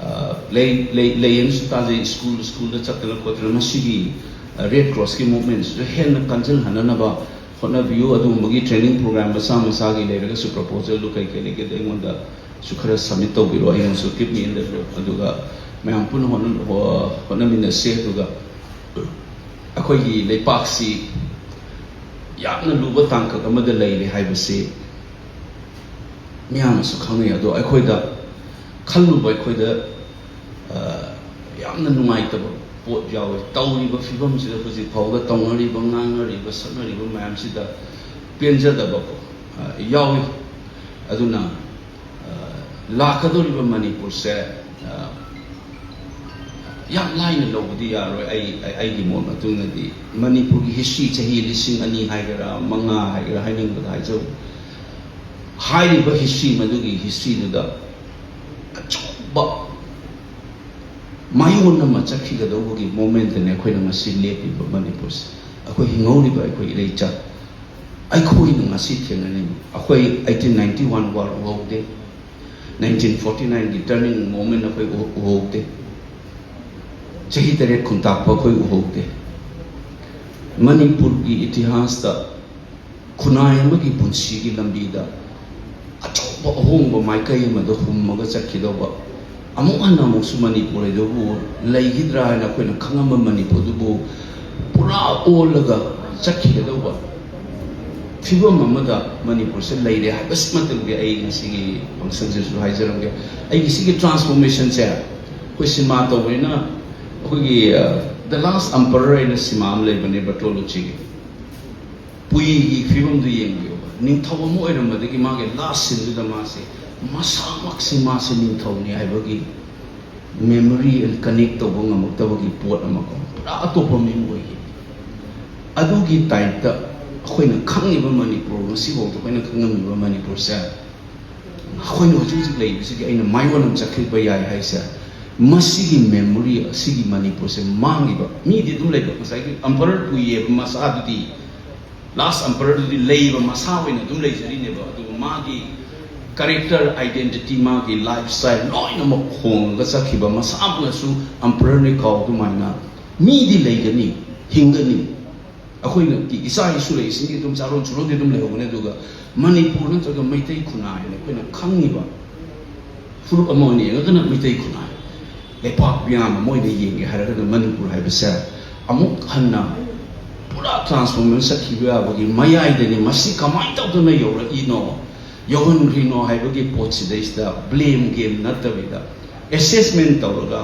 ꯑ, ꯂꯩ, ꯂꯩ, ꯂꯩꯌꯦꯅꯁꯨ ꯇꯥꯖꯩ꯫ School, schoolꯗ ꯆꯠꯇꯅ ꯈꯣꯠꯇꯅ ꯃꯁꯤꯒꯤ, ꯑ, Red Crossꯀꯤ movementꯁꯤꯁꯨ ꯍꯦꯟꯅ ꯀꯟꯖꯜꯍꯟꯅꯅꯕ ꯍꯣꯠꯅꯕꯤꯌꯨ꯫ ꯑꯗꯨꯒꯨꯝꯕꯒꯤ training program ꯃꯆꯥ ꯃꯆꯥꯒꯤ ꯂꯩꯔꯒꯁꯨ proposalꯗꯨ ꯀꯩ ꯀꯩ ꯂꯩꯒꯦꯗ ꯑꯩꯉꯣꯟꯗꯁꯨ ꯈꯔ submit ꯇꯧꯕꯤꯔꯣ꯫ ꯑꯩꯉꯣꯟꯗꯁꯨ keep me in the loop꯫ ꯑꯗꯨꯒ ꯃꯌꯥꯝ ꯄꯨꯟꯅ ꯍꯣꯠꯅ-, ꯍꯣ-, ꯍꯣꯠꯅꯃꯤꯟꯅꯁꯤ꯫ ꯑꯗꯨꯒ ꯑꯩꯈꯣꯏꯒꯤ ꯂꯩꯄꯥꯛꯁꯤ ꯌꯥꯝꯅ ꯂꯨꯕ ꯇꯥꯡꯀꯛ ꯑꯃꯗ ꯂꯩꯔꯦ ꯍꯥꯏꯕꯁꯤ ꯃꯤꯌꯥꯝꯅꯁꯨ ꯈꯪꯅꯩ꯫ ꯑꯗꯣ ꯑꯩꯈꯣꯏꯗ ꯈꯜꯂꯨꯕ ꯑꯩꯈꯣꯏꯗ, ꯑ, ꯌꯥꯝꯅ ꯅꯨꯡꯉꯥꯏꯇꯕ ꯄꯣꯠ ꯌꯥꯎꯋꯤ꯫ ꯇꯧꯔꯤꯕ ꯐꯤꯕꯝꯁꯤꯗ ꯍꯧꯖꯤꯛ ꯐꯥꯎꯕꯗ ꯇꯧꯅꯔꯤꯕ, ꯉꯥꯡꯅꯔꯤꯕ, ꯁꯛꯅꯔꯤꯕ ꯃꯌꯥꯝꯁꯤꯗ ꯄꯦꯟꯖꯗꯕ, ꯑ, ꯌꯥꯎꯋꯤ꯫ ꯑꯗꯨꯅ, ꯑ, ꯂꯥꯛꯀꯗꯧꯔꯤꯕ ꯃꯅꯤꯄꯨꯔꯁꯦ, ꯑ, ꯌꯥꯝ ꯂꯥꯏꯅ ꯂꯧꯕꯗꯤ ꯌꯥꯔꯣꯏ꯫ ꯑꯩ, ꯑꯩ, ꯑꯩꯒꯤ ꯃꯣꯠ ꯃꯇꯨꯡꯗꯗꯤ ꯃꯅꯤꯄꯨꯔꯒꯤ history ꯆꯍꯤ ꯂꯤꯁꯤꯡ ꯑꯅꯤ ꯍꯥꯏꯒꯦꯔꯥ, ꯃꯉꯥ ꯍꯥꯏꯒꯦꯔꯥ, ꯍꯥꯏꯅꯤꯡꯕꯗ ꯍꯥꯏꯖꯧ, ꯍꯥꯏꯔꯤꯕ history, ꯃꯗꯨꯒꯤ historyꯗꯨꯗ ꯑꯆꯧꯕ ꯃꯥꯏꯑꯣꯟ ꯑꯃ ꯆꯠꯈꯤꯒꯗꯧꯕꯒꯤ momentꯅꯦ ꯑꯩꯈꯣꯏꯅ ꯉꯁꯤ ꯂꯦꯞꯄꯤꯕ ꯃꯅꯤꯄꯨꯔꯁꯦ꯫ ꯑꯩꯈꯣꯏ ꯍꯤꯡꯍꯧꯔꯤꯕ ꯑꯩꯈꯣꯏ ꯏꯔꯩꯆꯥ, ꯑꯩꯈꯣꯏꯅ ꯉꯁꯤ ꯊꯦꯡꯅꯔꯤꯕ, ꯑꯩꯈꯣꯏ eighteen ninety one war ꯎꯍꯧꯗꯦ, nineteen forty nineꯒꯤ turning moment ꯑꯩꯈꯣꯏ ꯎ-, ꯎꯍꯧꯗꯦ, ꯆꯍꯤ ꯇꯔꯦꯠ ꯈꯨꯟꯇꯥꯛꯄ ꯑꯩꯈꯣꯏ ꯎꯍꯧꯗꯦ꯫ ꯃꯅꯤꯄꯨꯔꯒꯤ ꯏꯇꯤꯍꯥꯁꯇ ꯈꯨꯟꯅꯥꯏ ꯑꯃꯒꯤ ꯄꯨꯟꯁꯤꯒꯤ ꯂꯝꯕꯤꯗ ꯑꯆꯧꯕ ꯑꯍꯣꯡꯕ ꯃꯥꯏꯀꯩ ꯑꯃꯗ ꯍꯨꯝꯃꯒ ꯆꯠꯈꯤꯗꯧꯕ, ꯑꯃꯨꯛ ꯍꯟꯅ ꯑꯃꯨꯛꯁꯨ ꯃꯅꯤꯄꯨꯔ ꯍꯥꯏꯗꯨꯕꯨ ꯂꯩꯈꯤꯗ꯭ꯔꯥ ꯍꯥꯏꯅ ꯑꯩꯈꯣꯏꯅ ꯈꯪꯉꯝꯕ ꯃꯅꯤꯄꯨꯔꯗꯨꯕꯨ ꯄꯨꯔꯥ ꯑꯣꯜꯂꯒ ꯆꯠꯈꯤꯒꯗꯧꯕ ꯐꯤꯕꯝ ꯑꯃꯗ ꯃꯅꯤꯄꯨꯔꯁꯦ ꯂꯩꯔꯦ ꯍꯥꯏꯕꯁꯤꯃꯇꯪꯗꯤ ꯑꯩ ꯉꯁꯤꯒꯤ functionꯁꯤꯁꯨ ꯍꯥꯏꯖꯔꯝꯒꯦ꯫ ꯑꯩꯒꯤ ꯁꯤꯒꯤ transformationꯁꯦ ꯑꯩꯈꯣꯏ ꯁꯤꯅꯦꯃꯥ ꯇꯧꯕꯅꯤꯅ, ꯑꯩꯈꯣꯏꯒꯤ, ꯑ, The Last Emperor ꯍꯥꯏꯅ ꯁꯤꯅꯦꯃꯥ ꯑꯃ ꯂꯩꯕꯅꯦ ꯕꯔꯇꯣꯂꯨꯆꯤꯒꯤ꯫ ꯄꯨꯏꯒꯤ ꯐꯤꯕꯝꯗꯨ ꯌꯦꯡꯕꯤꯌꯨꯕ꯫ ꯅꯤꯡꯊꯧ ꯑꯃ ꯑꯣꯏꯔꯝꯕꯗꯒꯤ ꯃꯥꯒꯤ last sceneꯗꯨꯗ ꯃꯥꯁꯦ ꯃꯁꯥꯃꯛꯁꯦ, ꯃꯥꯁꯦ ꯅꯤꯡꯊꯧꯅꯤ ꯍꯥꯏꯕꯒꯤ memory and connect ꯇꯧꯕ ꯉꯝꯃꯛꯇꯕꯒꯤ ꯄꯣꯠ ꯑꯃꯀꯣ, ꯄꯨꯔꯥ ꯑꯇꯣꯞꯄ ꯃꯤ ꯑꯃ ꯑꯣꯏꯈꯤ꯫ ꯑꯗꯨꯒꯤ typeꯇ ꯑꯩꯈꯣꯏꯅ ꯈꯪꯉꯤꯕ ꯃꯅꯤꯄꯨꯔ, ꯉꯁꯤꯐꯥꯎꯗ ꯑꯩꯈꯣꯏꯅ ꯈꯪꯉꯝꯃꯤꯕ ꯃꯅꯤꯄꯨꯔꯁꯦ, ꯑꯩꯈꯣꯏꯅ ꯍꯧꯖꯤꯛ ꯍꯧꯖꯤꯛ ꯂꯩꯔꯤꯕꯁꯤꯒꯤ ꯑꯩꯅ ꯃꯥꯏꯑꯣꯟ ꯑꯃ ꯆꯠꯈꯤꯕ ꯌꯥꯏ ꯍꯥꯏꯁꯦ, ꯃꯁꯤꯒꯤ memory, ꯑꯁꯤꯒꯤ ꯃꯅꯤꯄꯨꯔꯁꯦ ꯃꯥꯡꯉꯤꯕ꯫ ꯃꯤꯗꯤ ꯑꯗꯨꯝ ꯂꯩꯕ, ꯉꯁꯥꯏꯒꯤ Emperor ꯄꯨꯏꯌꯦꯕ ꯃꯁꯥꯗꯨꯗꯤ, last Emperorꯗꯨꯗꯤ ꯂꯩꯕ ꯃꯁꯥ ꯑꯣꯏꯅ ꯑꯗꯨꯝ ꯂꯩꯖꯔꯤꯅꯦꯕ꯫ ꯑꯗꯨꯒ ꯃꯥꯒꯤ character, identity, ꯃꯥꯒꯤ lifestyle ꯂꯣꯏꯅꯃꯛ ꯍꯣꯡꯉꯒ ꯆꯠꯈꯤꯕ, ꯃꯁꯥꯃꯛꯅꯁꯨ Emperorꯅꯤ ꯀꯥꯎ ꯑꯗꯨꯃꯥꯏꯅ꯫ ꯃꯤꯗꯤ ꯂꯩꯒꯅꯤ, ꯍꯤꯡꯒꯅꯤ꯫ ꯑꯩꯈꯣꯏꯅ ꯏꯆꯥ ꯏꯁꯨ ꯂꯩꯁꯤꯡꯒꯤ ꯑꯗꯨꯝ ꯆꯥꯔꯣꯟ ꯁꯨꯔꯣꯟꯗꯤ ꯑꯗꯨꯝ ꯂꯩꯍꯧꯒꯅꯤ꯫ ꯑꯗꯨꯒ ꯃꯅꯤꯄꯨꯔ ꯅꯠꯇ꯭ꯔꯒ ꯃꯩꯇꯩ ꯈꯨꯟꯅꯥꯏ ꯍꯥꯏꯅ ꯑꯩꯈꯣꯏꯅ ꯈꯪꯉꯤꯕ ꯐꯨꯔꯨꯞ ꯑꯃ ꯑꯣꯏꯅ ꯌꯦꯡꯉꯒꯅ ꯃꯩꯇꯩ ꯈꯨꯟꯅꯥꯏ, ꯂꯩꯄꯥꯛ ꯃꯤꯌꯥꯝ ꯑꯃ ꯑꯣꯏꯅ ꯌꯦꯡꯒꯦ ꯍꯥꯏꯔꯒꯅ ꯃꯅꯤꯄꯨꯔ ꯍꯥꯏꯕꯁꯦ ꯑꯃꯨꯛ ꯍꯟꯅ ꯄꯨꯔꯥ transformation ꯆꯠꯈꯤꯕ ꯌꯥꯕꯒꯤ ꯃꯌꯥꯏꯗꯅꯤ꯫ ꯃꯁꯤ ꯀꯃꯥꯏꯅ ꯇꯧꯗꯅ ꯌꯧꯔꯛꯏꯅꯣ? ꯌꯧꯍꯟꯈ꯭ꯔꯤꯅꯣ ꯍꯥꯏꯕꯒꯤ ꯄꯣꯠꯁꯤꯗꯩꯁꯤꯗ blame game ꯅꯠꯇꯕꯤꯗ, assessment ꯇꯧꯔꯒ,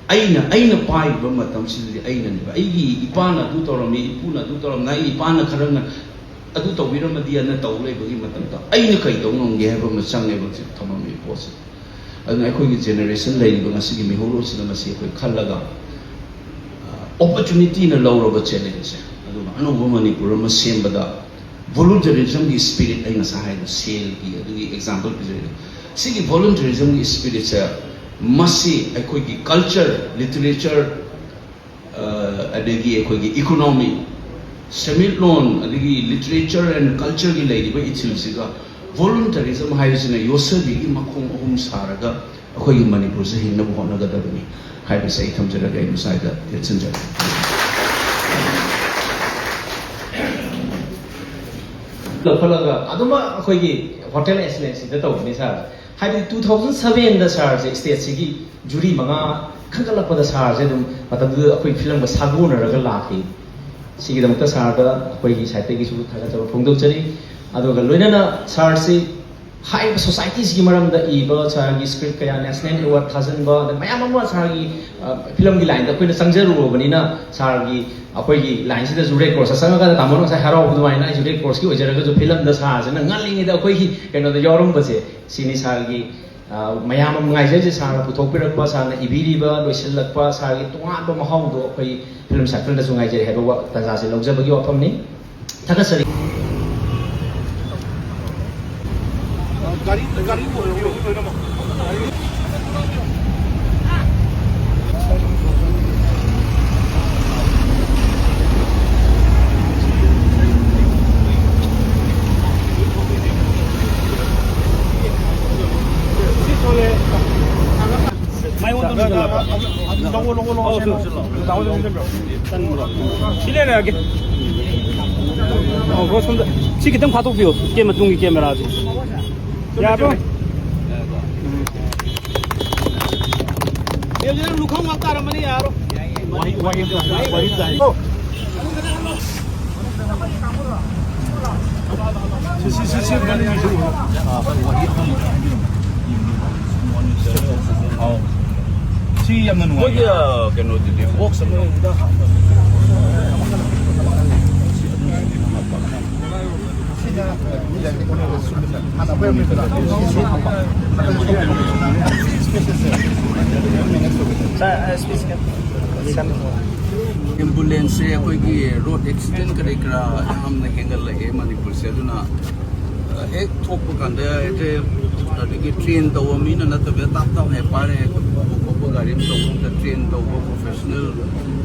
ꯑꯩꯅ ꯑꯩꯅ ꯄꯥꯏꯔꯤꯕ ꯃꯇꯝꯁꯤꯗꯗꯤ ꯑꯩꯅꯅꯦꯕ, ꯑꯩꯒꯤ ꯏꯄꯥꯅ ꯑꯗꯨ ꯇꯧꯔꯝꯃꯤ, ꯏꯄꯨꯅ ꯑꯗꯨ ꯇꯧꯔꯝꯃꯤ, ꯑꯩ ꯏꯄꯥꯅ ꯈꯔ ꯉ-, ꯑꯗꯨ ꯇꯧꯕꯤꯔꯝꯃꯗꯤ ꯑꯅ ꯇꯧ ꯂꯩꯕꯒꯤ ꯃꯇꯝꯗ ꯑꯩꯅ ꯀꯩ ꯇꯧ ꯉꯝꯒꯦ ꯍꯥꯏꯕ ꯑꯃ ꯆꯪꯉꯦꯕ ꯍꯧꯖꯤꯛ ꯊꯝꯃꯝꯃꯤꯕ ꯄꯣꯠꯁꯦ꯫ ꯑꯗꯨꯅ ꯑꯩꯈꯣꯏꯒꯤ generation ꯂꯩꯔꯤꯕ ꯉꯁꯤꯒꯤ ꯃꯤꯍꯧꯔꯣꯜꯁꯤꯅ ꯃꯁꯤ ꯑꯩꯈꯣꯏ ꯈꯜꯂꯒ, opportunity ꯅ ꯂꯧꯔꯕ challenge ꯁꯦ, ꯑꯗꯨꯒ ꯑꯅꯧꯕ ꯃꯅꯤꯄꯨꯔ ꯑꯃ ꯁꯦꯝꯕꯗ volunteerism ꯒꯤ spirit, ꯑꯩ ꯉꯁꯥꯏ ꯍꯥꯏꯕ ꯁꯦꯜꯒꯤ ꯑꯗꯨꯒꯤ example ꯄꯤꯖꯔꯤꯗꯣ, ꯁꯤꯒꯤ volunteerism ꯒꯤ spirit ꯁꯦ, ꯃꯁꯤ ꯑꯩꯈꯣꯏꯒꯤ culture, literature, ꯑ, ꯑꯗꯒꯤ ꯑꯩꯈꯣꯏꯒꯤ economy, ꯁꯦꯟꯃꯤꯠꯂꯣꯟ, ꯑꯗꯒꯤ literature and culture ꯒꯤ ꯂꯩꯔꯤꯕ ꯏꯊꯤꯜꯁꯤꯒ volunteerism ꯍꯥꯏꯕꯁꯤꯅ ꯌꯣꯠꯁꯕꯤꯒꯤ ꯃꯈꯣꯡ ꯑꯍꯨꯝ ꯁꯥꯔꯒ ꯑꯩꯈꯣꯏꯒꯤ ꯃꯅꯤꯄꯨꯔꯁꯦ ꯍꯤꯡꯅꯕ ꯍꯣꯠꯅꯒꯗꯕꯅꯤ ꯍꯥꯏꯕꯁꯦ ꯑꯩ ꯊꯝꯖꯔꯒ ꯑꯩ ꯃꯁꯥꯏꯗ ꯇꯦꯟꯁꯤꯟꯖꯔꯦ꯫ ꯂꯧꯈꯠꯂꯒ ꯑꯗꯨꯃꯛ ꯑꯩꯈꯣꯏꯒꯤ hotel excellence ꯁꯤꯗ ꯇꯧꯕꯅꯤ ꯁꯥꯔ꯫ ꯍꯥꯏꯕꯗꯤ two thousand seven ꯗ ꯁꯥꯔꯁꯦ state ꯁꯤꯒꯤ jury ꯃꯉꯥ ꯈꯟꯒꯠꯂꯛꯄꯗ ꯁꯥꯔꯁꯦ ꯑꯗꯨꯝ ꯃꯇꯝꯗꯨꯗ ꯑꯩꯈꯣꯏ ꯐꯤꯂꯝꯒ ꯁꯥꯒꯣꯟꯅꯔꯒ ꯂꯥꯛꯈꯤ꯫ ꯁꯤꯒꯤꯗꯃꯛꯇ ꯁꯥꯔꯗ ꯑꯩꯈꯣꯏꯒꯤ side ꯇꯒꯤꯁꯨ ꯊꯥꯒꯠꯆꯕ ꯐꯣꯡꯗꯣꯛꯆꯔꯤ꯫ ꯑꯗꯨꯒ ꯂꯣꯏꯅꯅ ꯁꯥꯔꯁꯤ ꯍꯥꯏꯔꯤꯕ society ꯁꯤꯒꯤ ꯃꯔꯝꯗ ꯏꯕ, ꯁꯥꯔꯒꯤ script ꯀꯌꯥ national award ꯊꯥꯖꯤꯟꯕ, ꯑꯗꯩ ꯃꯌꯥꯝ ꯑꯃ ꯁꯥꯔꯒꯤ, ꯑ, ꯐꯤꯂꯝꯒꯤ line ꯗ ꯑꯩꯈꯣꯏꯅ ꯆꯪꯖꯔꯨꯔꯕꯅꯤꯅ ꯁꯥꯔꯒꯤ ꯑꯩꯈꯣꯏꯒꯤ line ꯁꯤꯗꯁꯨ Red Cross ꯇ ꯆꯪꯉꯀꯥꯟꯗ ꯇꯥꯃꯣꯅ ꯉꯁꯥꯏ ꯍꯔꯥꯎꯕ ꯑꯗꯨꯃꯥꯏꯅ ꯑꯩꯁꯨ Red Cross ꯀꯤ ꯑꯣꯏꯖꯔꯒꯁꯨ ꯐꯤꯂꯝꯗ ꯁꯥꯔꯁꯤꯅ ꯉꯜꯂꯤꯉꯩꯗ ꯑꯩꯈꯣꯏꯒꯤ ꯀꯩꯅꯣꯗ ꯌꯥꯎꯔꯝꯕꯁꯦ ꯁꯤꯅꯤ ꯁꯥꯔꯒꯤ, ꯑ, ꯃꯌꯥꯝ ꯑꯃ ꯉꯥꯏꯖꯔꯤꯁꯦ꯫ ꯁꯥꯔꯅ ꯄꯨꯊꯣꯛꯄꯤꯔꯛꯄ, ꯁꯥꯔꯅ ꯏꯕꯤꯔꯤꯕ, ꯂꯣꯏꯁꯤꯜꯂꯛꯄ, ꯁꯥꯔꯒꯤ ꯇꯣꯉꯥꯟꯕ ꯃꯍꯥꯎꯗꯣ ꯑꯩꯈꯣꯏ film circle ꯗꯁꯨ ꯉꯥꯏꯖꯔꯤ ꯍꯥꯏꯕ ꯋꯥ-, ꯇꯥꯟꯖꯥꯁꯦ ꯂꯧꯖꯕꯒꯤ ꯋꯥꯐꯝꯅꯤ꯫ ꯊꯥꯒꯠꯆꯔꯤ꯫ ꯁꯤ ꯂꯩꯔꯦ, ꯌꯥꯒꯦ꯫ ꯑꯣ, ꯕ꯭ꯔꯣ, ꯁꯣꯝꯗ ꯁꯤ ꯈꯤꯇꯪ ꯐꯥꯗꯣꯛꯄꯤꯌꯣ, ꯀꯦ-, ꯃꯇꯨꯡꯒꯤ camera ꯁꯦ꯫ ꯌꯥꯕ꯭ꯔꯣ? ꯂꯨꯈꯝ ꯉꯥꯛ ꯇꯥꯔꯝꯃꯅꯤ, ꯌꯥꯔꯣ꯫ ꯋꯥꯔꯤ, ꯋꯥꯔꯤ, ꯋꯥꯔꯤ ꯇꯥꯏ꯫ ꯑꯣ꯫ ꯁꯤ, ꯁꯤ, ꯁꯤ, ꯁꯤ, ꯃꯅꯨꯡꯒꯤꯁꯨ ꯎꯔꯣ꯫ ꯑꯥ, ꯁꯤ ꯌꯥꯝꯅ ꯅꯨꯡꯉꯥꯏ꯫ ꯃꯣꯏꯒꯤ, ꯑ, ꯀꯩꯅꯣꯗꯨꯗꯤ, box ꯑꯃ ambulance ꯁꯦ ꯑꯩꯈꯣꯏꯒꯤ road accident ꯀꯔꯤ ꯀꯔꯥ ꯌꯥꯝꯅ ꯍꯦꯟꯒꯠꯂꯛꯑꯦ ꯃꯅꯤꯄꯨꯔꯁꯦ꯫ ꯑꯗꯨꯅ, ꯑ, ꯍꯦꯛ ꯊꯣꯛꯄ ꯀꯥꯟꯗ ꯍꯦꯛꯇ, ꯑꯗꯒꯤ train ꯇꯧꯕ ꯃꯤꯅ ꯅꯠꯇꯕ, ꯇꯥꯞ ꯇꯥꯞꯅ ꯍꯦꯛ ꯄꯥꯏꯔꯦ, ꯍꯦꯛꯇ ꯄꯨꯕ ꯈꯣꯠꯄ ꯒꯥꯔꯤ ꯑꯃ ꯇꯧꯕ ꯃꯇꯝꯗ train ꯇꯧꯕ professional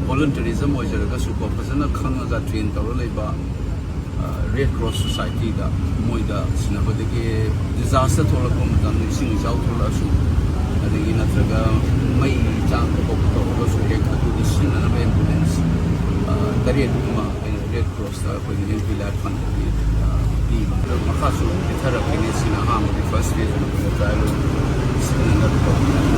volunteerism ꯑꯣꯏꯖꯔꯒꯁꯨꯀꯣ, ꯐꯖꯅ ꯈꯪꯉꯒ train ꯇꯧꯔ ꯂꯩꯕ, ꯑ, Red Cross Society ꯗ ꯃꯣꯏꯗ ꯁꯤꯟꯅꯕꯗꯒꯤ disaster ꯊꯣꯛꯂꯛꯄ ꯃꯇꯝꯗ, ꯏꯁꯤꯡ ꯏꯆꯥꯎ ꯊꯣꯛꯂꯛꯑꯁꯨ, ꯑꯗꯒꯤ ꯅꯠꯇ꯭ꯔꯒ ꯃꯩ ꯆꯥꯛꯄ ꯈꯣꯠꯄ ꯇꯧꯔꯒꯁꯨ ꯍꯦꯛ ꯑꯗꯨꯗ ꯁꯤꯖꯤꯟꯅꯅꯕ ambulance, ꯑ, ꯇꯔꯦꯠ ꯑꯃ ꯑꯩꯅ Red Cross ꯇ ꯑꯩꯈꯣꯏꯒꯤ N P Life Fund ꯗꯒꯤ, ꯑ, ꯄꯤꯕ꯫ ꯑꯗꯨ ꯃꯈꯥꯁꯨ ꯄꯤꯊꯔꯛꯀꯅꯤ꯫ ꯁꯤꯅ ꯑꯍꯥꯟꯕꯒꯤ first phase ꯑꯣꯏꯅ ꯑꯩꯈꯣꯏꯅ trial ꯑꯣꯏꯅ ꯁꯤꯖꯤꯟꯅꯅꯕ ꯇꯧꯕꯅꯤ꯫